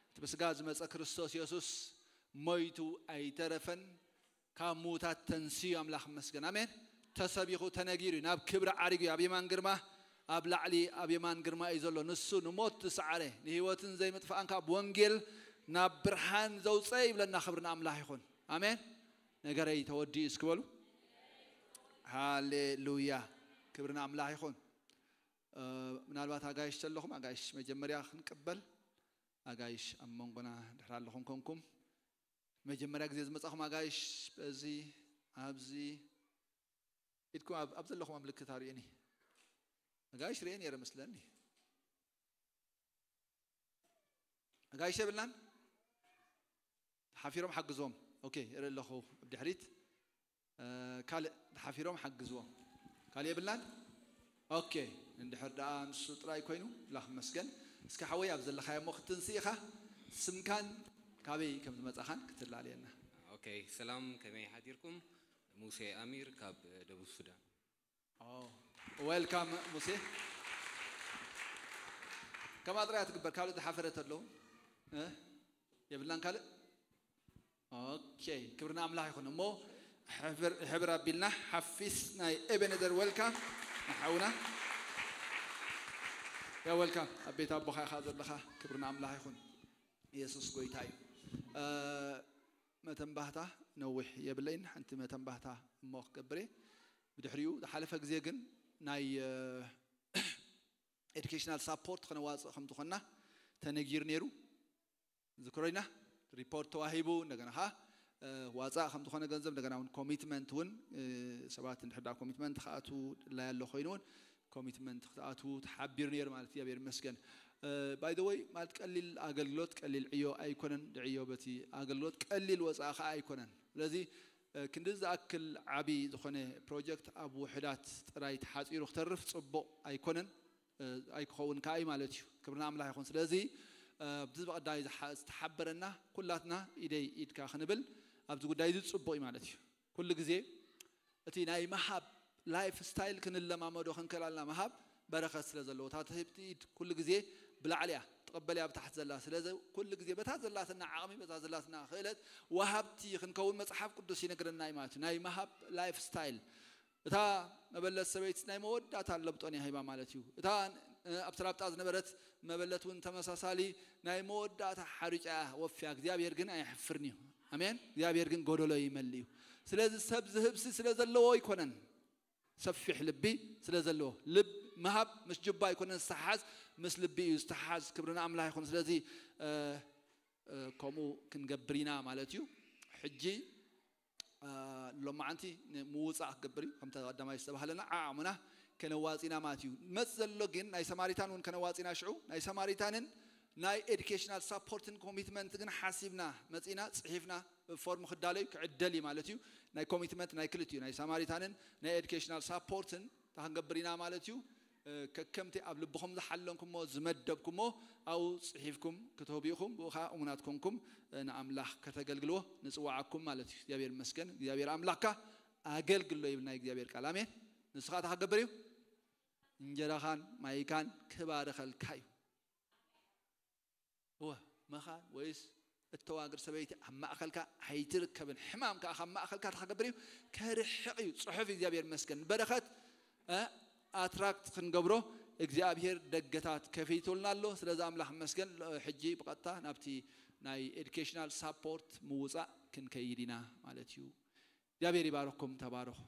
እቲ ብስጋ ዝመጸ ክርስቶስ የሱስ ሞይቱ ኣይተረፈን፣ ካብ ምዉታት ተንስዩ። ኣምላኽ ይመስገን። ኣሜን። ተሰቢኹ ተነጊሩ እዩ። ናብ ክብሪ ዓሪጉ እዩ። ኣብ የማን ግርማ፣ ኣብ ላዕሊ ኣብ የማን ግርማ እዩ ዘሎ። ንሱ ንሞት ዝሰዓረ፣ ንህይወትን ዘይምጥፋእን ካብ ወንጌል ናብ ብርሃን ዘውፀ ይብለና። ክብሪ ንኣምላኽ ይኹን። ኣሜን። ነገረይ ተወዲኡ እስኪ በሉ። ሃሌሉያ። ክብሪ ንኣምላኽ ይኹን። እ፣ ምናልባት ኣጋይሽ ዘለኹም፣ ኣጋይሽ መጀመርያ ክንቅበል። ኣጋይሽ ኣብ መንጎና ድሕር ኣለኹም ኮንኩም። መጀመርያ ግዜ ዝመጻኹም ኣጋይሽ፣ በዚ፣ ኣብዚ፣ ኢድኩም ኣብ፣ ኣብ ዘለኹም ምልክት ኣርእዩኒ። ኣጋይሽ ርእየ ነይረ መስለኒ። ኣጋይሽ የብልናን? ሓፊሮም ሓግዞም። ኦኬ፣ እርኢ ኣለኹ ኣብ ድሕሪት። እ፣ ካልእ ሓፊሮም ሓግዝዎም። ካልእ የብልናን? ኦኬ፣ እንድሕር ደኣ ንሱ ጥራይ ኮይኑ፣ ላኽ መስገን። እስከ ሓወይ ኣብ ዘለኻዮ እሞ ክትንስእ ኢኻ። ስምካን ካበይ ከም ዝመጻኻን ክትላለየና። ኦኬ፣ ሰላም፣ ከመይ ሓዲርኩም? ሙሴ ኣሚር ካብ ደቡብ ሱዳን። ኦ፣ ዌልካም ሙሴ። ከምኣ ጥራይ ትግበር፣ ካልእ ዝሓፈረ ተሎ? እ? የብልናን ካልእ? ኦኬ፣ ክብሪ ንኣምላኽ ይኹን። እሞ ሕብር፣ ሕብር ኣቢልና ሓፊስ ናይ ኤቤኔዘር ዌልካም ንሓውና። ያ ዌልካም፣ ኣብ ቤት ኣቦኻ ኢኻ ዘለኻ። ክብሪ ንኣምላኽ ይኹን። ኢየሱስ ጎይታ እዩ። እ፣ መተንባህታ ነዊሕ የብለይን፣ ሓንቲ መተንባህታ እሞ ክገብር እየ። ብድሕሪኡ ዝሓለፈ ግዜ ግን ናይ፣ እ፣ ኤዱኬሽናል ሳፖርት ክነዋፅእ ከም ዝኾንና ተነጊሩ ነይሩ። ዝክሮ ኢና፣ ሪፖርት ተዋሂቡ፣ እንደገና ኸዓ፣ እ፣ ዋፃእ ከም ዝኾነ ገንዘብ፣ እንደገና እውን ኮሚትመንት እውን፣ እ፣ ሰባት እንድሕር ደኣ ኮሚትመንት ክኣትዉ ድላይ ኣሎ ኮይኑ እውን ኮሚትመንት ክትኣትዉ ተሓቢሩ ነይሩ ማለት እግዚኣብሔር ይመስገን። እ፣ ባይ ዘ ወይ ማለት ቀሊል ኣገልግሎት፣ ቀሊል ዕዮ ኣይኮነን። ድዕዮ በቲ ኣገልግሎት ቀሊል ወፃኢ ኸዓ ኣይኮነን። ስለዚ፣ እ፣ ክንዲ ዝኣክል ዓብዪ ዝኾነ ፕሮጀክት ኣብ ውሕዳት ጥራይ ተሓፂሩ ክተርፍ ፅቡቕ ኣይኮነን። እ፣ ኣይክኸውን ከኣ እዩ ማለት እዩ። ክብሪ ንኣምላኽ ይኹን። ስለዚ፣ እ፣ ኣብዚ ብቐዳይ ዝሓ-፣ ዝተሓበረና ኩላትና ኢደይ ኢድካ ክንብል ኣብዚ ጉዳይ እዚ ጽቡቕ እዩ ማለት እዩ። ኩሉ ግዜ እቲ ናይ ምሃብ ላይፍ ስታይል ክንለማመዶ ክንክእል ኣለና። ምሃብ በረኸት ስለ ዘለዎ፣ እታ ትህብቲ ኢድ ኩሉ ግዜ ብላዕሊ እያ፣ ትቕበል እያ ብታሕቲ ዘላ። ስለዚ ኩሉ ግዜ በታ ዘላትና ዓቕሚ፣ በታ ዘላትና ክእለት ወሃብቲ ክንከውን መጽሓፍ ቅዱስ ይነግረና እዩ ማለት እዩ። ናይ ምሃብ ላይፍ ስታይል። እታ መበለት ሰበይቲ ናይ መወዳእታ ለብጦን እያ ሂባ ማለት እዩ። እታ፣ እ፣ ኣብ ሰላብጣ ዝነበረት መበለት እውን ተመሳሳሊ ናይ መወዳእታ ሓሪጫ እያ ወፍያ። እግዚኣብሔር ግን ኣየሕፍርን እዩ። ኣሜን። እግዚኣብሔር ግን ጎደሎ ይመልእ እዩ። ስለዚ ሰብ ዝህብሲ ስለ ዘለዎ ኣይኮነን። ሰፊሕ ልቢ ስለ ዘለዎ። ልብ ምሃብ ምስ ጅባ ኣይኮነን ዝተሓዝ፣ ምስ ልቢ እዩ ዝተሓዝ። ክብሪ ንኣምላኽ ይኹን። ስለዚ፣ እ፣ እ፣ ከምኡ ክንገብር ኢና ማለት እዩ። ሕጂ፣ እ፣ ሎማዓንቲ ንምውፃእ ክገብር እዩ። ከምቲ ቀዳማይ ዝተባህለና ዓቕምና ከነዋፂና ማለት እዩ። መፅ ዘሎ ግን ናይ ሰማሪታን እውን ከነዋፂና ሽዑ ናይ ሰማሪታንን ናይ ኤዱኬሽናል ሳፖርትን ኮሚትመንት ግን ሓሲብና መፂና ፅሒፍና ፎርም ክዳለዩ ክዕደል እዩ ማለት እዩ። ናይ ኮሚትመንት ናይ ክልቲኡ ናይ ሳማሪታንን ናይ ኤዱኬሽናል ሳፖርትን እንታይ ክንገብር ኢና ማለት እዩ። እ፣ ከከምቲ ኣብ ልብኹም ዝሓለንኩሞ ዝመደብኩሞ ኣብኡ ጽሒፍኩም ክትህቡ ኢኹም። ብኡ ኸኣ እሙናት ኮንኩም፣ እ፣ ንኣምላኽ ከተገልግልዎ ንጽውዓኩም ማለት እዩ። እግዚኣብሔር ይመስገን። እግዚኣብሔር ኣምላኽካ ኣገልግሎ ይብል ናይ እግዚኣብሔር ቃል። ኣሜን። ንስኻ እንታይ ክገብር እዩ? እንጀራኻን ማይካን ክባርኸልካ እዩ። እወ፣ መኻን ወይስ እተዋግር ሰበይቲ ኣብ ማእኸልካ ኣይትርከብን። ሕማም ከኣ ካብ ማእኸልካ እንታይ ክገብር እዩ? ከርሕቕ እዩ። ጽሑፍ እግዚኣብሔር ይመስገን። በረኸት፣ እ፣ ኣትራክት ክንገብሮ እግዚኣብሔር ደገታት ከፊቱልና ኣሎ። ስለዚ ኣምላኽ ይመስገን። ሎ-፣ ሕጂ ብቐጥታ ናብቲ ናይ ኤዱኬሽናል ሳፖርት ምውፃእ ክንከይድ ኢና ማለት እዩ። እግዚኣብሔር ይባረኩም። ተባረኹ።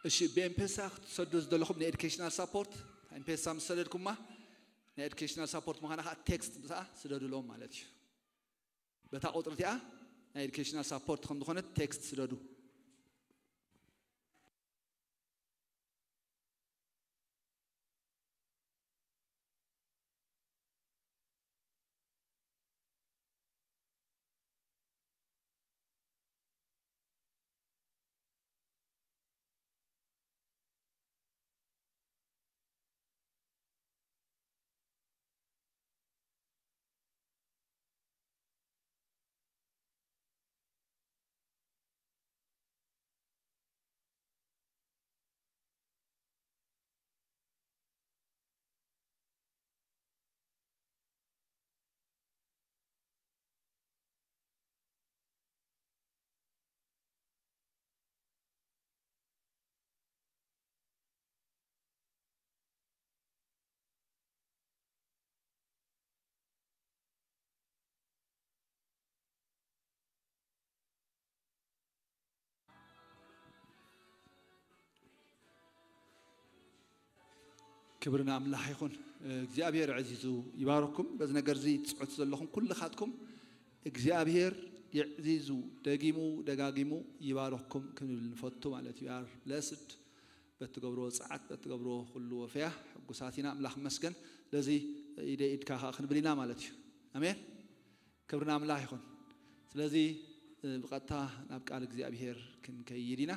እሺ፣ ብኤምፔሳ ክትሰዱ ዝደለኹም ንኤዱኬሽናል ሳፖርት፣ ኤምፔሳ ምስ ሰደድኩማ ናይ ኤዱኬሽናል ሳፖርት ምዃና ከዓ ቴክስት ብሰኣ ስደዱሎም ማለት እዩ። በታ ቁፅሪ እቲኣ ናይ ኤዱኬሽናል ሳፖርት ከም ዝኾነት ቴክስት ስደዱ። ክብሪ ንኣምላኽ ይኹን። እግዚኣብሔር ዕዚዙ ይባርኩም። በዚ ነገር እዚ ትጽዕቱ ዘለኹም ኩልኻትኩም እግዚኣብሔር የዕዚዙ ደጊሙ ደጋጊሙ ይባርኩም ክንብል ንፈቱ ማለት እዩ። You are blessed በትገብርዎ ጸዓት በትገብርዎ ኩሉ ወፈያ ሕጉሳት ኢና። ኣምላኽ ይመስገን። ስለዚ ኢደ ኢድካ ከኣ ክንብል ኢና ማለት እዩ። ኣሜን። ክብሪ ንኣምላኽ ይኹን። ስለዚ ብቐጥታ ናብ ቃል እግዚኣብሔር ክንከይድ ኢና።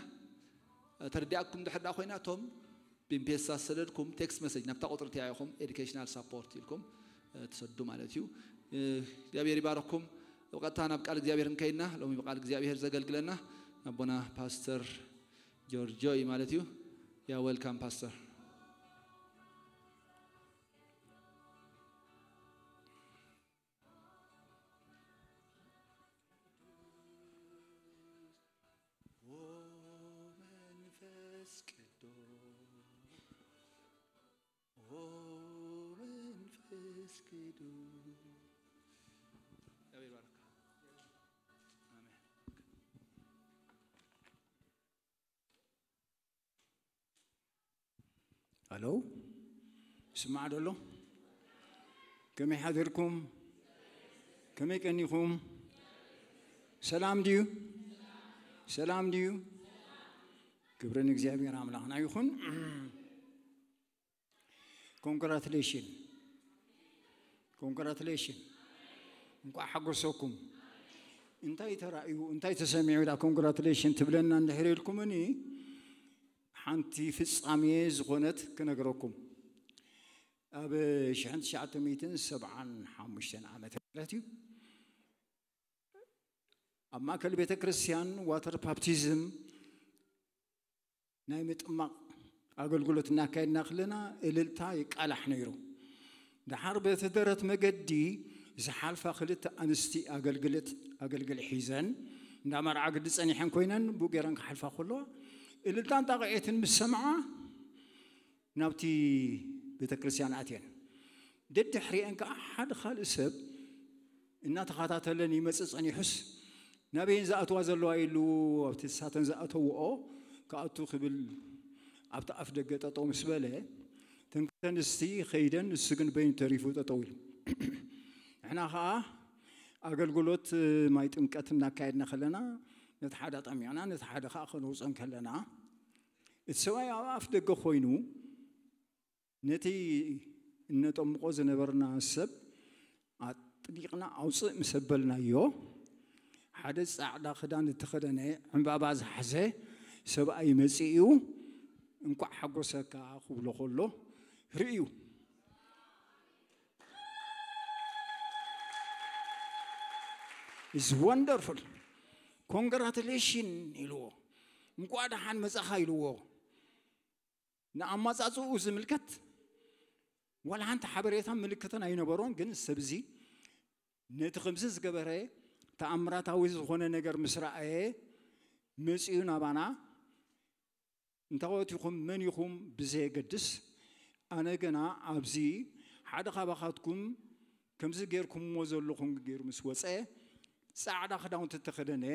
ተረዲኣኩም ድሕር ደኣ ኮይና እቶም ብኤምፔሳ ዝሰደድኩም ቴክስት መሰጅ ናብታ ቁፅሪ እቲኣ ኢኹም ኤዱኬሽናል ሳፖርት ኢልኩም ትሰዱ ማለት እዩ። እግዚኣብሔር ይባረኩም። ብቐጥታ ናብ ቃል እግዚኣብሔር እንከይድና ሎሚ ብቃል እግዚኣብሔር ዘገልግለና ኣቦና ፓስተር ጆርጆ እዩ ማለት እዩ። ያ ዌልካም ፓስተር። ኦ መንፈስ ቅዱስ፣ ኦ መንፈስ ቅዱስ። እግዚአብሔር ይባርክ። ኣሜን። ሄሎ፣ ይስማዕ ዶ ኣሎ? ከመይ ሓዲርኩም? ከመይ ቀኒኹም? ሰላም ድዩ? ሰላም ድዩ? ክብሪ ንእግዚኣብሔር ኣምላኽና ይኹን። ኮንግራቱሌሽን፣ ኮንግራቱሌሽን፣ እንኳዕ ሓጎሰኩም። እንታይ ተራእዩ፣ እንታይ ተሰሚዑ ዳ ኮንግራቱሌሽን ትብለና እንድሕር ኢልኩምኒ፣ ሓንቲ ፍጻሜ ዝኾነት ክነግረኩም። ኣብ ሽሕን ትሽዓተ ሚእትን ሰብዓን ሓሙሽተን ዓመተ ምህረት እዩ። ኣብ ማእከል ቤተ ክርስቲያን ዋተር ባፕቲዝም ናይ ምጥማቕ ኣገልግሎት እናካየድና ከለና እልልታ ይቃላሕ ነይሩ። ደሓር በቲ ደረት መገዲ ዝሓልፋ ክልተ ኣንስቲ ኣገልግልት ኣገልግል ሒዘን እንዳ መርዓ ግዲ ጸኒሐን ኮይነን ብኡ ገይረን ክሓልፋ ከለዋ እልልታን ጣቕዒትን ምስ ሰምዓ ናብቲ ቤተ ክርስቲያን ኣትየን። ደድሕሪአን ከዓ ሓደ ካልእ ሰብ እናተኸታተለን ይመጽእ ጸኒሑስ ናበየን ዝኣትዋ ዘለዋ ኢሉ ኣብቲ ንሳተን ዝኣተውኦ ክኣቱ ክብል ኣብቲ ኣፍ ደገ ጠጠው ምስ በለ እተን ክልተ ኣንስቲ ከይደን ንሱ ግን በይኑ ተሪፉ ጠጠው ኢሉ። ንሕና ከዓ ኣገልግሎት ማይ ጥምቀት እናካየድና ከለና፣ ነቲ ሓደ ኣጠሚቕና፣ ነቲ ሓደ ከዓ ከነውፅኦ ከለና፣ እቲ ሰብኣይ ኣብ ኣፍ ደገ ኮይኑ፣ ነቲ እነጠምቆ ዝነበርና ሰብ ኣጥቢቕና ኣውፅእ ምስ ኣበልናዮ፣ ሓደ ፃዕዳ ክዳን እተኸደነ፣ ዕምባባ ዝሓዘ ሰብኣይ መፂኡ፣ "እንኳዕ ሓጎሰካ" ክብሎ ከሎ ርእዩ። "Is wonderful, congratulation" ኢልዎ፣ "እንኳዕ ደሓን መጻኻ" ኢልዎ። ንኣማጻጽኡ ዝምልከት ዋላ ሓንቲ ሓበሬታ ምልክትን ኣይነበሮን። ግን ሰብዚ ነቲ ከምዚ ዝገበረ ተኣምራታዊ ዝኾነ ነገር ምስ ረኣየ፣ መጺኡ ናባና፣ "እንታወት ኢኹም፣ መን ኢኹም ብዘየገድስ፣ ኣነ ገና ኣብዚ ሓደ ካባኻትኩም ከምዚ ጌርኩምዎ ዘለኹም" ገይሩ ምስ ወጸ፣ ጻዕዳ ክዳውንቲ እተኸደነ፣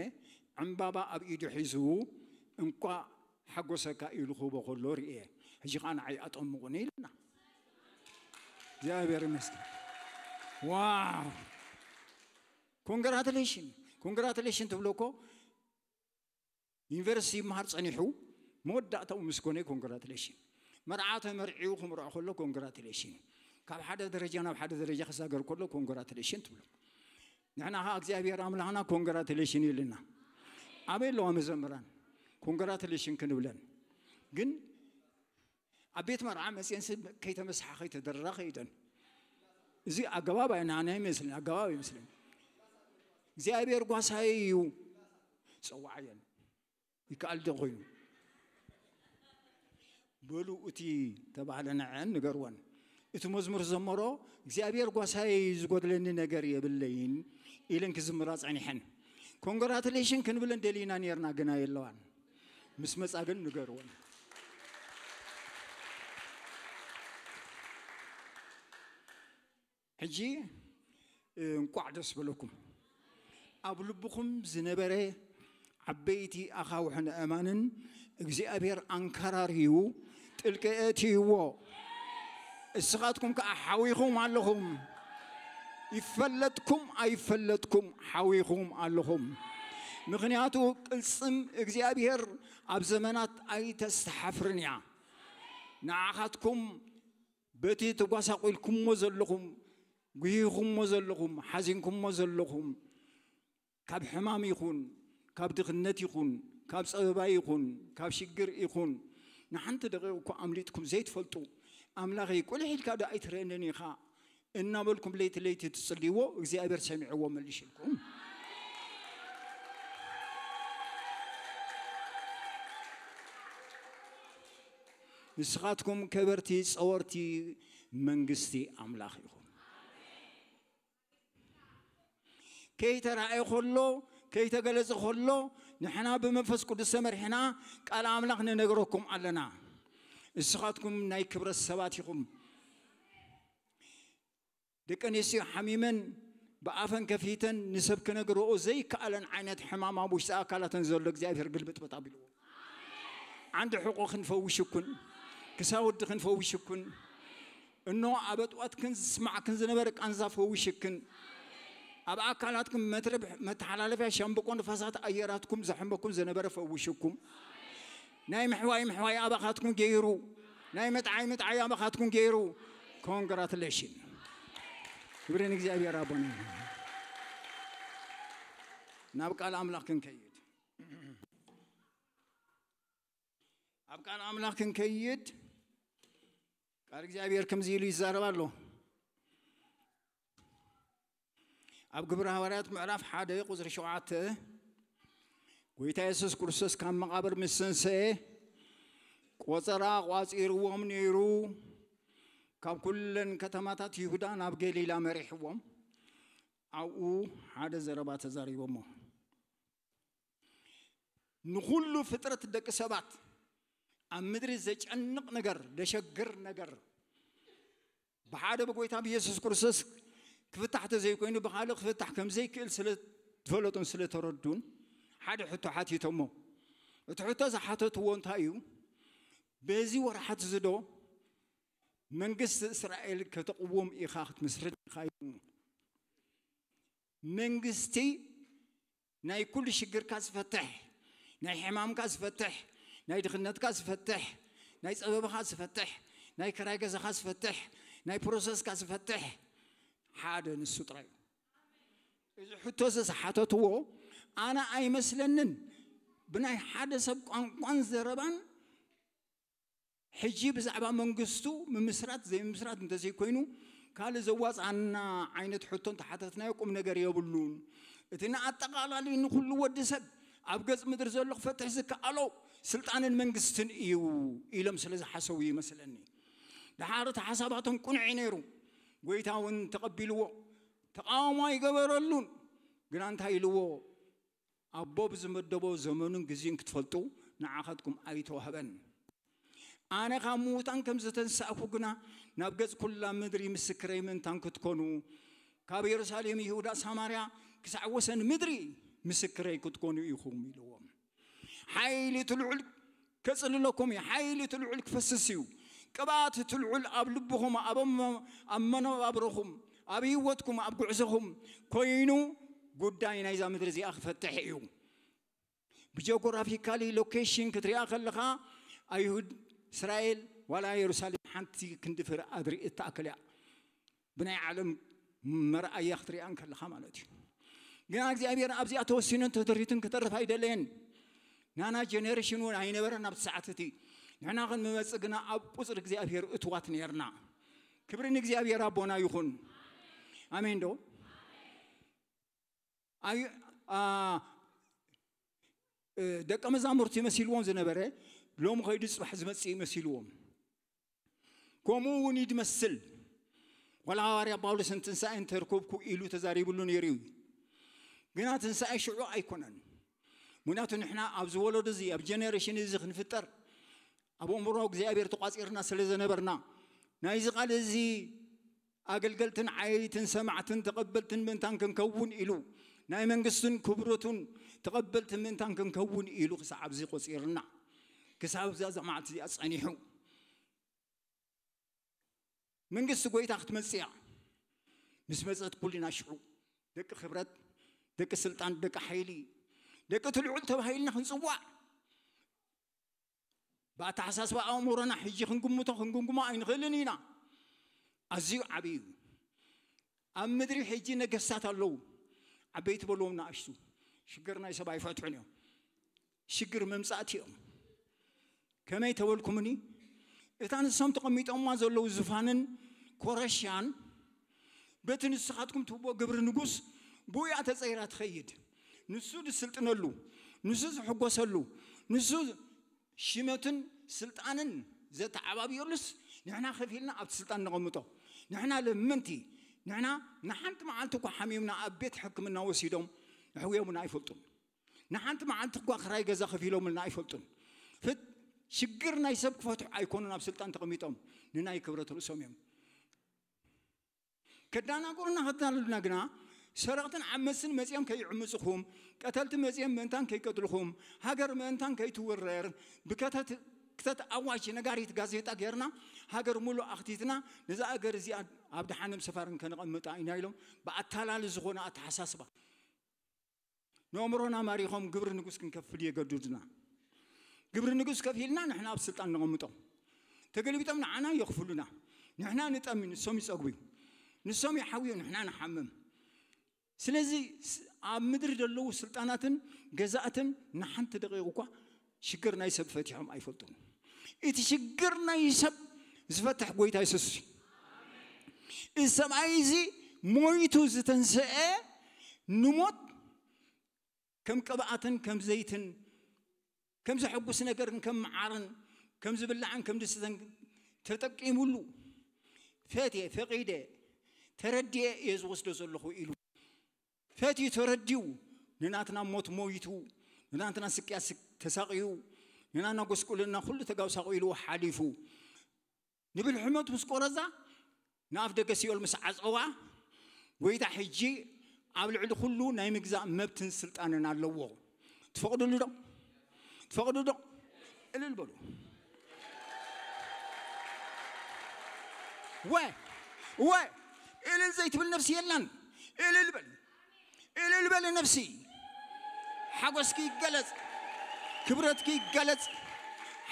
ዕምባባ ኣብ ኢዱ ሒዙ፣ "እንኳዕ ሓጎሰካ" ኢሉ ክህቦ ከሎ ርእየ። ሕጂ ኸኣ ንዓይ ኣጠምቑኒ ኢልና። እግዚኣብሔር ይመስገን። ዋው! ኮንግራቱሌሽን፣ ኮንግራቱሌሽን ትብሎ እኮ፣ ዩኒቨርሲቲ ይመሃር ጸኒሑ፣ መወዳእታኡ ምስ ኮነ ኮንግራቱሌሽን። መርዓ ተመርዒው ክምርዖ ከሎ ኮንግራቱሌሽን። ካብ ሓደ ደረጃ ናብ ሓደ ደረጃ ክሳገር ከሎ ኮንግራቱሌሽን ትብሎ። ንሕና ኸዓ እግዚኣብሔር ኣምላኽና ኮንግራቱሌሽን ኢልና። ኣበይ ኣለዋ መዘምራን? ኮንግራቱሌሽን ክንብለን። ግን ኣብ ቤት መርዓ መፅየን ሰብ ከይተመሳሓ ከይተደረራ ከይደን። እዚ ኣገባብ ኣይናን ኣይመስልን፣ ኣገባብ ኣይመስልን። እግዚኣብሔር ጓሳይ እዩ፣ ጸዋዓየን። ይከኣል ዶ ኮይኑ? በሉ እቲ ተባህለ ንዐን ንገርወን። እቲ መዝሙር ዘመሮ፣ "እግዚኣብሔር ጓሳይ ዝጎድለኒ ነገር የብለይን" ኢለን ክዝምራ ጸኒሐን። ኮንግራቱሌሽን ክንብለን ደሊና ነርና፣ ግና የለዋን። ምስ መጻ ግን ንገርወን። ሕጂ፣ እ፣ እንቋዕ ደስ በለኩም። ኣብ ልብኹም ዝነበረ ዓበይቲ ኣኻውሕን ኣእማንን እግዚኣብሔር ኣንከራርዩ ጥልቂ ኣእትይዎ። እስኻትኩም ከኣ ሓዊኹም ኣለኹም። ይፈለጥኩም ኣይፈለጥኩም ሓዊኹም ኣለኹም። ምኽንያቱ ቅልጽም እግዚኣብሔር ኣብ ዘመናት ኣይተስተሓፍርን እያ። ንዓኻትኩም በቲ ተጓሳቑልኩሞ ዘለኹም፣ ጉሂኹሞ ዘለኹም፣ ሓዚንኩሞ ዘለኹም፣ ካብ ሕማም ይኹን፣ ካብ ድኽነት ይኹን፣ ካብ ጸበባ ይኹን፣ ካብ ሽግር ይኹን፣ ንሓንቲ ደቂቕ እኳ ኣምሊጥኩም ዘይትፈልጡ፣ ኣምላኸይ፣ ቁልሕ ኢልካ ዶ ኣይትርእየንን ኢኻ እናበልኩም ለይቲ ለይቲ ትጽልይዎ፣ እግዚኣብሔር ሰሚዕዎ መልሽልኩም። ንስኻትኩም ከበርቲ ጸወርቲ መንግስቲ ኣምላኽ ኢኹም። ከይተራእየ ከሎ፣ ከይተገለጸ ከሎ፣ ንሕና ብመንፈስ ቅዱስ ተመሪሕና ቃል ኣምላኽ ንነግረኩም ኣለና። ንስኻትኩም ናይ ክብረት ሰባት ኢኹም። ደቂ ኣንስትዮ ሓሚመን ብኣፈን ከፊተን ንሰብ ክነግርኦ ዘይከኣለን ዓይነት ሕማም ኣብ ውሽጢ ኣካላተን ዘሎ እግዚኣብሔር ግልብጥበጥ ኣቢልዎ። ዓንዲ ሕቆ ክንፈውሽኩን፣ ክሳውዲ ክንፈውሽኩን፣ እኖ ኣብ ኣጥዋትክን ዝስማዕክን ዝነበረ ቃንዛ ፈውሽክን፣ ኣብ ኣካላትኩም መትረብ መተሓላለፊያ ሻምብቆ ንፋሳት ኣየራትኩም ዘሕመኩም ዝነበረ ፈውሽኩም። ናይ ምሕዋይ ምሕዋይ ኣባኻትኩም ገይሩ፣ ናይ ምጥዓይ ምጥዓይ ኣባኻትኩም ገይሩ። ኮንግራቱሌሽን። ክብሪ ንእግዚኣብሔር ኣቦና። ናብ ቃል ኣምላኽ ክንከይድ፣ ኣብ ቃል ኣምላኽ ክንከይድ፣ ቃል እግዚኣብሔር ከምዚ ኢሉ ይዛረብ ኣሎ። ኣብ ግብሪ ሃዋርያት ምዕራፍ ሓደ ቁጽሪ ሸውዓተ፣ ጎይታ የሱስ ክርስቶስ ካብ መቓብር ምስ ተንስኤ፣ ቆጸራ ቋጺርዎም ነይሩ፣ ካብ ኩለን ከተማታት ይሁዳ ናብ ገሊላ መሪሕዎም፣ ኣብኡ ሓደ ዘረባ ተዛሪቦሞ። ንኹሉ ፍጥረት ደቂ ሰባት ኣብ ምድሪ ዘጨንቕ ነገር፣ ዘሸግር ነገር፣ ብሓደ ብጎይታ ብየሱስ ክርስቶስ ክፍታሕ ተዘይኮይኑ ብኻልእ ክፍታሕ ከም ዘይክእል ስለ ዝፈለጡን ስለ ተረዱን፣ ሓደ ሕቶ ሓቲቶሞ። እቲ ሕቶ ዝሓተትዎ እንታይ እዩ? በዚ ወርሓት እዚ ዶ መንግስቲ እስራኤል ከተቕውም ኢኻ፣ ክትምስርት ኢኻ ኢሎሞ። መንግስቲ ናይ ኩሉ ሽግርካ ዝፈትሕ፣ ናይ ሕማምካ ዝፈትሕ፣ ናይ ድኽነትካ ዝፈትሕ፣ ናይ ጸበባኻ ዝፈትሕ፣ ናይ ክራይ ገዛኻ ዝፈትሕ፣ ናይ ፕሮሰስካ ዝፈትሕ ሓደ ንሱ ጥራይ እዩ። እዚ ሕቶ እዚ ዝሓተትዎ ኣነ ኣይመስለንን። ብናይ ሓደ ሰብ ቋንቋን ዘረባን ሕጂ ብዛዕባ መንግስቱ ምምስራት ዘይምምስራት እንተዘይኮይኑ ካልእ ዘዋፅኣና ዓይነት ሕቶ እንተሓተትናዮ ቁም ነገር የብሉን። እቲ ንኣጠቓላሊ ንኩሉ ወዲ ሰብ ኣብ ገጽ ምድሪ ዘሎ ክፈትሕ ዝከኣሎ ስልጣንን መንግስትን እዩ ኢሎም ስለ ዝሓሰቡ ይመስለኒ። ደሓር እቲ ሓሳባቶም ቁኑዕ እዩ ነይሩ። ጎይታ እውን ተቐቢልዎ፣ ተቃውሞ ኣይገበረሉን። ግና እንታይ ኢልዎ? ኣቦ ብዝመደቦ ዘመኑን ግዜን ክትፈልጡ ንዓኻትኩም ኣይተዋህበን። ኣነ ካብ ምዉታን ከም ዝተንሳእኩ ግና ናብ ገጽ ኩላ ምድሪ ምስክረይ ምእንታን ክትኮኑ፣ ካብ የሩሳሌም፣ ይሁዳ፣ ሳማርያ ክሳዕ ወሰን ምድሪ ምስክረይ ክትኮኑ ኢኹም ኢልዎም። ሓይሊ እቲ ልዑል ከጽልለኩም እዩ። ሓይሊ እቲ ልዑል ክፈስስ እዩ። ቅብኣት እቲ ልዑል ኣብ ልብኹም፣ ኣብ ኣመ-፣ ኣብ መነባብሮኹም፣ ኣብ ህይወትኩም፣ ኣብ ጉዕዞኹም ኮይኑ ጉዳይ ናይዛ ምድሪ እዚኣ ክፈትሕ እዩ። ብጂኦግራፊካሊ ሎኬሽን ክትሪኣ ከለኻ ኣይሁድ፣ እስራኤል ዋላ የሩሳሌም ሓንቲ ክንዲ ፍረ ኣድሪ እትኣክል እያ። ብናይ ዓለም መርኣያ ክትሪኣ እንከለኻ ማለት እዩ። ግና እግዚኣብሔር ኣብዚኣ ተወሲኑን ተደሪቱን ክተርፍ ኣይደለየን። ናና ጀኔሬሽን እውን ኣይነበረን ኣብቲ ሰዓት እቲ። ንሕና ክንመጽእ ግና ኣብ ቁጽሪ እግዚኣብሔር እትዋት ነርና። ክብሪ ንእግዚኣብሔር ኣቦና ይኹን። ኣሜን ዶ? ኣይ-፣ ኣ-፣ እ፣ ደቀ መዛሙርቲ መሲልዎም ዝነበረ ሎሚ ከይዱ ጽባሕ ዝመጽእ ይመሲልዎም። ከምኡ እውን ይድመስል። ወላ ሃዋርያ ጳውሎስን ትንሳኤ እንተርኮብኩ ኢሉ ተዛሪብሉ ነይሩ እዩ። ግና ትንሳኤ ሽዑ ኣይኮነን። ምክንያቱ ንሕና ኣብ ዝወለዶ እዚ፣ ኣብ ጀኔሬሽን እዚ ክንፍጠር ኣብ ኣእምሮ እግዚኣብሔር ተቋጺርና ስለ ዘነበርና፣ ናይዚ ቃል እዚ ኣገልገልትን ዓየይትን ሰማዕትን ተቐበልትን ምእንታን ክንከውን ኢሉ፣ ናይ መንግስቱን ክብረቱን ተቐበልቲ ምእንታን ክንከውን ኢሉ ክሳዕ ኣብዚ ቆጺርና፣ ክሳብ እዛ፣ እዛ መዓልቲ እዚኣ ጸኒሑ። መንግስቲ ጎይታ ክትመጽእ እያ። ምስ መጸት ኩልና ሽዑ ደቂ ክብረት፣ ደቂ ስልጣን፣ ደቂ ሓይሊ፣ ደቂ እቲ ልዑል ተባሂልና ክንጽዋዕ ብኣተሓሳስባ ኣእምሮና ሕጂ ክንግምቶ ክንግምግሞ ኣይንኽእልን ኢና። ኣዝዩ ዓብዪ እዩ። ኣብ ምድሪ ሕጂ ነገስታት ኣለዉ። ዓበይቲ በልዎም ንኣሽቱ። ሽግር ናይ ሰብ ኣይፈትሑን እዮም። ሽግር መምጻእቲ እዮም። ከመይ ተበልኩምኒ? እታ ንሶም ተቐሚጦማ ዘለዉ ዝፋንን ኮረሻን በቲ ንስኻትኩም ትህቦ ግብሪ ንጉስ ብኡ እያ ተጸይራ ትኸይድ። ንሱ ዝስልጥነሉ፣ ንሱ ዝሕጎሰሉ፣ ንሱ ሽመትን ስልጣንን ዘተዓባብየሉስ ንሕና ከፊልና ኣብቲ ስልጣን ነቐምጦ። ንሕና ለመንቲ፣ ንሕና ንሓንቲ መዓልቲ እኳ ሓሚምና ኣብ ቤት ሕክምና ወሲዶም ኣሕውዮምና ኣይፈልጡን። ንሓንቲ መዓልቲ እኳ ክራይ ገዛ ከፊሎምልና ኣይፈልጡን። ፍት-፣ ሽግር ናይ ሰብ ክፈትሑ ኣይኮኑን ኣብ ስልጣን ተቐሚጦም፣ ንናይ ክብረት ርእሶም እዮም። ከዳናግሩና ከዳልሉና ግና ሰረቕትን ዓመፅትን መፂኦም ከይዕምፅኹም፣ ቀተልቲ መፂኦም ምእንታን ከይቀትልኹም፣ ሃገር ምእንታን ከይትውረር ብከተት ክተት ኣዋጅ ነጋሪት ጋዜጣ ጌርና ሃገር ሙሉእ ኣኽቲትና ነዛ ኣገር እዚኣ ኣብ ደሓንም ሰፋርን ከነቐምጣ ኢና ኢሎም ብኣታላሊ ዝኾነ ኣተሓሳስባ ነእምሮና ማሪኾም ግብሪ ንጉስ ክንከፍል የገድዱና። ግብሪ ንጉስ ከፊልና ንሕና ኣብ ስልጣን ነቐምጦም። ተገሊቢጦም ንዓና የኽፍሉና። ንሕና ንጠሚ፣ ንሶም ይጸግቡ። ንሶም ይሓውዩ፣ ንሕና ንሓምም። ስለዚ ስ-፣ ኣብ ምድሪ ዘለዉ ስልጣናትን ገዛእትን ንሓንቲ ደቂቕ እኳ ሽግር ናይ ሰብ ፈቲሖም ኣይፈልጡን። እቲ ሽግር ናይ ሰብ ዝፈትሕ ጎይታ የሱስ እዩ። እዚ ሰብኣይ እዚ ሞይቱ ዝተንስአ ንሞት ከም ቅብኣትን ከም ዘይትን ከም ዘሐጉስ ነገርን ከም መዓርን ከም ዝብላዕን ከም ዝስተን ተጠቂሙሉ፣ ፈትየ፣ ፈቒደ፣ ተረዲኤ እየ ዝወስዶ ዘለኹ ኢሉ ፈትዩ ተረዲኡ ንናትና ሞት ሞይቱ፣ ንናትና ስቅያት ስቅ-፣ ተሳቕዩ፣ ንናትና ጎስቁልና ኩሉ ተጋውሳቑ ኢልዎ ሓሊፉ። ንብል ሕመት ምስ ቆረዛ ንኣፍ ደገ ሲኦል ምስ ዓጸዋ፣ ጎይታ ሕጂ ኣብ ልዕሊ ኩሉ ናይ ምግዛእ መብትን ስልጣንን ኣለዎ። ትፈቕድሉ ዶ? ትፈቕዱ ዶ? እልል በሉ። ወ-፣ ወ-፣ እልል ዘይትብል ነፍሲ የላን። እልል በል። እልል በሊ ነፍሲ፣ ሓጎስኪ ይገለጽ፣ ክብረትኪ ይገለጽ።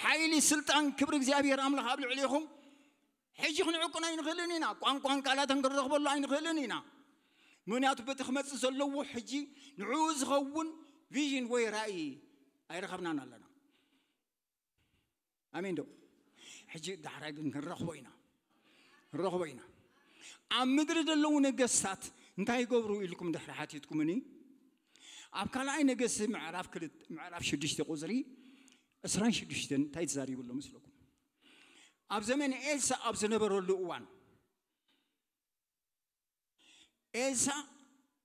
ሓይሊ፣ ስልጣን፣ ክብሪ እግዚኣብሔር ኣምላኽ ኣብ ልዕሌኹም። ሕጂ ክንዕቁን ኣይንኽእልን ኢና። ቋንቋን ቃላትን ክንረኽበሉ ኣይንኽእልን ኢና። ምኽንያቱ በቲ ክመጽእ ዘለዎ ሕጂ ንዕኡ ዝኸውን ቪዥን ወይ ራእይ ኣይረኸብናን ኣለና። ኣሜን ዶ? ሕጂ ዳሕራይ ግን ክንረኽቦ ኢና፣ ክንረኽቦ ኢና። ኣብ ምድሪ ዘለዉ ነገስታት እንታይ ይገብሩ ኢልኩም ድሕሪ ሓቲትኩምኒ፣ ኣብ ካልኣይ ነገስቲ ምዕራፍ ክልተ፣ ምዕራፍ ሽዱሽተ ቁፅሪ ዕስራን ሽዱሽተን እንታይ ተዛሪቡ ኣሎ መስለኩም? ኣብ ዘመን ኤልሳ ኣብ ዝነበረሉ እዋን፣ ኤልሳ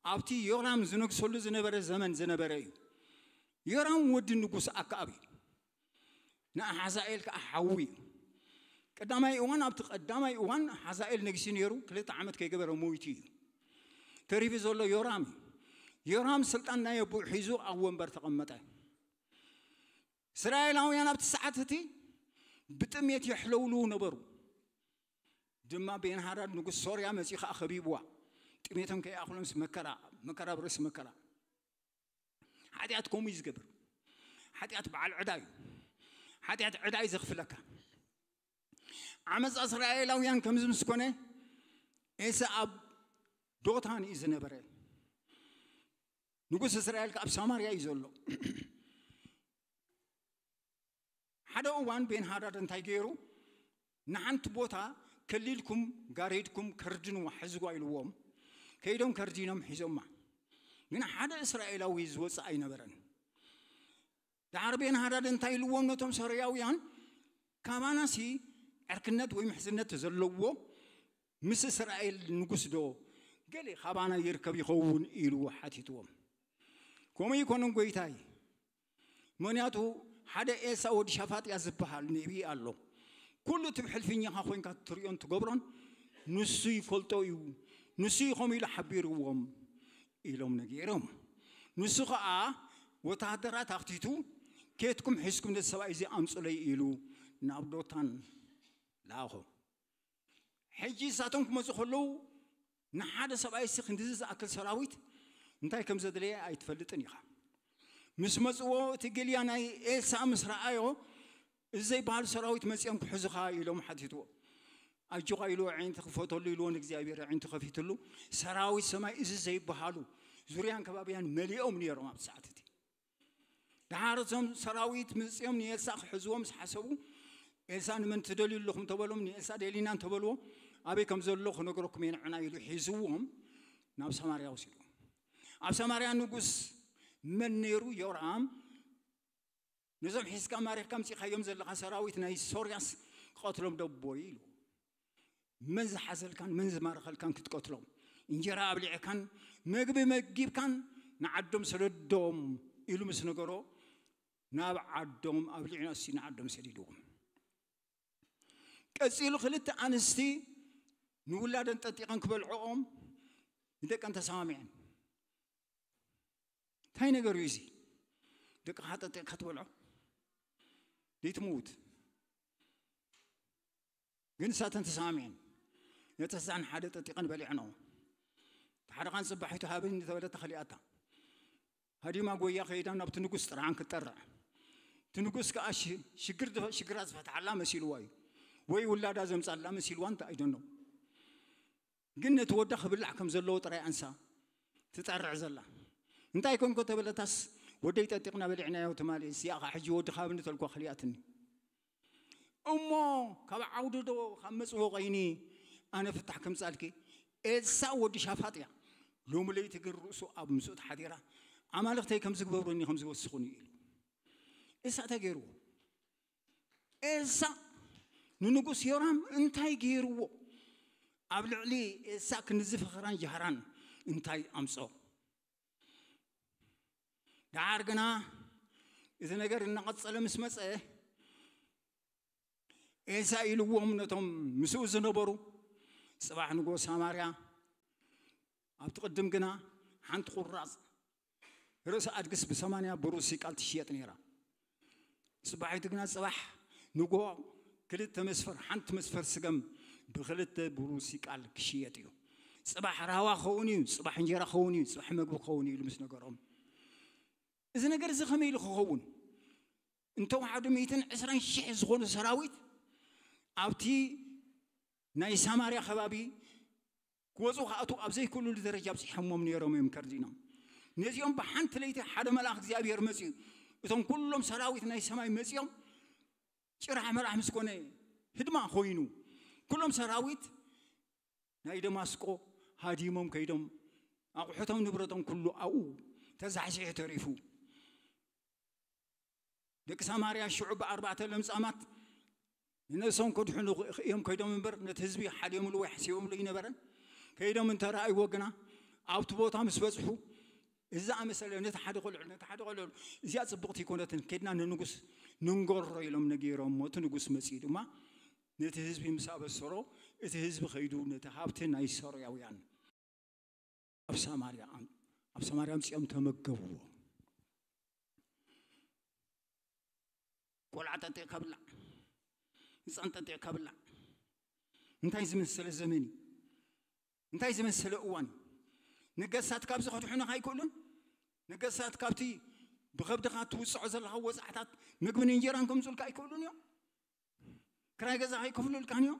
ኣብቲ ዮራም ዝነግሰሉ ዝነበረ ዘመን ዝነበረ እዩ። ዮራም ወዲ ንጉስ ኣክኣብ እዩ። ንኣሓዛኤል ከዓ ሓዉ እዩ። ቀዳማይ እዋን፣ ኣብቲ ቀዳማይ እዋን ሓዛኤል ነጊሱ ነይሩ፣ ክልተ ዓመት ከይገበረ ሞይቱ እዩ። ተሪፉ ዘሎ ዮራም እዩ። ዮራም ስልጣን ናይ ኣቦኡ ሒዙ ኣብ ወንበር ተቐመጠ። እስራኤላውያን ኣብቲ ሰዓት እቲ ብጥሜት የሕለውልዉ ነበሩ። ድማ ቤንሃዳድ ንጉስ ሶርያ መጺኡ ኸዓ ኸቢብዋ። ጥሜቶም ከይኣኽሎምስ መከራ፣ መከራ ብርእሲ መከራ። ሓጢኣት ከምኡ እዩ ዝገብር። ሓጢኣት በዓል ዕዳ እዩ። ሓጢኣት ዕዳ እዩ ዘኽፍለካ። ዓመፃ እስራኤላውያን ከምዚ ምስ ኮነ፣ ኤልሳ ኣብ ዶታን እዩ ዝነበረ። ንጉስ እስራኤል ከኣ ኣብ ሳማርያ እዩ ዘሎ። ሓደ እዋን ቤን ሃዳድ እንታይ ገይሩ? ንሓንቲ ቦታ ከሊልኩም ጋሪድኩም ከርድንዋ፣ ሕዝዋ ኢልዎም። ከይዶም ከርዲኖም ሒዞማ። ግን ሓደ እስራኤላዊ ዝወፅእ ኣይነበረን። ደሓር ቤን ሃዳድ እንታይ ኢልዎም ነቶም ሶርያውያን? ካባናሲ ዕርክነት ወይ ምሕዝነት ዘለዎ ምስ እስራኤል ንጉስ ዶ ገለ ካባና ይርከብ ይኸውን ኢሉ ሓቲትዎም። ከምኡ ይኮነን ጎይታይ፣ ምኽንያቱ ሓደ ኤልሳ ወዲ ሻፋጥያ ዝበሃል ነቢይ ኣሎ። ኩሉ እቲ ብሕልፍኛኻ ኮይንካ ትሪኦን ትገብሮን ንሱ ይፈልጦ እዩ፣ ንሱ እዩ ከምኡ ኢሉ ሓቢርዎም ኢሎም ነጊሮም። ንሱ ኸዓ ወታሃደራት ኣኽቲቱ፣ ኬትኩም ሒዝኩም ነዚ ሰብኣይ እዚ ኣምፁለይ ኢሉ ናብ ዶታን ለኣኾ። ሕጂ ንሳቶም ክመፁ ከለዉ ንሓደ ሰብኣይ ሲ ክንድዚ ዝኣክል ሰራዊት እንታይ ከም ዘድለየ ኣይትፈልጥን ኢኻ። ምስ መፅዎ እቲ ግልያ ናይ ኤልሳ ምስ ረኣዮ፣ እዚ ዘይበሃል ሰራዊት መፂኦም ክሕዙኻ ኢሎም ሓቲትዎ። ኣጆኻ ኢልዎ፣ ኣዒንቲ ክፈተሉ ኢልዎ፣ ንእግዚኣብሔር ኣዒንቲ ከፊትሉ። ሰራዊት ሰማይ እዚ ዘይበሃሉ ዙርያን ከባብያን መሊኦም ነይሮም ኣብ ሰዓት እቲ። ደሓር እዞም ሰራዊት መፂኦም ንኤልሳ ክሕዝዎም ምስ ሓሰቡ፣ ኤልሳ ንመን ትደልዩ ኣለኹም ተበሎም፣ ንኤልሳ ደሊና እንተበልዎ፣ ኣበይ ከም ዘሎ ክነግረኩም እየ ንዕና ኢሉ ሒዝዎም ናብ ሰማርያ ወሲድዎም። ኣብ ሰማርያ ንጉስ መን ነይሩ? ዮርኣም። ነዞም ሒዝካ ማሪኽካ ምፂኻዮም ዘለኻ ሰራዊት ናይ ሶርያስ ክቐትሎም ደቦይ ኢሉ። መን ዝሓዘልካን መን ዝማረኸልካን ክትቀትሎም፣ እንጀራ ኣብሊዕካን መግቢ መጊብካን ንዓዶም ሰደዶም ኢሉ ምስ ነገሮ፣ ናብ ዓዶም ኣብሊዑ ነሲ ንዓዶም ሰዲድዎም። ቀፂሉ ክልተ ኣንስቲ ንውላደን ጠጢቐን ክበልዕኦም ንደቀን ተሰማሚዐን። እንታይ ነገር እዩ እዚ? ደቅኻ ጠጢቕካ ትበልዖ ዘይትምውት። ግን ንሳተን ተሰማሚዐን። ነተሳን ሓደ ጠጢቐን በሊዐንኦ። ሓደ ኻን ጽባሒቱ ሃበኒ ተበለታ ኸሊኣታ። ሃዲማ ጎያ ኸይዳ ናብቲ ንጉስ ጥርዓን ክትጠርዕ። እቲ ንጉስ ከኣ ሽ-፣ ሽግር ዝፈ-፣ ሽግራ ዝፈትሓላ መሲልዋ እዩ። ወይ ውላዳ ዘምጻላ መሲልዋ እንተ ኣይደኖ። ግን ነቲ ወዳ ክብላዕ ከም ዘለዎ ጥራይ ኣንሳ ትጠርዕ ዘላ። እንታይ ኮንኮ ተበለታስ፣ ወደይ ጠጢቕና በሊዕናዮ ትማሊ፣ እዚኣ ኸዓ ሕጂ ወዲ ሃብኒ ተልኳ ኸሊኣትኒ። እሞ ካብ ዓውዲ ዶ ካብ መጽወ ቐይኒ ኣነ ፍታሕ ከምጻልኪ? ኤልሳ ወዲ ሻፋጥ እያ። ሎሚ ለይቲ ግን ርእሱ ኣብ ምስኡ ተሓዲራ፣ ኣማልኽተይ ከም ዝግበሩኒ ከም ዝወስኹኒ ኢሉ። ኤልሳ እንታይ ገይርዎ? ኤልሳ ንንጉስ ዮራም እንታይ ገይርዎ? ኣብ ልዕሊ ኤልሳ ክንዚ ፈኸራን ጃህራን እንታይ ኣምጾ? ደሓር ግና እቲ ነገር እናቐጸለ ምስ መጸ፣ ኤልሳ ኢልዎም ነቶም ምስኡ ዝነበሩ፣ ጽባሕ ንጎ ሳማርያ ኣብቲ ቅድም ግና ሓንቲ ቁራጽ ርእሲ ኣድግስ ብሰማንያ ብሩር ሲቃል ትሽየጥ ነይራ። ጽባሒቱ ግና ጽባሕ ንጎ ክልተ መስፈር፣ ሓንቲ መስፈር ስገም ብክልተ ብሩር ሲቃል ክሽየጥ እዩ። ጽባሕ ራህዋ ክኸውን እዩ፣ ጽባሕ እንጀራ ክኸውን እዩ፣ ጽባሕ መግቢ ክኸውን እዩ ኢሉ ምስ ነገሮም፣ እዚ ነገር እዚ ከመይ ኢሉ ክኸውን? እንተወሓዱ ሚእትን ዕስራን ሽሕ ዝኾኑ ሰራዊት ኣብቲ ናይ ሳማርያ ከባቢ ክወፁ ክኣትዉ ኣብ ዘይክእሉሉ ደረጃ ኣብፂሖሞም ነይሮም እዮም ከርዲኖም። ነዚኦም ብሓንቲ ለይቲ ሓደ መልኣኽ እግዚኣብሔር መፅዩ፣ እቶም ኩሎም ሰራዊት ናይ ሰማይ መፅዮም፣ ጭራሕ መራሕ ምስ ኮነ ህድማ ኮይኑ፣ ኩሎም ሰራዊት ናይ ደማስቆ ሃዲሞም ከይዶም፣ ኣቑሑቶም ንብረቶም ኩሉ ኣብኡ ተዛሕዚሑ ተሪፉ። ደቂ ሳማርያ ሽዑ ብኣርባዕተ ለምጻማት ንነብሶም ከድሕኑ እዮም ከይዶም እምበር፣ ነቲ ህዝቢ ሓዲዮምሉ ወይ ሓሲቦምሉ ኣይነበረን። ከይዶም እንተረኣይዎ ግና፣ ኣብቲ ቦታ ምስ በጽሑ፣ እዚ ዝኣመሰለ ነቲ ሓደ ቆልዑ፣ ነቲ ሓደ ቆልዑ፣ እዚኣ ጽብቕቲ ኣይኮነትን፣ ከድና ንንጉስ ንንገሮ ኢሎም ነጊሮም። እቲ ንጉስ መጺኡ ድማ ነቲ ህዝቢ ምስ ኣበሰሮ፣ እቲ ህዝቢ ከይዱ ነቲ ሃብቲ ናይ ሶርያውያን ኣብ ሳማርያ፣ ኣብ ሳማርያ ኣምጺኦም ተመገብዎ። ቆልዓ ጠጢእካ ብላዕ፣ ህፃን ጠጢእካ ብላዕ። እንታይ ዝመሰለ ዘመን እዩ! እንታይ ዝመሰለ እዋን እዩ! ነገስታት ካብዚ ከድሕኑኻ ኣይክእሉን። ነገስታት ካብቲ ብኸብድኻ ትውፅዖ ዘለኻ ወፃዕታት ምግብን እንጀራን ከምፁልካ ኣይክእሉን እዮም። ክራይ ገዛ ከይከፍሉልካን እዮም።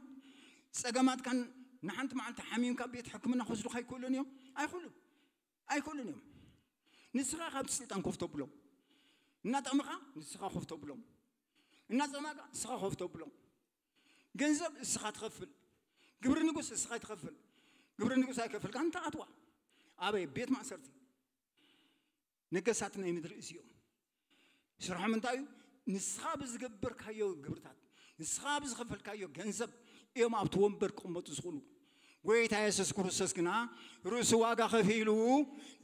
ፀገማትካን ንሓንቲ መዓልቲ ሓሚምካ ቤት ሕክምና ክወስዱኻ ኣይክእሉን እዮም። ኣይክእሉን። ኣይክእሉን እዮም። ንስኻ ካብቲ ስልጣን ኮፍ ተብሎም። እናጠመኻ ንስኻ ኮፍ ተብሎም። እናፀማእካ ንስኻ ኮፍ ተብሎም። ገንዘብ እስኻ ትኸፍል። ግብሪ ንጉስ እስኻ ትኸፍል። ግብሪ ንጉስ ኣይከፈልካን፣ ተኣትዋ። ኣበይ? ቤት ማእሰርቲ። ነገስታት ናይ ምድሪ እዚኦም ስርሖም እንታይ እዩ? ንስኻ ብዝገበርካዮ ግብርታት፣ ንስኻ ብዝኸፈልካዮ ገንዘብ እዮም ኣብቲ ወንበር ክቕመጡ ዝኽእሉ። ጎይታ የሱስ ክርስቶስ ግና ርእሱ ዋጋ ከፊሉ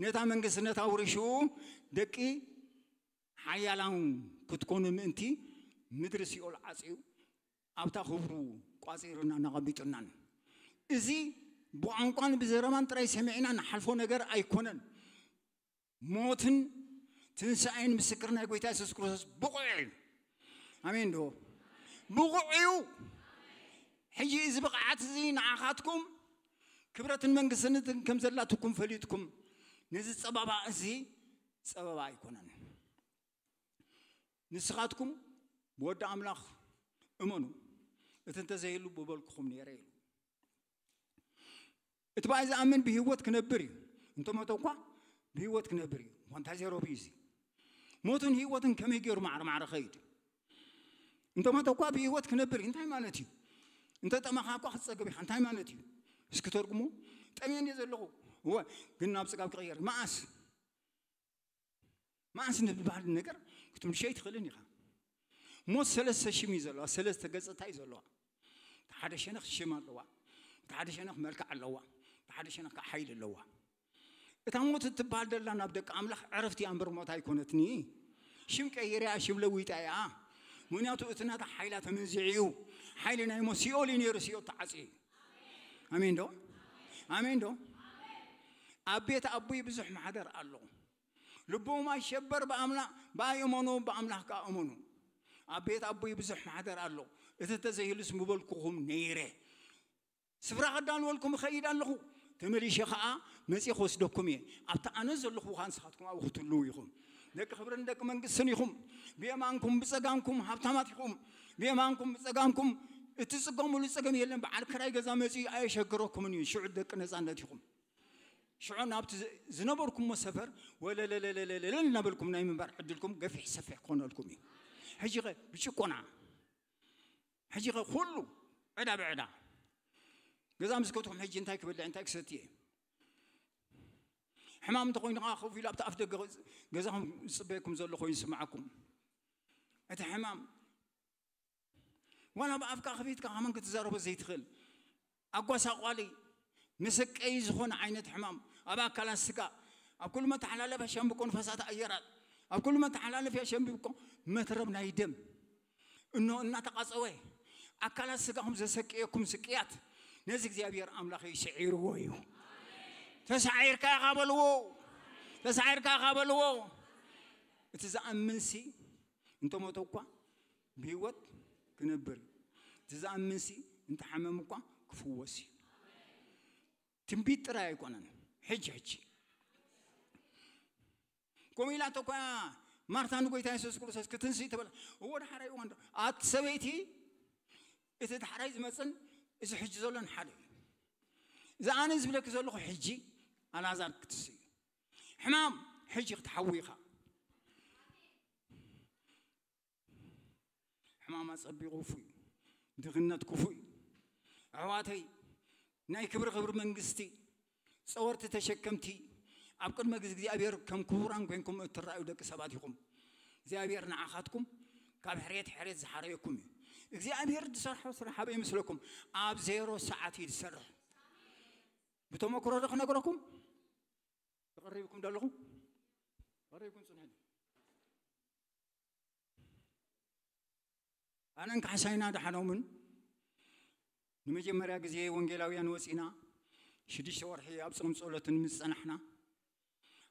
ነታ መንግስትነት ኣውሪሹ ደቂ ሓያላን ክትኮኑ ምእንቲ ምድሪ ሲኦል ዓጽዩ ኣብታ ክብሩ ቋጺሩናን ኣቐሚጡናን። እዚ ብቋንቋን ብዘረባን ጥራይ ሰሚዕና ንሓልፎ ነገር ኣይኮነን። ሞትን ትንሳኤን ምስክር ናይ ጎይታ የሱስ ክርስቶስ ብቑዕ እዩ። ኣሜን ዶ? ብቑዕ እዩ። ሕጂ እዚ ብቕዓት እዚ ንዓኻትኩም ክብረትን መንግስትነትን ከም ዘላትኩም ፈሊጥኩም ነዚ ጸባባ እዚ ጸበባ ኣይኮነን። ንስኻትኩም ብወዲ ኣምላኽ እመኑ፣ እቲ እንተዘይህሉ ብበልኩኹም ነይረ ኢሉ። እቲ ብኣይ ዝኣምን ብህይወት ክነብር እዩ፣ እንተሞተ እኳ ብህይወት ክነብር እዩ። ፋንታዚ ሮቢ እዩ እዚ። ሞትን ህይወትን ከመይ ገይሩ ማዕረ ማዕረ ኸይድ? እንተሞተ እኳ ብህይወት ክነብር እዩ። እንታይ ማለት እዩ? እንተጠመኻ እኳ ክትጸግብ ኢኻ። እንታይ ማለት እዩ? እስኪ ተርጉሞ። ጠምየ እንድየ ዘለኹ። እወ፣ ግን ናብ ጽጋብ ክቕየር። መኣስ? መኣስ ንዝበሃል ነገር ክትምልሾ ኣይትኽእልን ኢኻ። ሞት ሰለስተ ሽም እዩ ዘለዋ፣ ሰለስተ ገጽታ እዩ ዘለዋ። እቲ ሓደ ሸነኽ ሽም ኣለዋ፣ እቲ ሓደ ሸነኽ መልክዕ ኣለዋ፣ እቲ ሓደ ሸነኽ ከዓ ሓይሊ ኣለዋ። እታ ሞት እትበሃል ደላ ናብ ደቂ ኣምላኽ ዕረፍቲ እያ እምበር ሞት ኣይኮነትን። ሽም ቀይራ እያ፣ ሽም ለዊጣ እያ። ምኽንያቱ እቲ ናታ ሓይላ ተመንዚዑ እዩ። ሓይሊ ናይ ሞት ሲኦል እዩ ነይሩ፣ ሲኦል ተዓጽዩ እዩ። ኣሜን ዶ? ኣሜን ዶ? ኣብ ቤት ኣቦይ ብዙሕ ማሕደር ኣሎ። ልቦም ኣይሸበር፣ ብኣምላ-፣ ብኣይ እመኑ፣ ብኣምላኽ ከኣ እመኑ። ኣብ ቤት ኣቦይ ብዙሕ ማሕደር ኣሎ፣ እቲ እንተዘይህሉስ ምበልኩኹም ነይረ። ስፍራ ከዳልወልኩም እኸይድ ኣለኹ፣ ተመሊሸ ኸኣ መጺእ ክወስደኩም እየ። ኣብቲ ኣነ ዘለኹ ኸኣ ንስኻትኩም ኣብኡ ክትህልዉ ኢኹም። ደቂ ክብርን ደቂ መንግስትን ኢኹም። ብየማንኩም ብጸጋምኩም ሃብታማት ኢኹም። ብየማንኩም ብጸጋምኩም እትጽገሙሉ ጸገም የለን። በዓል ክራይ ገዛ መጺኡ ኣየሸግረኩምን እዩ። ሽዑ ደቂ ነጻነት ኢኹም። ሽዑ ናብቲ ዝ-፣ ዝነበርኩሞ ሰፈር ወለለለለለለ እናበልኩም ናይ ምንባር ዕድልኩም ገፊሕ ሰፊሕ ክኾነልኩም እዩ። ሕጂ ኸ ብጭቆና፣ ሕጂ ኸ ኩሉ ዕዳ ብዕዳ። ገዛ ምስ ከትኩም ሕጂ እንታይ ክበልዕ፣ እንታይ ክሰቲ እየ? ሕማም እንተኾይኑ ኸዓ ኮፍ ኢሉ ኣብቲ ኣፍ ደገ ገዛኹም ዝጽበየኩም ዘሎ ኮይኑ ይስምዓኩም። እቲ ሕማም ዋላ ብኣፍካ ከፊትካ ከማን ክትዛረቦ ዘይትኽእል ኣጓሳቋሊ መሰቀዪ ዝኾነ ዓይነት ሕማም ኣብ ኣካላት ስጋ፣ ኣብ ኩሉ መተሓላለፍያ ሻምብቆ ንፈሳት ኣየራት፣ ኣብ ኩሉ መተሓላለፍያ ሻምብቆ መትረብ ናይ ደም እኖ እናተቃጸወ ኣካላት ስጋኹም ዘሰቀየኩም ስቅያት ነዚ እግዚኣብሔር ኣምላኽ ይስዒርዎ እዩ። ተሳዒርካ ኢኻ በልዎ፣ ተሳዒርካ ኢኻ በልዎ። እቲ ዝኣምንሲ እንተሞተ እኳ ብህይወት ክነብር እዩ። እቲ ዝኣምንሲ እንተሓመም እኳ ክፍወስ እዩ። ትንቢት ጥራይ ኣይኮነን። ሕጂ ሕጂ ከምኡ ኢላቶ እኳ ማርታ ንጎይታ የሱስ ክርስቶስ ክትንስእ ተበላ። እዎ፣ ደሓራይ እዋን ዶ? ኣቲ ሰበይቲ፣ እቲ ደሓራይ ዝመጽን እዚ ሕጂ ዘሎን ሓደ እዩ። እዚ ኣነ ዝብለኪ ዘለኹ ሕጂ ኣልዓዛር ክትስእ እዩ። ሕማም፣ ሕጂ ክትሓዊ ኢኻ። ሕማም ኣጸቢቑ ክፉእ እዩ። ድኽነት ክፉእ እዩ። ኣሕዋተይ፣ ናይ ክብሪ ክብሪ መንግስቲ፣ ጸወርቲ ተሸከምቲ፣ ኣብ ቅድሚ እግዚኣብሔር ከም ክቡራን ኮይንኩም እትረኣዩ ደቂ ሰባት ኢኹም። እግዚኣብሔር ንዓኻትኩም ካብ ሕሬት ሕሬት ዝሓረየኩም እዩ። እግዚኣብሔር ዝሰርሖ ስራሕ ኣበይ ይመስለኩም? ኣብ ዜሮ ሰዓት እዩ ዝሰርሕ። ብተመክሮ ዶ ክነግረኩም? ተቐሪብኩም ዶ ኣለኹም? ቀሪብኩም ጽንሑ። ኣነን ካሕሳይና ደሓኖምን ንመጀመርያ ግዜ ወንጌላውያን ወጺና ሽዱሽተ ወርሒ ኣብ ጾም ጸሎትን ምስ ጸናሕና፣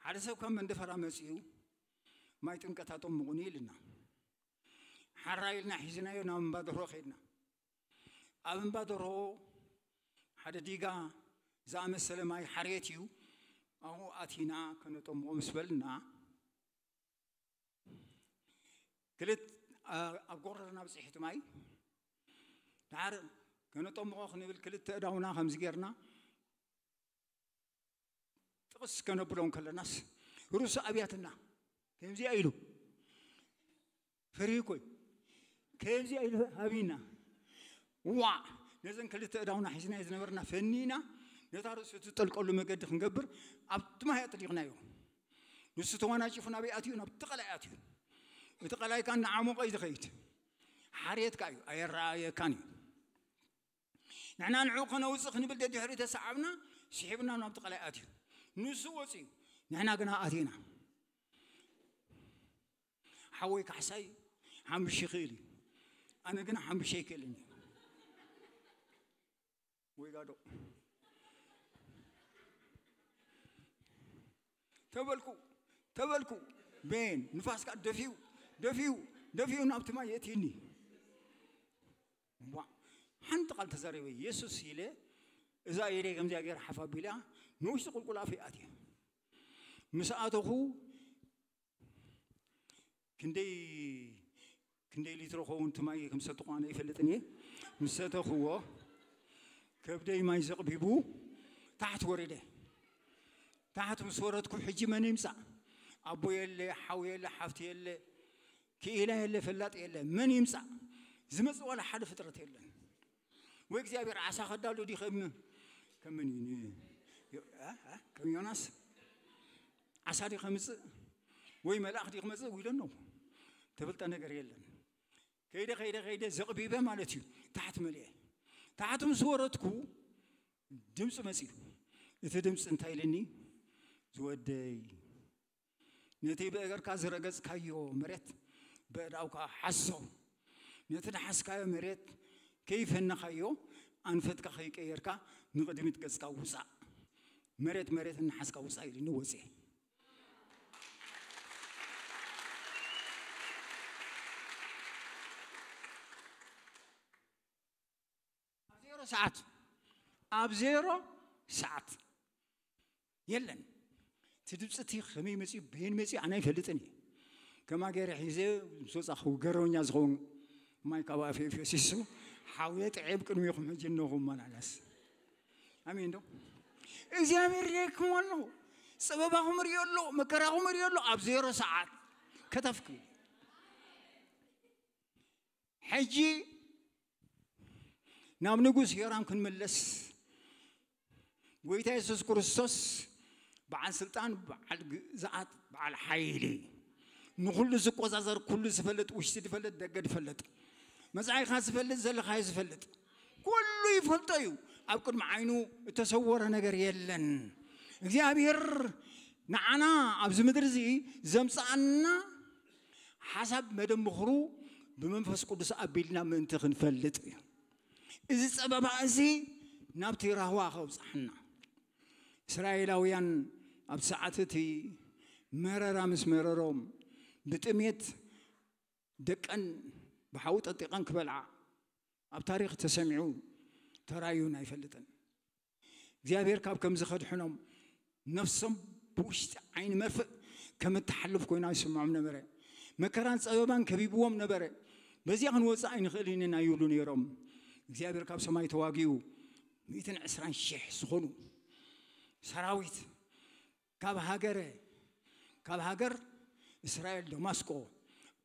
ሓደ ሰብ ካብ መንደፈራ መጺኡ፣ "ማይ ጥምቀት ኣጠምቑኒ" ኢልና። ሓራ ኢልና ሒዝናዮ ናብ እምባ ደርሆ ከይድና። ኣብ እምባ ደርሆ ሓደ ዲጋ ዝኣመሰለ ማይ ሓርየት እዩ። ኣብኡ ኣቲና ከነጠምቖ ምስ በልና፣ ክልት-፣ ኣ-፣ ኣብ ጎረርና ብጽሕቲ ማይ። ደሓር ከነጠምቖ ክንብል ክልተ እዳውና ከምዚ ጌርና ጥቕስ ከነብሎ እንከለናስ፣ ርእሱ ኣብያትና ከምዚኣ ኢሉ፣ ፈሪሁ እኮ እዩ። ከምዚኣ ኢሉ ሃቢና፣ ዋዕ! ነዘን ክልተ እዳውና ሒዝና ዝነበርና ፈኒና፣ ነታ ርእሱ እትጠልቀሉ መገዲ ክንገብር ኣብቲ ማይ ኣጥሊቕናዮ። ንሱ ተወናጭፉ ናበይ ኣትዩ? ናብቲ ቀላይ ኣትዩ። እቲ ቀላይ ከኣ እናዓሞቐ እዩ ዝኸይድ። ሓርየትካ እዩ፣ ኣየረኣየካን እዩ። ንሕና ንዕኡ ከነውጽእ ክንብል ደድሕሪ ተሰዓብና፣ ስሒብና ናብቲ ቀላይ ኣትዩ። ንሱ ወጺኡ፣ ንሕና ግና ኣቲና። ሓወይ ካሕሳይ ሓምብሽ ይኽእል እዩ። ኣነ ግና ሓምብሽ ኣይክእልን እዩ። ወይ ጋዶ። ተበልኩ፣ ተበልኩ። ቤን፣ ንፋስ ከኣ ደፊኡ፣ ደፊኡ፣ ደፊኡ ናብቲ ማይ የእትየኒ። ዋ፣ ሓንቲ ቃል ተዛሪበ፣ "የሱስ" ኢለ፣ እዛ ኢደይ ከምዚኣ ገይረ ሓፍ ኣቢላ፣ ንውሽጢ ቁልቁል ኣፈይ ኣትየ። ምስ ኣተኹ፣ ክንደይ፣ ክንደይ ሊትሮ ኸውን እቲ ማይ ከም ዝሰተኹ ኣነ ኣይፈልጥን እየ። ምስ ሰተኽዎ፣ ከብደይ ማይ ዘቕቢቡ፣ ታሕቲ ወሪደ። ታሕቲ ምስ ወረድኩ፣ ሕጂ መን ይምጻእ? ኣቦ የለ፣ ሓው የለ፣ ሓፍቲ የለ፣ ክኢላ የለ፣ ፈላጥ የለ። መን ይምጻእ? ዝመጽእ ዋላ ሓደ ፍጥረት የለን። ወይ እግዚኣብሔር ዓሳ ከዳሉ ድዩ ከም፣ ከም መን እዩ? ን-፣ ዮ-፣ እ? እ? ከም ዮናስ ዓሳ ድዩ ከምጽእ? ወይ መልኣኽ ድዩ ክመጽእ? We don't know። ተፈልጠ ነገር የለን። ከይደ፣ ከይደ፣ ከይደ ዘቕቢበ ማለት እዩ። ታሕቲ መሊኤ። ታሕቲ ምስ ወረድኩ ድምፂ መፂኡ። እቲ ድምፂ እንታይ ኢልኒ? "ዝወደይ፣ ነቲ ብእግርካ ዝረገጽካዮ መሬት ብእዳውካ ሓዞ። ነቲ ዝሓዝካዮ መሬት ከይፈነኻዮ ኣንፈትካ ከይቀየርካ ንቕድሚት ገጽካ ውጻእ። መሬት መሬት እናሓዝካ ውጻእ" ኢሉኒ ወጽኤ። ኣብ ዜሮ ሰዓት፣ ኣብ ዜሮ ሰዓት የለን። እቲ ድምፂ እቲ ከመይ መፂኡ፣ በየን መፂኡ ኣነ ኣይፈልጥን እየ። ከማ ገይረ ሒዘ ምስ ወፃኹ ገረኛ ዝኸውን ማይ ካብ ኣፈ ፈሲሱ ሓውየ ጥዕብ ቅድሚኹም ሕጂ እነኹም መላለስ። ኣሜን ዶ? እግዚኣብሔር ሪኤኩም ኣሎ። ፀበባኹም ሪኦ ኣሎ፣ መከራኹም ሪኦ ኣሎ። ኣብ ዜሮ ሰዓት ከተፍ ክብል። ሕጂ ናብ ንጉስ ዮራም ክንምለስ፣ ጎይታ የሱስ ክርስቶስ በዓል ስልጣን፣ በዓል ግዝኣት፣ በዓል ሓይሊ፣ ንኹሉ ዝቆጻጸር፣ ኩሉ ዝፈልጥ፣ ውሽጢ ዝፈልጥ፣ ደገ ዝፈልጥ፣ መጻኢኻ ዝፈልጥ፣ ዘለኻዮ ዝፈልጥ፣ ኩሉ ይፈልጦ እዩ። ኣብ ቅድሚ ዓይኑ እተሰወረ ነገር የለን። እግዚኣብሔር ንዓና ኣብዚ ምድሪ እዚ ዘምጽኣና ሓሳብ መደብ ምኽሩ ብመንፈስ ቅዱስ ኣቢልና ምእንቲ ክንፈልጥ እዩ። እዚ ጸበባ እዚ ናብቲ ራህዋ ከብጽሓና። እስራኤላውያን ኣብ ሰዓት እቲ መረራ ምስ መረሮም ብጥሜት ደቀን ብሓዊ ጠጢቐን ክበልዓ ኣብ ታሪኽ ተሰሚዑ ተራእዩን ኣይፈልጥን። እግዚኣብሔር ካብ ከምዚ ከድሕኖም፣ ነፍሶም ብውሽጢ ዓይኒ መርፍእ ከም እትሓልፍ ኮይና ይስምዖም ነበረ። መከራን ጸበባን ከቢብዎም ነበረ። በዚኣ ክንወጽእ ኣይንኽእልን ኢና ይብሉ ነይሮም። እግዚኣብሔር ካብ ሰማይ ተዋጊኡ፣ ሚእትን ዕስራን ሽሕ ዝኾኑ ሰራዊት ካብ ሃገረ፣ ካብ ሃገር እስራኤል ደማስቆ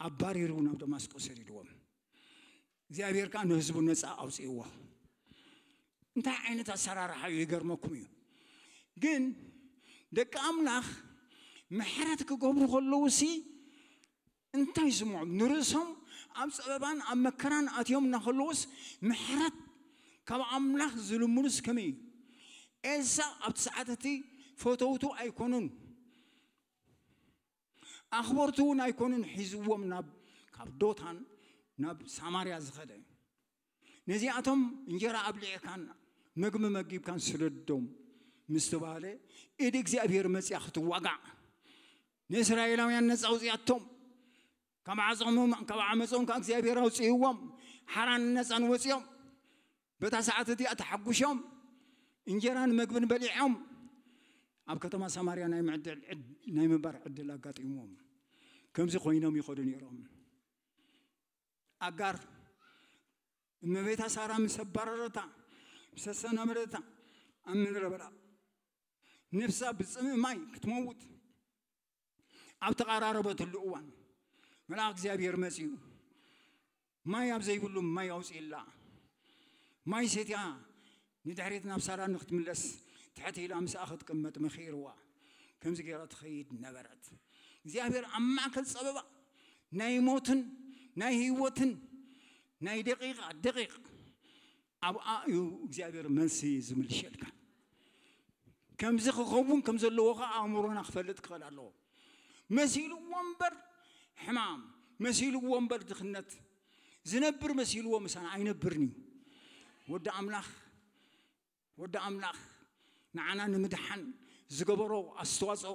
ኣባሪሩ ናብ ደማስቆ ሰዲድዎም። እግዚኣብሔር ከኣ ንህዝቡ ነጻ ኣውጽእዎ። እንታይ ዓይነት ኣሰራርሓ እዩ? ይገርመኩም እዩ። ግን ደቂ ኣምላኽ ምሕረት ክገብሩ ከለዉ ሲ እንታይ ይስምዖም? ንርእሶም ኣብ ጸበባን ኣብ መከራን ኣትዮም እናኸለዉስ ምሕረት ካብ ኣምላኽ ዝልምኑስ ከመይ እዩ? ኤልሳዕ ኣብቲ ሰዓት እቲ ፈተውቱ ኣይኮኑን፣ ኣኽበርቱ እውን ኣይኮኑን ሒዝዎም ናብ፣ ካብ ዶታን ናብ ሳማርያ ዝኸደ። ነዚኣቶም እንጀራ ኣብሊዕካን መግቢ መጊብካን ስደዶም ምስ ተባህለ፣ ኢድ እግዚኣብሔር መጽያ ክትዋጋዕ፣ ንእስራኤላውያን ነጻ ኣውጽያቶም። ካብ ዓጾም፣ ካብ ዓመጾም ከኣ እግዚኣብሔር ኣውጽእዎም። ሓራን ነጻን ወጽዮም። በታ ሰዓት እቲኣ ተሓጉሾም፣ እንጀራን መግብን በሊዖም፣ ኣብ ከተማ ሰማርያ ናይ ምዕድል ዕድ-፣ ናይ ምንባር ዕድል ኣጋጢምዎም። ከምዚ ኮይኖም ይኸዱ ነይሮም። ኣጋር እመቤታ ሳራ ምስ ኣባረረታ፣ ምስ ኣሰናበደታ፣ ኣብ ምድረ በዳ ነፍሳ ብጽምእ ማይ ክትመውት ኣብ ተቓራረበትሉ እዋን፣ መልኣኽ እግዚኣብሔር መጺኡ፣ ማይ ኣብ ዘይብሉ ማይ ኣውጺእላ። ማይ ሰትያ ንድሕሪት ናብ ሳራ ንክትምለስ ትሕት ኢላ ምስኣ ክትቅመጥ መኺርዋ። ከምዚ ገይራ ትኸይድ ነበረት። እግዚኣብሔር ኣብ ማእከል ጸበባ ናይ ሞትን ናይ ህይወትን ናይ ደቂቓ ደቂቕ ኣብኣ እዩ እግዚኣብሔር መልሲ ዝምልሸልካ። ከምዚ ክኸውን ከም ዘለዎ ኸዓ ኣእምሮና ክፈልጥ ክኽእል ኣለዎ። መሲልዎ እምበር ሕማም፣ መሲልዎ እምበር ድኽነት፣ ዝነብር መሲልዎ ምሳና ኣይነብርን እዩ። ወዲ ኣምላኽ፣ ወዲ ኣምላኽ ንዓና ንምድሓን ዝገበሮ ኣስተዋጽኦ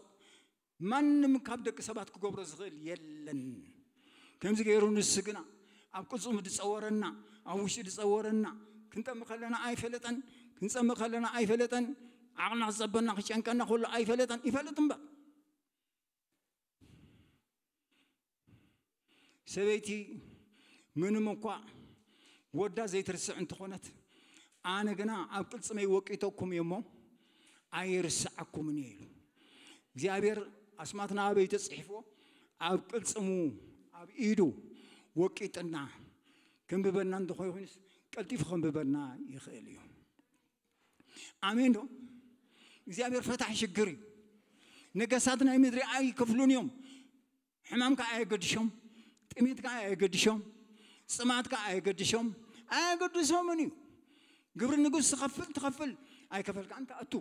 ማንም ካብ ደቂ ሰባት ክገብሮ ዝኽእል የለን። ከምዚ ገይሩ ንሱ ግና ኣብ ቅጽሙ ዝጸወረና፣ ኣብ ውሽጢ ዝጸወረና፣ ክንጠሚ ከለና ኣይፈለጠን፣ ክንጸሚ ከለና ኣይፈለጠን፣ ዓቕልና ክጸበና ክጨንቀና ከሎ ኣይፈለጠን፣ ይፈልጥ እምበር። ሰበይቲ ምንም እኳ ወዳ ዘይትርስዕ እንተኾነት፣ ኣነ ግና ኣብ ቅልጽመይ ወቂጠኩም እየ እሞ ኣይርስዓኩምን እየ ኢሉ። እግዚኣብሔር ኣስማትና ኣበይ ተጽሒፍዎ? ኣብ ቅልጽሙ፣ ኣብ ኢዱ ወቂጥና። ከንብበና እንተኾይኑስ ቀልጢፉ ከንብበና ይኽእል እዩ። ኣሜን ዶ? እግዚኣብሔር ፈታሒ ሽግር እዩ። ነገሳት ናይ ምድሪ ኣይከፍሉን እዮም። ሕማም ከኣ ኣየገድሾም፣ ጥሜት ከኣ ኣየገድሾም፣ ጽማት ከኣ ኣየገድሾም፣ ኣየገድሶምን እዩ። ግብሪ ንጉስ ትኸፍል ትኸፍል፣ ኣይከፈልካን ትኣቱ፣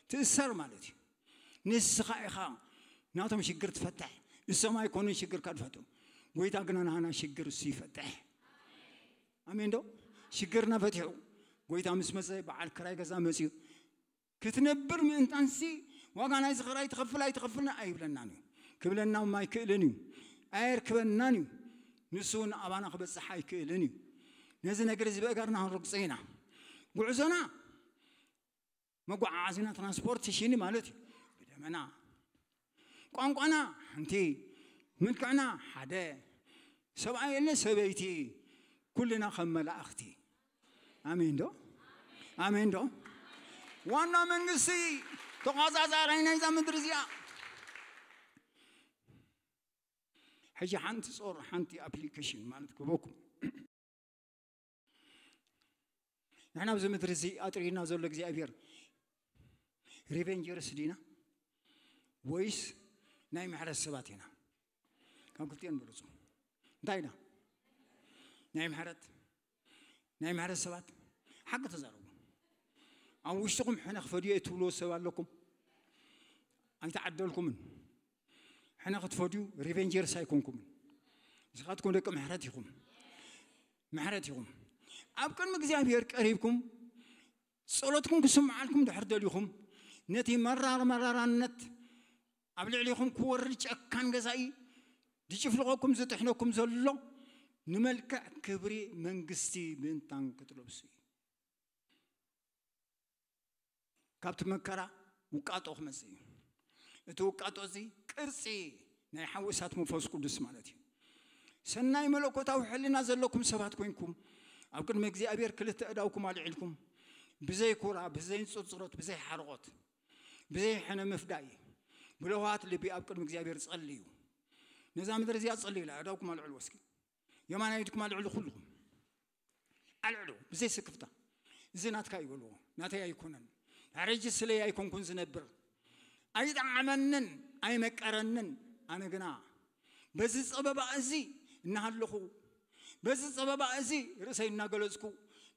ትእሰር ማለት እዩ። ንስኻ ኢኻ ናቶም ሽግር ትፈትሕ፣ እሶም ኣይኮኑን ሽግርካ ዝፈትሑ። ጎይታ ግና ናህና ሽግር እሱ ይፈትሕ። ኣሜን ዶ? ሽግርና ፈቲሑ ጎይታ ምስ መጸ በዓል ክራይ ገዛ መጺኡ ክትነብር ምእንታንሲ ዋጋ ናይዚ ክራይ ትኸፍል ኣይትኸፍልን ኣይብለናን እዩ። ክብለና እውን ኣይክእልን እዩ። ኣየርክበናን እዩ። ንሱ እውን ኣባና ክበጽሕ ኣይክእልን እዩ። ነዚ ነገር እዚ ብእገርና ክንርግጾ ኢና። ጉዕዞና መጓዓዓዚና ትራንስፖርቴሽን ማለት እዩ። ብደመና ቋንቋና ሓንቲ፣ መልክዕና ሓደ፣ ሰብኣይ የለ ሰበይቲ፣ ኩልና ከም መላእኽቲ። ኣሜን ዶ? ኣሜን ዶ? ዋና መንግስቲ ተቋጻጻራይ ናይዛ ምድሪ እዚኣ። ሕጂ ሓንቲ ጾር፣ ሓንቲ ኣፕሊኬሽን ማለት ክበኩም። ንሕና ኣብዚ ምድሪ እዚ ኣጥሪና ዘሎ እግዚኣብሔር ሪቬንጀርስ ዲና ወይስ ናይ ምሕረት ሰባት ኢና? ካብ ክልቲኦን ምረጹ። እንታይ ኢና? ናይ ምሕረት፣ ናይ ምሕረት ሰባት? ሓቂ ተዛረቡ። ኣብ ውሽጥኹም ሕነ ክፈድዮ እየ ትብልዎ ሰብ ኣለኩም? ኣይተዓደልኩምን። ሕነ ክትፈድዩ ሪቬንጀርስ ኣይኮንኩምን። ንስኻትኩም ደቂ ምሕረት ኢኹም። ምሕረት ኢኹም። ኣብ ቅድሚ እግዚኣብሔር ቀሪብኩም ጸሎትኩም ክስምዓልኩም ድሕር ደሊኹም፣ ነቲ መራር መራራነት ኣብ ልዕሊኹም ክወርድ ጨካን ገዛኢ ዝጭፍልቐኩም ዝጥሕነኩም ዘሎ ንመልክዕ ክብሪ መንግስቲ ምእንታን ክትለብሱ እዩ። ካብቲ መከራ ውቃጦ ክመጽእ እዩ። እቲ ውቃጦ እዚ ቅርጺ ናይ ሓዊ እሳት መንፈስ ቅዱስ ማለት እዩ። ሰናይ መለኮታዊ ሕልና ዘለኩም ሰባት ኮይንኩም ኣብ ቅድሚ እግዚኣብሔር ክልተ እዳውኩም ኣልዒልኩም ብዘይ ኩራ፣ ብዘይ ንጽርጽሮት፣ ብዘይ ሓርቆት፣ ብዘይ ሕነ ምፍዳይ፣ ብለዋት ልቢ ኣብ ቅድሚ እግዚኣብሔር ጸልዩ። ነዛ ምድሪ እዚኣ ጸልዩላ፣ እዳውኩም ኣልዕሉ እስኪ። የማናይ ኢድኩም ኣልዕሉ ኩልኹም። ኣልዕሉ ብዘይ ስክፍታ። እዚ ናትካ ይበልዎ፣ ናተይ ኣይኮነን። ሕጂ ስለይ ኣይኮንኩን ዝነብር። ኣይጠዓመንን፣ ኣይመቀረንን። ኣነ ግና በዚ ጸበባ እዚ እናሃለኹ፣ በዚ ጸበባ እዚ ርእሰይ እናገለጽኩ፣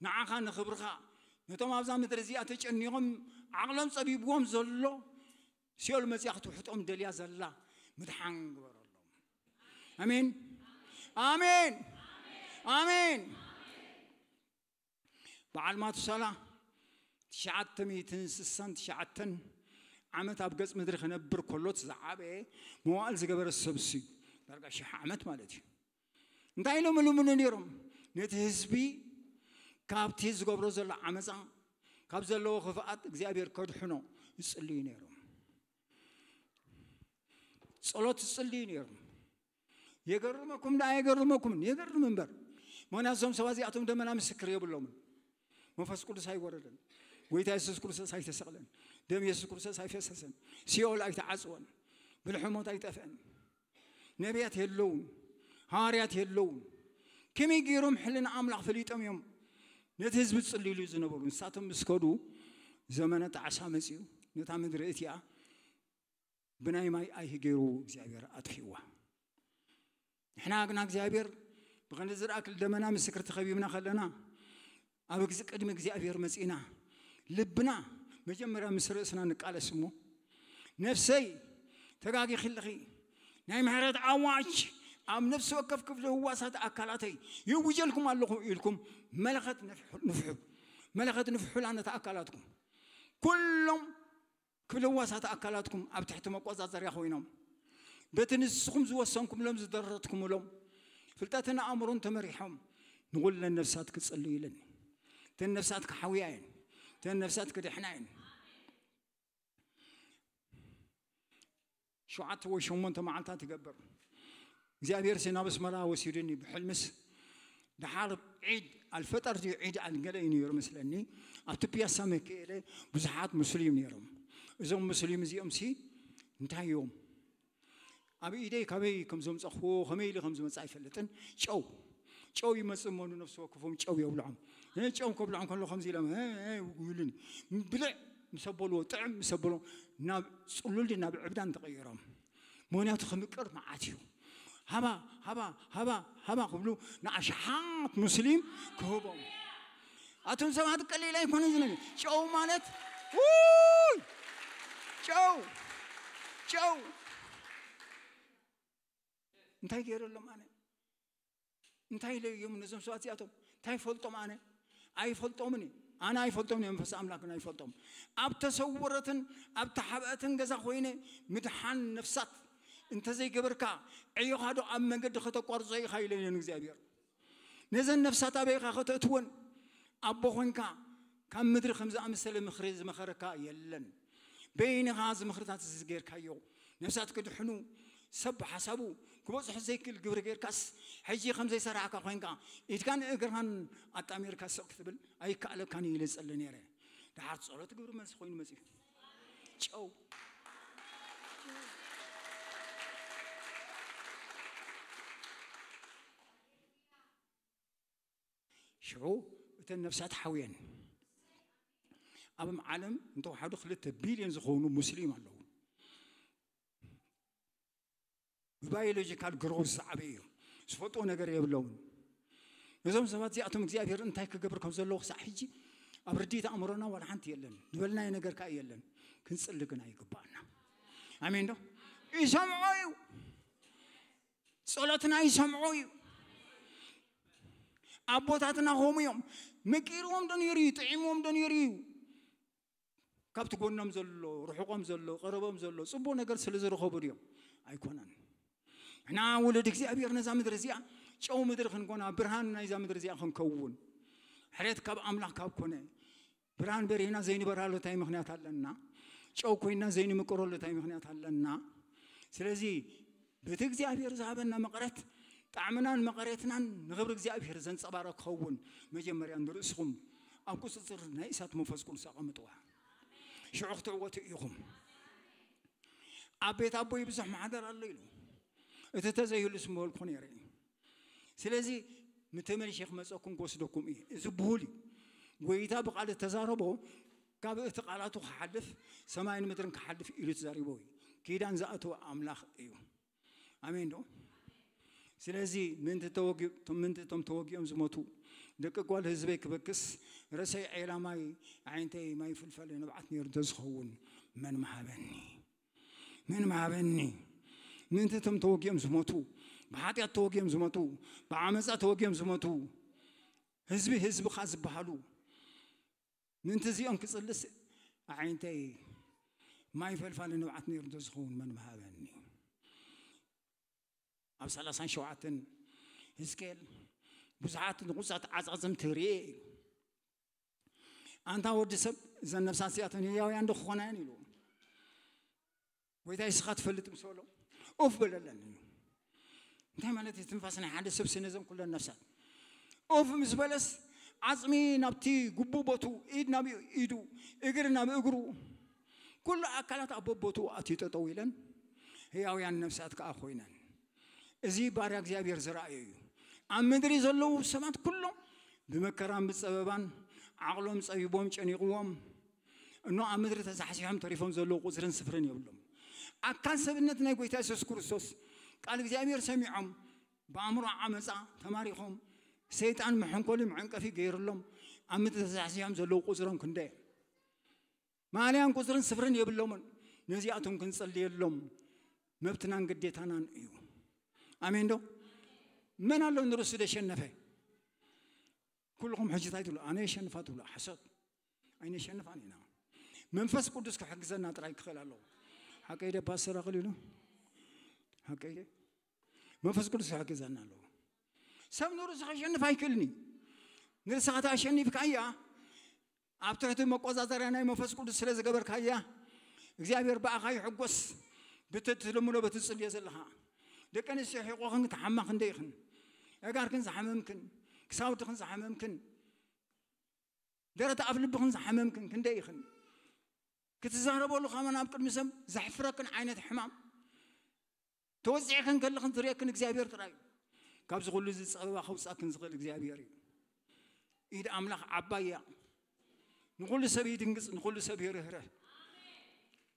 ንዓኻ ንኽብርኻ፣ ነቶም ኣብዛ ምድሪ እዚኣ ተጨኒቖም ዓቕሎም ጸቢብዎም ዘሎ ሲኦል መጺኣ ክትውሕጦም ደልያ ዘላ ምድሓን ግበረሎም። ኣሜን፣ ኣሜን፣ ኣሜን። በዓል ማቱሳላ ትሽዓተ ሚእትን ስሳን ትሽዓተን ዓመት ኣብ ገጽ ምድሪ ክነብር ከሎ እቲ ዝዓበየ መዋእል ዝገበረ ሰብ እሱ እዩ። ዳርጋ ሽሕ ዓመት ማለት እዩ። እንታይ ኢሎም ይልምኑ ነይሮም? ነቲ ህዝቢ ካብቲ ዝገብሮ ዘሎ ዓመፃ፣ ካብ ዘለዎ ክፍኣት እግዚኣብሔር ከድሕኖ ይጽልዩ ነይሮም። ጸሎት ይጽልዩ ነይሮም። የገርመኩም ደኣ የገርመኩምን፣ የገርም እምበር። ምኽንያቱ እዞም ሰባት እዚኣቶም ደመና ምስክር የብሎምን። መንፈስ ቅዱስ ኣይወረደን። ጎይታ የሱስ ክርስቶስ ኣይተሰቕለን። ደም የሱስ ክርስቶስ ኣይፈሰሰን። ሲኦል ኣይተዓጽወን። ብልሒ ሞት ኣይጠፍአን። ነቢያት የለውን። ሃዋርያት የለውን። ከመይ ገይሮም ሕልና ኣምላኽ ፈሊጦም እዮም ነቲ ህዝቢ ዝጽልይሉ ዝነበሩ? ንሳቶም ምስ ከዱ ዘመነ ጣዕሳ መጺኡ። ነታ ምድሪ እቲኣ ብናይ ማይ ኣይሂ ገይሩ እግዚኣብሔር ኣጥፊእዋ። ንሕና ግና እግዚኣብሔር ብኸንዲ ዝረኣክል ደመና ምስክር ተኸቢብና ከለና ኣብ ግዚ ቅድሚ እግዚኣብሔር መጺእና ልብና መጀመርያ ምስ ርእስና ንቃለስ እሞ ነፍሰይ ተጋጊኺ ኣለኺ ናይ ምሕረት ኣዋጅ ኣብ ነፍሲ ወከፍ ክፍሊ ህዋሳት ኣካላተይ ይውጀልኩም ኣለኹ ኢልኩም መለኸት ንፍሑ መለኸት ንፍሑላ ነታ ኣካላትኩም ኩሎም ክፍሊ ህዋሳት ኣካላትኩም ኣብ ትሕቲ መቆጻጸርያ ኮይኖም በቲ ንስኹም ዝወሰንኩምሎም ዝደረትኩምሎም ፍልጠትን ኣእምሮን ተመሪሖም ንኹለን ነፍሳት ክጽልዩ ኢለኒ። እተን ነፍሳት ክሓውያ እየን። እተን ነፍሳት ክድሕና እየን። ሸውዓተ ወይ ሸሞንተ መዓልታት ይገብር እግዚኣብሔር ሲ ናብ ኣስመራ ወሲዱኒ ብሕልምስ ደሓር ዒድ ኣልፈጠር ድዩ ዒድ ኣልገለ እዩ ነይሩ መስለኒ። ኣብቲ ፒያሳ መከኤለ ብዙሓት ሙስሊም ነይሮም። እዞም ሙስሊም እዚኦም ሲ እንታይ እዮም ኣብ ኢደይ ካበይ ከም ዘምፀኽዎ ከመይ ኢሉ ከም ዝመፅእ ኣይፈልጥን። ጨው ጨው ይመፅእ እሞ ንነፍሲ ወከፎም ጨው የብልዖም። እ፣ ጨው ከብልዖም ከሎ ከምዚ ኢሎም እ፣ እ፣ ይብሉኒ። ብልዕ ምስ ኣበልዎ ጥዕም ምስ ኣበልዎ ናብ ፅሉል ናብ ዕብዳን ተቐይሮም። ምክንያቱ ክምቅር መዓት እዩ። ሃባ ሃባ ሃባ ሃባ ክብሉ ንኣሽሓት ሙስሊም ክህቦም። ኣቶም ሰባት ቀሊል ኣይኮነን ዝነቢ ጨው ማለት ውይ ጨው ጨው እንታይ ገይረሎም ኣነ እንታይ ኢለ እዮም ነዞም ሰባት እዚኣቶም እንታይ ፈልጦም ኣነ ኣይፈልጦምን እዩ ኣነ ኣይፈልጦምን እዮም መንፈስ ኣምላክ ግን ኣይፈልጦም ኣብ ተሰወረትን ኣብ ተሓብአትን ገዛ ኮይነ ምድሓን ነፍሳት እንተዘይገበርካ ዕዮኻ ዶ ኣብ መንገዲ ከተቋርጾ ኢኻ ኢለዮ ንእግዚኣብሔር ነዘን ነፍሳት ኣበይኻ ከተእትወን ኣቦ ኮንካ ካብ ምድሪ ከም ዝኣመሰለ ምኽሪ ዝመኸረካ የለን በይንኻ እዚ ምኽርታት እዚ ጌርካዮ ነፍሳት ክድሕኑ ሰብ ብሓሳቡ ክበፅሑ ዘይክእል ግብሪ ጌርካስ ሕጂ ከም ዘይሰራሕካ ኮይንካ ኢድካን እግርካን ኣጣሚርካ ስቕ ክትብል ኣይከኣለካን እዩ ኢለ ዝጸሊ ነይረ። ደሓር ጸሎት ግብሪ መልሲ ኮይኑ መጽዩ። ጨው ሽዑ እተን ነፍሳት ሓውየን ኣብም ዓለም እንተወሓዱ ክልተ ቢልዮን ዝኾኑ ሙስሊም ኣለዉ። ብባዮሎጂካል ግሮዝ ዝዓበዩ እዮም። ዝፈልጥዎ ነገር የብለውን። እዞም ሰባት እዚኣቶም እግዚኣብሔር እንታይ ክገብር ከም ዘለዎ ክሳዕ ሕጂ ኣብ ርድኢት ኣእምሮና ዋላ ሓንቲ የለን። ዝበልናዮ ነገር ከዓ የለን። ክንጽሊ ግን ኣይግባኣና። ኣሜን ዶ? ይሰምዖ እዩ። ጸሎትና ይሰምዖ እዩ። ኣቦታትና ከምኡ እዮም። መቂርዎም ዶ ነይሩ እዩ? ጥዒምዎም ዶ ነይሩ እዩ? ካብቲ ጎኖም ዘሎ ርሑቆም ዘሎ ቀረቦም ዘሎ ጽቡቕ ነገር ስለ ዝረኸቡ ድዮም? ኣይኮነን። ንሕና ውሉድ እግዚኣብሔር ነዛ ምድሪ እዚኣ ጨው ምድሪ ክንኮና ብርሃን ናይዛ ምድሪ እዚኣ ክንከውን ሕሬት ካብ ኣምላኽ ካብ ኮነ ብርሃን በሪህና ዘይንበራሉ እንታይ ምኽንያት ኣለና? ጨው ኮይና ዘይንምቅረሉ እንታይ ምኽንያት ኣለና? ስለዚ በቲ እግዚኣብሔር ዝሃበና መቐረት ጣዕምናን መቐረትናን ንኽብሪ እግዚኣብሔር ዘንጸባረቕ ክኸውን መጀመርያ ንርእስኹም ኣብ ቁጽጽር ናይ እሳት መንፈስ ቅዱስ ኣቐምጥዋ። ሽዑ ክትዕወቱ ኢኹም። ኣብ ቤት ኣቦይ ብዙሕ ማሕደር ኣሎ ኢሉ፣ እቲ ተዘይህሉስ ምበልኩ ነይረ እዩ። ስለዚ ምተመልሼ ክመፀኩም ክወስደኩም እዩ። እዚ ብሁል እዩ። ጎይታ ብቃል ተዛረቦ፣ ካብ እቲ ቃላቱ ክሓልፍ ሰማይን ምድርን ክሓልፍ ኢሉ ተዛሪቦ እዩ። ኪዳን ዝኣተወ ኣምላኽ እዩ። ኣሜን ዶ? ስለዚ ምእንቲ ተወጊ- ምእንቲ እቶም ተወጊኦም ዝሞቱ ደቂ ጓል ህዝበይ ክበክስ፣ ረሰይ ዔላ ማይ፣ ኣዒንተይ ማይ ፍልፈል ንብዓት ነይሩ እንተዝኸውን መን ምሃበኒ? መን ምሃበኒ? ምእንቲ እቶም ተወጊኦም ዝሞቱ፣ ብሓጢኣት ተወጊኦም ዝሞቱ፣ ብዓመፃ ተወጊኦም ዝሞቱ ህዝቢ ህዝብኻ ዝበሃሉ፣ ምእንቲ እዚኦም ክፅልስ ኣዒንተይ ማይ ፈልፋሊ ንብዓት ነይሩ እንተዝኸውን መን ምሃበኒ? ኣብ ሰላሳን ሸውዓተን ህዝቅኤል ብዙሓት ንቑጻት ዓጻጽምቲ ርእየ እዩ። ኣንታ ወዲ ሰብ፣ እዘን ነፍሳት እዚኣተን ህያውያን ዶ ክኾና እየን ኢሉ። ጎይታ ንስኻ ትፈልጥ ምስ በሎ፣ ኡፍ በለለን እዩ። እንታይ ማለት እዩ? ትንፋስ ናይ ሓደ ሰብ ስነዘን ኩለን ነፍሳት ኡፍ ምስ በለስ፣ ዓጽሚ ናብቲ ግቡእ ቦቱ፣ ኢድ ናብ ኢዱ፣ እግሪ ናብ እግሩ፣ ኩሉ ኣካላት ኣብ በቦቱ ኣትዩ ጠጠው ኢለን፣ ህያውያን ነፍሳት ከኣ ኮይነን። እዚ ባርያ እግዚኣብሔር ዝረኣዮ እዩ። ኣብ ምድሪ ዘለዉ ሰባት ኩሎም ብመከራን ብጸበባን ዓቕሎም ጸቢቦም ጨኒቕዎም፣ እኖ ኣብ ምድሪ ተሳሕሲሖም ተሪፎም ዘለዉ ቁጽርን ስፍርን የብሎም። ኣካል ሰብነት ናይ ጎይታ የሱስ ክርስቶስ ቃል እግዚኣብሔር ሰሚዖም ብኣእምሮ ዓመፃ ተማሪኾም ሰይጣን መሐንኮሊ መዐንቀፊ ገይርሎም ኣብ ምድሪ ተሳሕሲሖም ዘለዉ ቁጽሮም ክንደይ? ማልያን ቁጽርን ስፍርን የብሎምን። ነዚኣቶም ክንጸልየሎም መብትናን ግዴታናን እዩ። ኣሜን ዶ? መን ኣሎ ንርእሱ ደሸነፈ? ኩልኹም ሕጂ እንታይ ትብሉ? ኣነ የሸንፋ ትብሉ። ሓሶት። ኣይነሸንፋን ኢና። መንፈስ ቅዱስ ክሕግዘና ጥራይ ክኽእል ኣለዎ። ሓቀይ ደ ፓስተር ኣኽሊሉ? ሓቀይ ደ? መንፈስ ቅዱስ ክሕግዘና ኣለዎ። ሰብ ንርእሱ ከሸንፍ ኣይክእልን እዩ። ንርእስኻ ተኣሸኒፍካያ፣ ኣብ ትሕቲ መቆጻጸርያ ናይ መንፈስ ቅዱስ ስለ ዝገበርካያ፣ እግዚኣብሔር ብኣኻ ይሕጎስ። ብቲ ትልምኖ፣ በቲ ትጽልዮ ዘለኻ። ደቂ ኣንስትዮ ሒቆኽን ክትሓማ ክንደይ ኢኽን? ኣእጋርክን ዝሓመምክን፣ ክሳውድኽን ዝሓመምክን፣ ደረት ኣፍ ልብኽን ዝሓመምክን ክንደይ ኢኽን? ክትዛረበሉ ከማን ኣብ ቅድሚ ሰብ ዘሕፍረክን ዓይነት ሕማም። ተወጺዕክን ከለኽን ዝርእየክን እግዚኣብሔር ጥራይ እዩ። ካብዚ ኩሉ እዚ ጸበባ ከውጻክን ዝኽእል እግዚኣብሔር እዩ። ኢድ ኣምላኽ ዓባይ እያ። ንኹሉ ሰብ ይድንግጽ፣ ንኹሉ ሰብ ይርህርህ።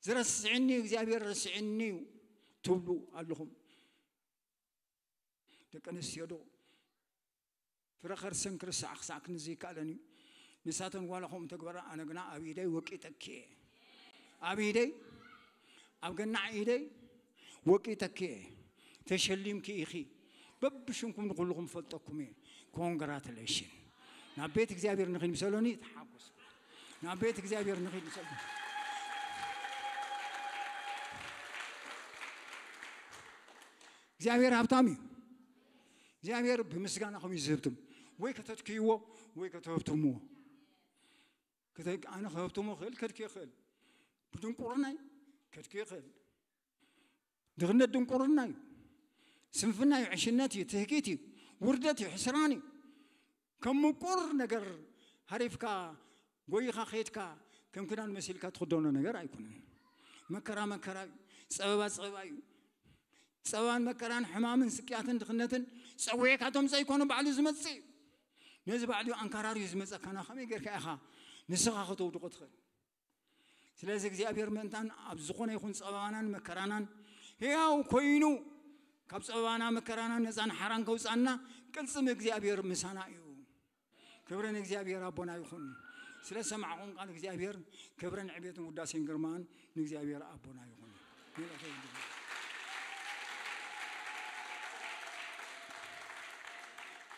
ዝረስዕኒ እዩ እግዚኣብሔር፣ ረስዕኒ እዩ ትብሉ ኣለኹም። ደቂ ኣንስትዮ ዶ ፍረ ከርሰን ክርስዓ ክሳዕ ክንዚ ይከኣለን እዩ። ንሳተን ዋላ ከምኡ ተግበራ፣ ኣነ ግና ኣብ ኢደይ ወቂጠኪ እየ። ኣብ ኢደይ፣ ኣብ ገናዕ ኢደይ ወቂጠኪ እየ። ተሸሊምኪ ኢኺ። በብሽምኩም ንኩልኹም ፈልጠኩም እየ። ኮንግራትሌሽን። ናብ ቤት እግዚኣብሔር ንኺድ ምሰሎኒ ተሓጎሱ። ናብ ቤት እግዚኣብሔር ንኺድ ምሰሎኒ። እግዚኣብሔር ሃብታም እዩ። እግዚኣብሔር ብምስጋናኹም እዩ ዝህብትም። ወይ ከተትክይዎ ወይ ከተህብትምዎ። ከተ- ኣነ ክህብትሞ ክእል፣ ከድክዮ ክእል። ብድንቁርናይ ከድክዮ ክእል። ድኽነት ድንቁርና እዩ። ስንፍና እዩ፣ ዕሽነት እዩ፣ ትህኪት እዩ፣ ውርደት እዩ፣ ሕስራን እዩ። ከም ምቁር ነገር ሃሪፍካ ጎይኻ ከይድካ ከም ክዳን መሲልካ ትኽደኖ ነገር ኣይኮነን። መከራ መከራ እዩ፣ ጸበባ ጸበባ እዩ። ጸበባን መከራን ሕማምን ስቅያትን ድኽነትን ጸዊዕካቶም ዘይኮነ ባዕሉ ዝመጽእ እዩ። ነዚ ባዕሉ ኣንካራርዩ ዝመጸካና ከመይ ጌርካ ኢኻ ንስኻ ከተውድቖ ትኽእል? ስለዚ እግዚኣብሔር ምእንታን ኣብ ዝኾነ ይኹን ጸበባናን መከራናን ሕያው ኮይኑ ካብ ጸበባና መከራናን ነጻን ሓራን ከውጻና ቅልጽም እግዚኣብሔር ምሳና እዩ። ክብሪ ንእግዚኣብሔር ኣቦና ይኹን። ስለ ሰማዕኹም ቃል እግዚኣብሔር ክብርን ዕቤትን ውዳሴን ግርማን ንእግዚኣብሔር ኣቦና ይኹን።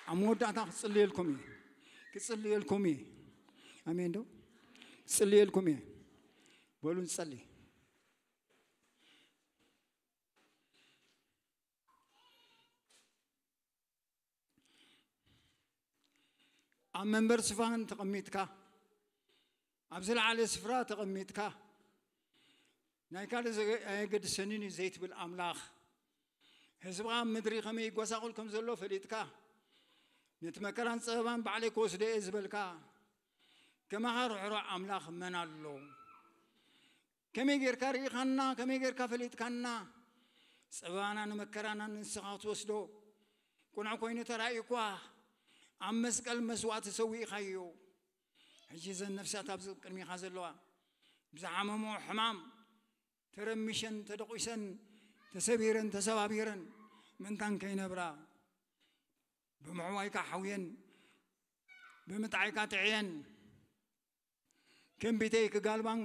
ኣብ መወዳእታ ክጽልየልኩም እየ። ክጽልየልኩም እየ። ኣሜን ዶ? ክጽልየልኩም እየ። በሉ ንጸሊ። ኣብ መንበር ስፋን ተቐሚጥካ ኣብ ዝለዓለ ስፍራ ተቐሚጥካ፣ ናይ ካልእ ዘገ-፣ ኣየገድሰንን እዩ ዘይትብል ኣምላኽ፣ ህዝብኻ ኣብ ምድሪ ከመይ ይጎሳቑል ከም ዘሎ ፈሊጥካ፣ ነቲ መከራን ጸበባን ባዕለይ ክወስዶ እየ ዝበልካ፣ ከማኻ ርሕሩሕ ኣምላኽ መን ኣሎ? ከመይ ጌርካ ርኢኻና? ከመይ ጌርካ ፈሊጥካና? ጸበባና ንመከራና ንስኻ ክትወስዶ ቅኑዕ ኮይኑ ተራእዩኳ፣ ኣብ መስቀል መስዋእቲ ሰዊእኻዮ። ሕጂ እዘን ነፍሳት ኣብዚ ቅድሚኻ ዘለዋ፣ ብዝሓመሞ ሕማም ተረሚሸን፣ ተደቂሰን፣ ተሰቢረን፣ ተሰባቢረን፣ ምእንታን ከይነብራ፣ ብምዕዋይካ ሓውየን፣ ብምጥዓይካ ጥዕየን፣ ከም ቢተይ ክጋልባን፣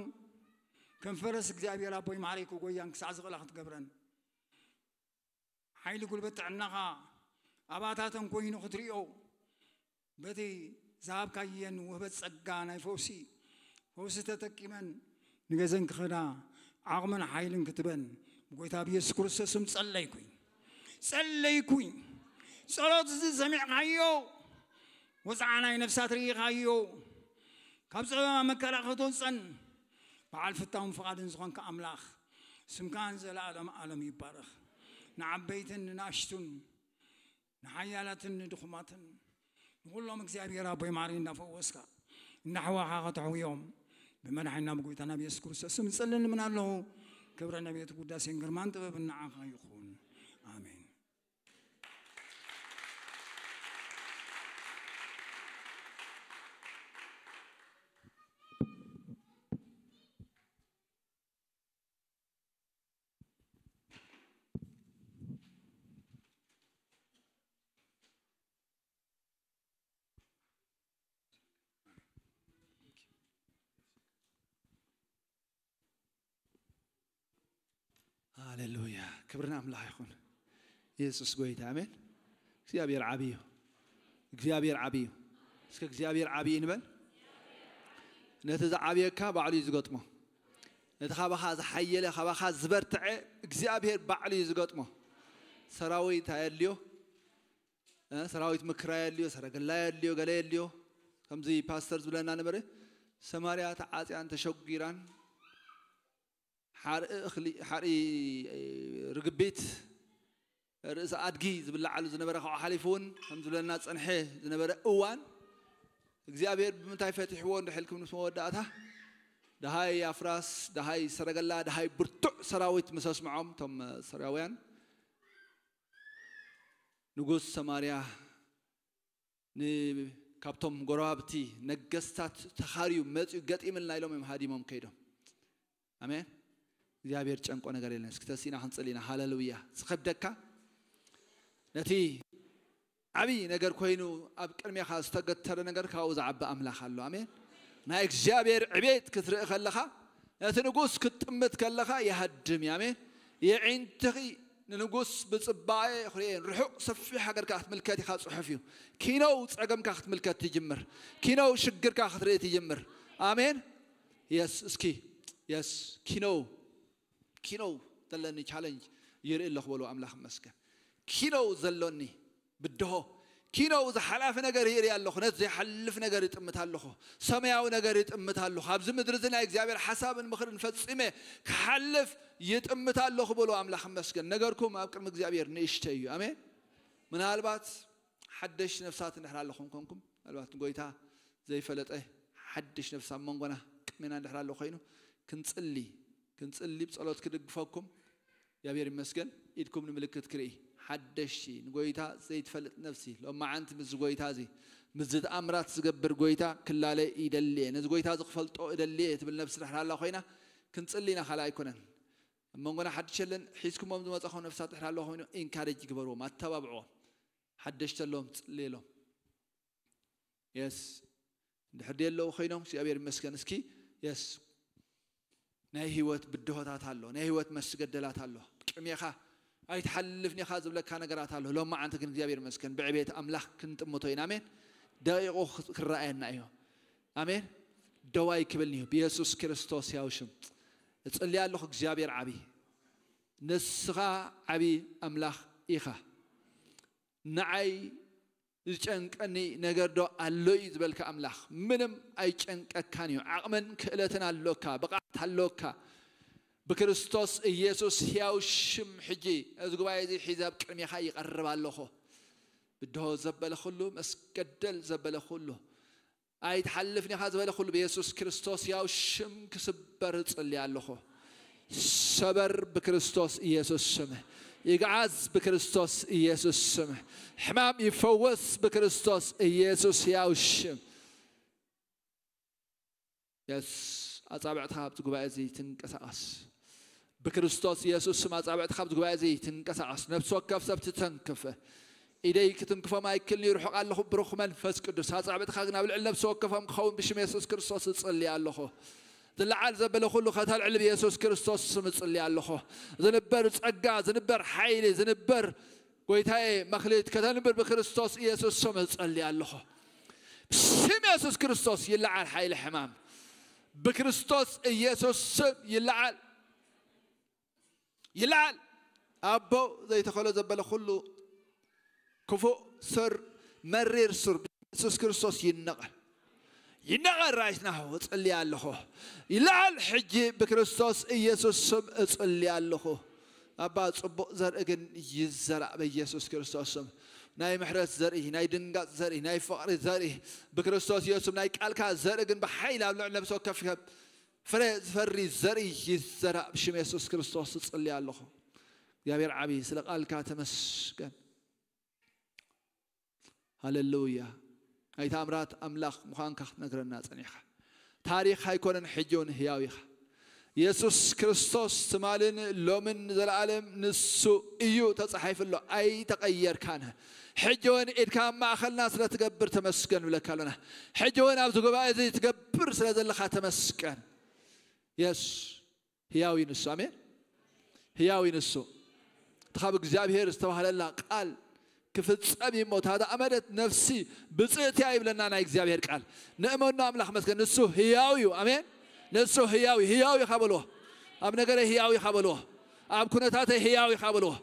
ከም ፈረስ እግዚኣብሔር ኣቦይ ማዕረይ ክጎያን ክሳዕ ዝኽእላ ክትገብረን። ሓይሊ ጉልበት ጥዕናኻ ኣባታተን ኮይኑ ክትሪኦ፣ በቲ ዝሃብካየን ውህበት ጸጋ ናይ ፈውሲ፣ ፈውሲ ተጠቂመን ንገዘን ክኸዳ ዓቕምን ሓይልን ክትበን ብጎይታ ብየሱስ ክርስቶስ ስም ጸለይኩኝ። ጸለይኩኝ። ጸሎት እዚ ሰሚዕካዮ፣ ወጽዓ ናይ ነፍሳት ርኢኻዮ፣ ካብ ጸበባ መከራ ከተውጸን በዓል ፍታውን ፍቓድን ዝኾንካ ኣምላኽ፣ ስምካ ንዘለኣለም ዓለም ይባረኽ። ንዓበይትን ንናእሽቱን፣ ንሓያላትን ንድኹማትን፣ ንኹሎም እግዚኣብሔር ኣቦይ ማሪ እንዳፈወስካ፣ እንዳሕዋኻ ከተሕውዮም፣ ብመድሓኒና ብጎይታና ብየሱስ ክርስቶስ ስም እጽልን እልምን ኣለኹ። ክብረ ነቤት ውዳሴን ግርማን ጥበብን ንዓኻ ይኹን። ኣሜን። ሃሌሉያ። ክብሪ ንኣምላኽ ይኹን። የሱስ ጎይታ። ኣሜን። እግዚኣብሔር ዓብዪ እዩ። እግዚኣብሔር ዓብዪ እዩ። እስከ እግዚኣብሔር ዓብዪ ንበል። ነቲ ዝዓብየካ ባዕሉ እዩ ዝገጥሞ። ነቲ ካባኻ ዝሓየለ፣ ካባኻ ዝበርትዐ እግዚኣብሔር ባዕሉ እዩ ዝገጥሞ። ሰራዊት ኣየድልዮ፣ እ፣ ሰራዊት ምክራይ የድልዮ፣ ሰረገላ የድልዮ፣ ገለ የድልዮ። ከምዚ ፓስተር ዝብለና ነበረ፣ ሰማርያ ተዓጽያን ተሸጒራን ሓርኢ እኽሊ፣ ሓርኢ፣ እ፣ ርግቢት፣ ርእሲ ኣድጊ ዝብልዓሉ ዝነበረ ካብኡ ሓሊፉ እውን ከም ዝብለና ዝጸንሐ ዝነበረ እዋን፣ እግዚኣብሔር ብምንታይ ፈቲሕዎ እንድሕልኩም ምስ መወዳእታ፣ ደሃይ ኣፍራስ፣ ደሃይ ሰረገላ፣ ደሃይ ብርቱዕ ሰራዊት ምስ ኣስምዖም፣ እቶም ሰራውያን፣ ንጉስ ሰማርያ ን-፣ ካብቶም ጎረባብቲ ነገስታት ተኻርዩ መጽዩ ገጢምልና ኢሎም እዮም ሃዲሞም ከይዶም። ኣሜን። እግዚኣብሔር ጨንቆ ነገር የለን። እስኪ ተሲእና ክንጽሊ ኢና። ሃሌሉያ። ዝኸብደካ ነቲ ዓብዪ ነገር ኮይኑ ኣብ ቅድሜኻ ዝተገተረ ነገር ካብኡ ዝዓቢ ኣምላኽ ኣሎ። ኣሜን። ናይ እግዚኣብሔር ዕቤት ክትርኢ ከለኻ፣ ነቲ ንጉስ ክትጥምት ከለኻ ይሃድም እዩ። ኣሜን። የዒንትኺ ንንጉስ ብጽባኤ ክርእየን፣ ርሑቕ ሰፊሕ ሃገርካ ክትምልከት ኢኻ ጽሑፍ እዩ። ኪነው ጸገምካ ክትምልከት ትጅምር። ኪነው ሽግርካ ክትርኢ ትጅምር። ኣሜን። የስ፣ እስኪ የስ፣ ኪነው፣ ኪነው ዘለኒ ቻለንጅ ይርኢ ኣለኹ በሉ። ኣምላኽ ይመስገን። ኪነው ዘሎኒ ብድሆ፣ ኪነው ዝሓላፊ ነገር ይርኢ ኣለኹ። ነቲ ዘይሓልፍ ነገር ይጥምት ኣለኹ። ሰማያዊ ነገር ይጥምት ኣለኹ። ኣብዚ ምድሪ እዚ ናይ እግዚኣብሔር ሓሳብን ምኽርን ፈጺመ ክሓልፍ ይጥምት ኣለኹ በሉ። ኣምላኽ ይመስገን። ነገርኩም ኣብ ቅድሚ እግዚኣብሔር ንእሽተይ እዩ። ኣሜን። ምናልባት ሓደሽቲ ነፍሳት እንድሕር ኣለኹም ኮንኩም፣ ምናልባት ንጎይታ ዘይፈለጠ ሓድሽ ነፍሲ ኣብ መንጎና ቅድሜና እንድሕር ኣሎ ኮይኑ፣ ክንጽሊ፣ ክንጽሊ ብጸሎት ክድግፈኩም። እግዚኣብሔር ይመስገን። ኢድኩም ንምልክት ክርኢ። ሓደሽቲ ንጎይታ ዘይትፈልጥ ነፍሲ፣ ሎማዓንቲ ምስዚ ጎይታ እዚ፣ ምስዚ ተኣምራት ዝገብር ጎይታ ክላለ ይደሊ እየ፣ ነዚ ጎይታ እዚ ክፈልጦ እደሊ እየ ትብል ነፍሲ ድሕር ኣላ ኮይና፣ ክንጽሊ ኢና፣ ካልእ ኣይኮነን። ኣብ መንጎና ሓድሽ የለን። ሒዝኩሞም ዝመጻኹም ነፍሳት ድሕር ኣለዋ ኮይኑ፣ ኢንካሬጅ ግበርዎም፣ ኣተባብዕዎም። ሓደሽቲ ኣለዎም፣ ጽልየሎም። የስ፣ እንድሕር ደለዉ ኮይኖም፣ እግዚኣብሔር ይመስገን። እስኪ፣ የስ፣ ናይ ህይወት ብድሆታት ኣሎ፣ ናይ ህይወት መስገደላት ኣሎ። ቅድሜኻ ኣይትሓልፍን ኢኻ ዝብለካ ነገራት ኣሎ። ሎማዓንቲ ግን እግዚኣብሔር ይመስገን፣ ብዕቤት ኣምላኽ ክንጥምቶ ኢና። ኣሜን። ደቂቑ ክረኣየና እዩ። ኣሜን። ደዋይ ክብልኒ እዩ፣ ብየሱስ ክርስቶስ ያው ሽም እጽሊ ኣለኹ። እግዚኣብሔር ዓቢ፣ ንስኻ ዓቢ ኣምላኽ ኢኻ። ንዓይ ዝጨንቀኒ ነገር ዶ ኣሎ እዩ ዝበልካ ኣምላኽ፣ ምንም ኣይጨንቀካን እዩ። ዓቕምን ክእለትን ኣሎካ፣ ብቕዓት ኣሎካ። ብክርስቶስ ኢየሱስ ሕያው ሽም ሕጂ እዚ ጉባኤ እዚ ሒዘ ኣብ ቅድሜኻ ይቐርብ ኣለኹ። ብድሆ ዘበለ ኩሉ፣ መስገደል ዘበለ ኩሉ፣ ኣይትሓልፍን ኢኻ ዝበለ ኩሉ ብየሱስ ክርስቶስ ሕያው ሽም ክስበር እጽሊ ኣለኹ። ሰበር ብክርስቶስ ኢየሱስ ስም። ይግዓዝ ብክርስቶስ ኢየሱስ ስም። ሕማም ይፈወስ ብክርስቶስ ኢየሱስ ሕያው ሽም። የስ፣ ኣጻብዕትኻ ኣብቲ ጉባኤ እዚ ትንቀሳቐስ። ብክርስቶስ ኢየሱስ ስም ኣጻብዕትኻ ኣብቲ ጉባኤ እዚ ትንቀሳቐስ። ነፍሲ ወከፍ ሰብ ትተንክፍ። ኢደይ ክትንክፎም ኣይክልን እዩ፣ ርሑቕ ኣለኹ። ብሩኽ መንፈስ ቅዱስ፣ ኣጻብዕትኻ ግን ኣብ ልዕሊ ነፍሲ ወከፎም ክኸውን ብሽም የሱስ ክርስቶስ እጽሊ ኣለኹ። ዝለዓል ዘበለ ኩሉ ከተልዕል ብየሱስ ክርስቶስ ስም እጽሊ ኣለኹ። ዝንበር ጸጋ፣ ዝንበር ሓይሊ፣ ዝንበር ጎይታዬ መክሊት ከተንብር ብክርስቶስ ኢየሱስ ስም እጸሊ ኣለኹ። ብስም የሱስ ክርስቶስ ይለዓል ሓይሊ ሕማም። ብክርስቶስ ኢየሱስ ስም ይለዓል። ይለዓል። ኣቦ ዘይተኸሎ ዘበለ ኩሉ ክፉእ ሱር፣ መሪር ሱር ብየሱስ ክርስቶስ ይነቐል። ይነቐል right now። እጽሊ ኣለኹ። ይለዓል ሕጂ ብክርስቶስ ኢየሱስ ስም እጽሊ ኣለኹ። ኣባ ጽቡቕ ዘርኢ ግን ይዘራእ በኢየሱስ ክርስቶስ ስም። ናይ ምሕረት ዘርኢ፣ ናይ ድንጋጽ ዘርኢ፣ ናይ ፍቕሪ ዘርኢ ብክርስቶስ ኢየሱስ ስም፣ ናይ ቃልካ ዘርኢ ግን ብሓይሊ ኣብ ልዕሊ ነፍሲ ወከፍ ፍረ ዝፈሪ ዘርኢ ይዘራእ ብሽም የሱስ ክርስቶስ እጽሊ ኣለኹ። እግዚኣብሔር ዓቢ፣ ስለ ቃልካ ተመስገን። ሃሌሉያ። ናይ ተኣምራት ኣምላኽ ምዃንካ ክትነግረና ጸኒሕካ። ታሪኽ ኣይኮነን፣ ሕጂ እውን ህያው ኢኻ። የሱስ ክርስቶስ ትማልን ሎምን ንዘለኣለም ንሱ እዩ ተጻሒፉ ኣሎ። ኣይተቐየርካን። ሕጂ እውን ኢድካ ኣብ ማእኸልና ስለ ትገብር ተመስገን ንብለካ ኣሎና። ሕጂ እውን ኣብዚ ጉባኤ እዚ ትገብር ስለ ዘለኻ ተመስገን። የስ፣ ህያው እዩ ንሱ። ኣሜን። ህያው እዩ ንሱ። እቲ ካብ እግዚኣብሔር ዝተባህለላ ቃል ክፍጸም እዩ እሞ፣ እታ ደኣ መደት ነፍሲ ብጽእቲ እያ ይብለና ናይ እግዚኣብሔር ቃል። ንእመኖ ኣምላኽ መስገን። ንሱ ህያው እዩ። ኣሜን። ንሱ ህያው እዩ። ህያው ኢኻ በልዎ። ኣብ ነገረይ ህያው ኢኻ በልዎ። ኣብ ኩነታተይ ህያው ኢኻ በልዎ።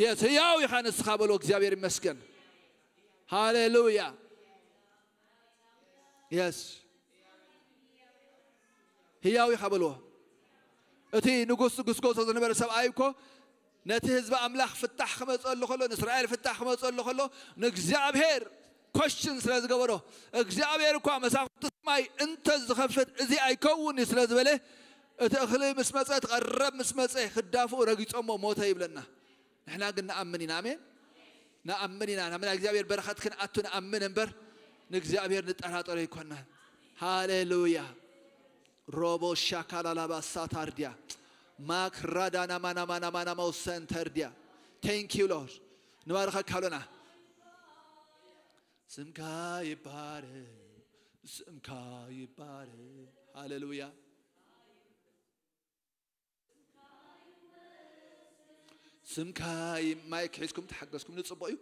የስ፣ ህያው ኢኻ ንስኻ በልዎ። እግዚኣብሔር ይመስገን። ሃሌሉያ። የስ፣ ህያው ኢኻ በልዎ። እቲ ንጉስ ዝጉስጎሶ ዝነበረ ሰብኣይ እኮ ነቲ ህዝቢ ኣምላኽ ፍታሕ ክመጸሉ ከሎ፣ ንእስራኤል ፍታሕ ክመጸሉ ከሎ፣ ንእግዚኣብሔር ኮሽን ስለ ዝገበሮ፣ እግዚኣብሔር እኳ መሳፍንቲ ሰማይ እንተ ዝኸፍት እዚ ኣይከውን እዩ ስለ ዝበለ፣ እቲ እኽሊ ምስ መጸ፣ እቲ ቀረብ ምስ መጸ፣ ክዳፍኡ ረጊጾሞ ሞተ ይብለና። ንሕና ግን ንኣምን ኢና። ኣሜን። ንኣምን ኢና። ናብ ናይ እግዚኣብሔር በረኸት ክንኣቱ ንኣምን እምበር፣ ንእግዚኣብሔር ንጠራጠሮ ኣይኮናን። ሃሌሉያ። ሮቦ ሻካላላባ ሳታርዲያ ማክራዳና ማና ማና ማና ማውሰን ተርዲያ። Thank you Lord። ንባርኸካ ኣሎና። ስምካ ይባረክ፣ ስምካ ይባረክ። ሃሌሉያ። ስምካ ይ-፣ ማይክ ሒዝኩም ተሓገዝኩም ንጽቡቕ እዩ።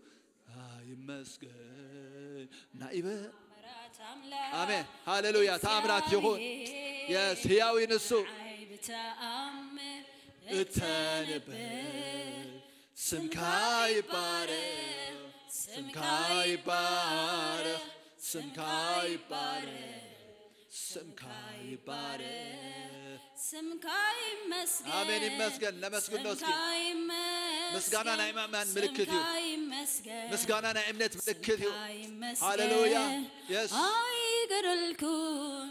ይመስገን ናይበ። ኣሜን። ሃሌሉያ። ተኣምራት ይኹን። የስ፣ ህያው እዩ ንሱ። እተንብር ስምካ ይባረክ፣ ስምካ ይባረክ፣ ስምካ ይባረክ፣ ስምካ ይባረክ። ስምካ ይመስገን። ኣሜን ይመስገን። ነመስግኖ እስኪ። ስምካ ይመስገን። ምስጋና ናይ ምእመን ምልክት እዩ። ስምካ ይመስገን። ምስጋና ናይ እምነት ምልክት እዩ። ስምካ ይመስገን። ሃሌሉያ። የስ። ኣይገደልኩን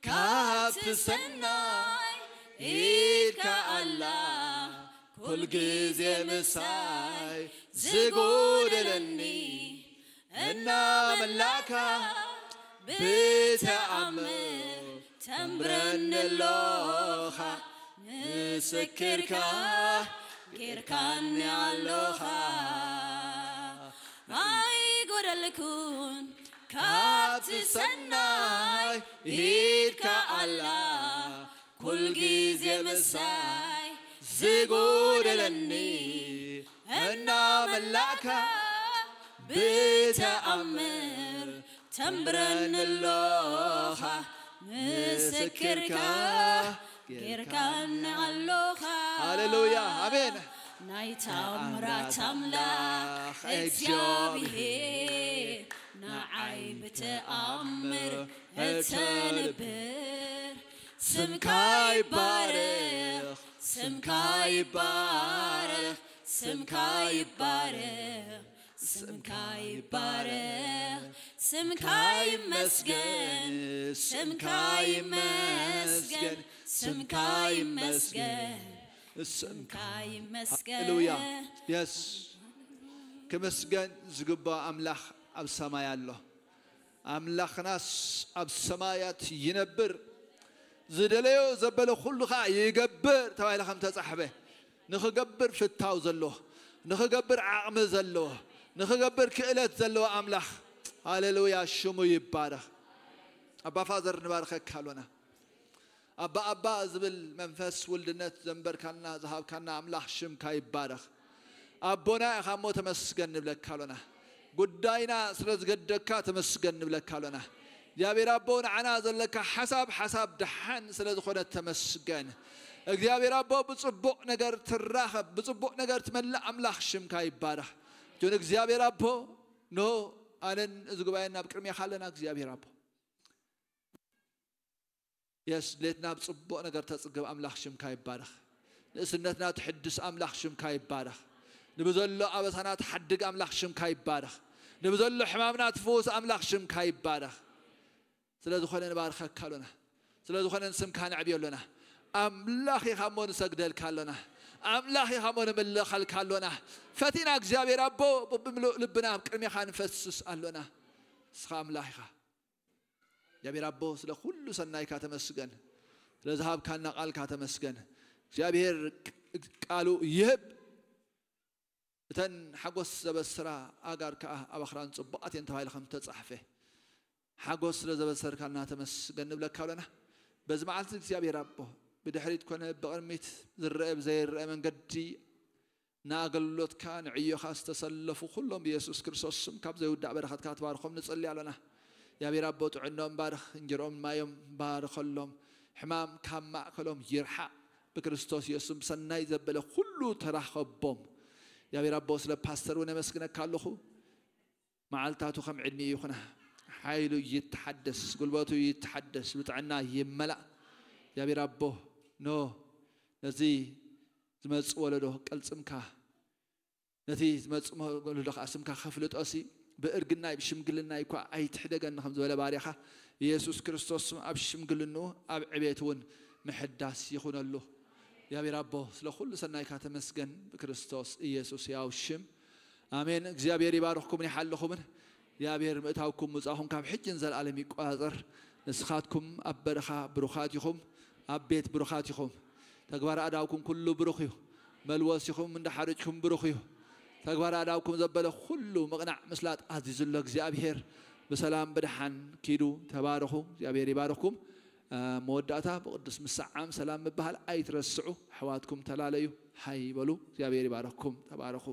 ካብቲ ሰናይ ኢድካ ኣላ ኩል ግዜ ምሳይ ዝጎደለኒ እናመላእካ ብተኣምር ተንብረኒ ኣሎኻ ምስክርካ ጌርካኒ ኣሎኻ። ኣይጎደልኩን ካብቲ ሰናይ ኢድካ ኣላ ኩል ግዜ ምሳይ ዝጎደለኒ እናመላእካ ብተኣምር ተንብረኒ ኣሎኻ ምስክርካ ጌርካኒ ኣሎኻ። ሃሌሉያ ኣሜን። ናይ ተኣምራት ኣምላኽ እግዚኣብሔር ንዓይ ብተኣምር እተንብር ስምካ ይባረኽ፣ ስምካ ይባረኽ፣ ስምካ ይባረኽ፣ ስምካ ይባረኽ፣ ስምካ ይመስገን፣ ስምካ ይመስገን፣ ስምካ ይመስገን፣ ስምካ ይመስገን። ሃሌሉያ። የስ ክመስገን ዝግባእ ኣምላኽ ኣብ ሰማይ ኣሎ። ኣምላኽናስ ኣብ ሰማያት ይነብር፣ ዝደለዮ ዘበለ ኩሉ ኸዓ ይገብር ተባሂሉ ከም ተጻሕፈ፣ ንኽገብር ፍታው ዘለዎ፣ ንኽገብር ዓቕሚ ዘለዎ፣ ንኽገብር ክእለት ዘለዎ ኣምላኽ፣ ሃሌሉያ፣ ሽሙ ይባረኽ። ኣባ ፋዘር ንባርከካ ኣሎና። ኣባ ኣባ ዝብል መንፈስ ውልድነት ዘንበርካልና ዝሃብካና ኣምላኽ ሽምካ ይባረኽ። ኣቦና ኢኻ እሞ ተመስገን ንብለካ ኣሎና። ጉዳይና ስለ ዝገደካ ተመስገን ንብለካ ኣሎና። እግዚኣብሔር ኣቦ ንዓና ዘለካ ሓሳብ ሓሳብ ደሓን ስለ ዝኾነ ተመስገን። እግዚኣብሔር ኣቦ ብጽቡቕ ነገር ትራኸብ፣ ብጽቡቕ ነገር ትመልእ ኣምላኽ ሽምካ ይባረኽ። ጆን እግዚኣብሔር ኣቦ ኖ ኣነን እዚ ጉባኤን ናብ ቅድሜኻ ኣለና እግዚኣብሔር ኣቦ። የስ ድሌትና ብጽቡቕ ነገር ተጽግብ ኣምላኽ ሽምካ ይባረኽ። ንእስነትና ትሕድስ ኣምላኽ ሽምካ ይባረኽ። ንብዘሎ ኣበሳና ትሓድግ ኣምላኽ ሽምካ ይባረኽ። ንብዘሎ ሕማምና ትፍውስ ኣምላኽ ሽምካ ይባረኽ። ስለ ዝኾነ ንባርኸካ ኣሎና። ስለ ዝኾነ ንስምካ ነዕብዮ ኣሎና። ኣምላኽ ኢኻ እሞ ንሰግደልካ ኣሎና። ኣምላኽ ኢኻ እሞ ንምልኸልካ ኣሎና። ፈቲና እግዚኣብሔር ኣቦ ብምሉእ ልብና ኣብ ቅድሜኻ ንፈስስ ኣሎና። ንስኻ ኣምላኽ ኢኻ። እግዚኣብሔር ኣቦ ስለ ኩሉ ሰናይካ ተመስገን። ስለ ዝሃብካና ቃልካ ተመስገን። እግዚኣብሔር ቃሉ ይህብ። እተን ሓጎስ ዘበስራ ኣጋር ከኣ ኣብ ኣኽራን ጽቡቓት እየን ተባሂሉ ከም ዝተጻሕፈ ሓጎስ ስለ ዘበሰርካልና ተመስገን ንብለካ ኣለና። በዚ መዓልቲ እግዚኣብሔር ኣቦ ብድሕሪት ኮነ ብቕድሚት ዝረአ ብዘይረአ መንገዲ ንኣገልግሎትካ ንዕዮኻ ዝተሰለፉ ኩሎም ብየሱስ ክርስቶስ ስም ካብ ዘይውዳእ በረኸትካ ትባርኾም ንጽሊ ኣለና። እግዚኣብሔር ኣቦ ጥዕኖም ባርኽ፣ እንጀሮም ማዮም ባርኸሎም። ሕማም ካብ ማእከሎም ይርሓቕ። ብክርስቶስ የሱስ ብሰናይ ዘበለ ኩሉ ተራኸቦም። እግዚኣብሔር ኣቦ ስለ ፓስተር እውን የመስግነካ ኣለኹ። መዓልታቱ ከም ዕድሚኡ ይኹና። ሓይሉ ይተሓደስ፣ ጉልበቱ ይተሓደስ፣ ብጥዕና ይመላእ። እግዚኣብሔር ኣቦ ኖ ነዚ ዝመጽእ ወለዶ ቀልጽምካ ነቲ ዝመጽእ ወለዶ ከኣ ስምካ ከፍልጦሲ ብእርግናይ ብሽምግልናይ እኳ ኣይትሕደገኒ ከም ዝበለ ባርያኻ የሱስ ክርስቶስ ስም ኣብ ሽምግልንኡ ኣብ ዕቤት እውን ምሕዳስ ይኹነሉ። እግዚኣብሔር ኣቦ ስለ ኩሉ ሰናይካ ተመስገን ብክርስቶስ ኢየሱስ ያው ሽም ኣሜን። እግዚኣብሔር ይባርኽኩምን ይሓልኹምን። እግዚኣብሔር ምእታውኩም ምጻኹም ካብ ሕጂ ንዘለኣለም ይቆጻጸር። ንስኻትኩም ኣብ በረኻ ብሩኻት ኢኹም፣ ኣብ ቤት ብሩኻት ኢኹም። ተግባር ኣዳውኩም ኩሉ ብሩኽ እዩ። መልወሲኹም እንዳሓረጅኩም ብሩኽ እዩ። ተግባር ኣዳውኩም ዘበለ ኩሉ ምቕናዕ ምስላጥ ኣዚዙ ኣሎ እግዚኣብሔር። ብሰላም ብድሓን ኪዱ። ተባረኹ። እግዚኣብሔር ይባርኽኩም። መወዳእታ ብቅዱስ ምሰዓም ሰላም ምበሃል ኣይትረስዑ። ኣሕዋትኩም ተላለዩ። ሃይ በሉ። እግዚኣብሔር ይባርኽኩም። ተባረኹ።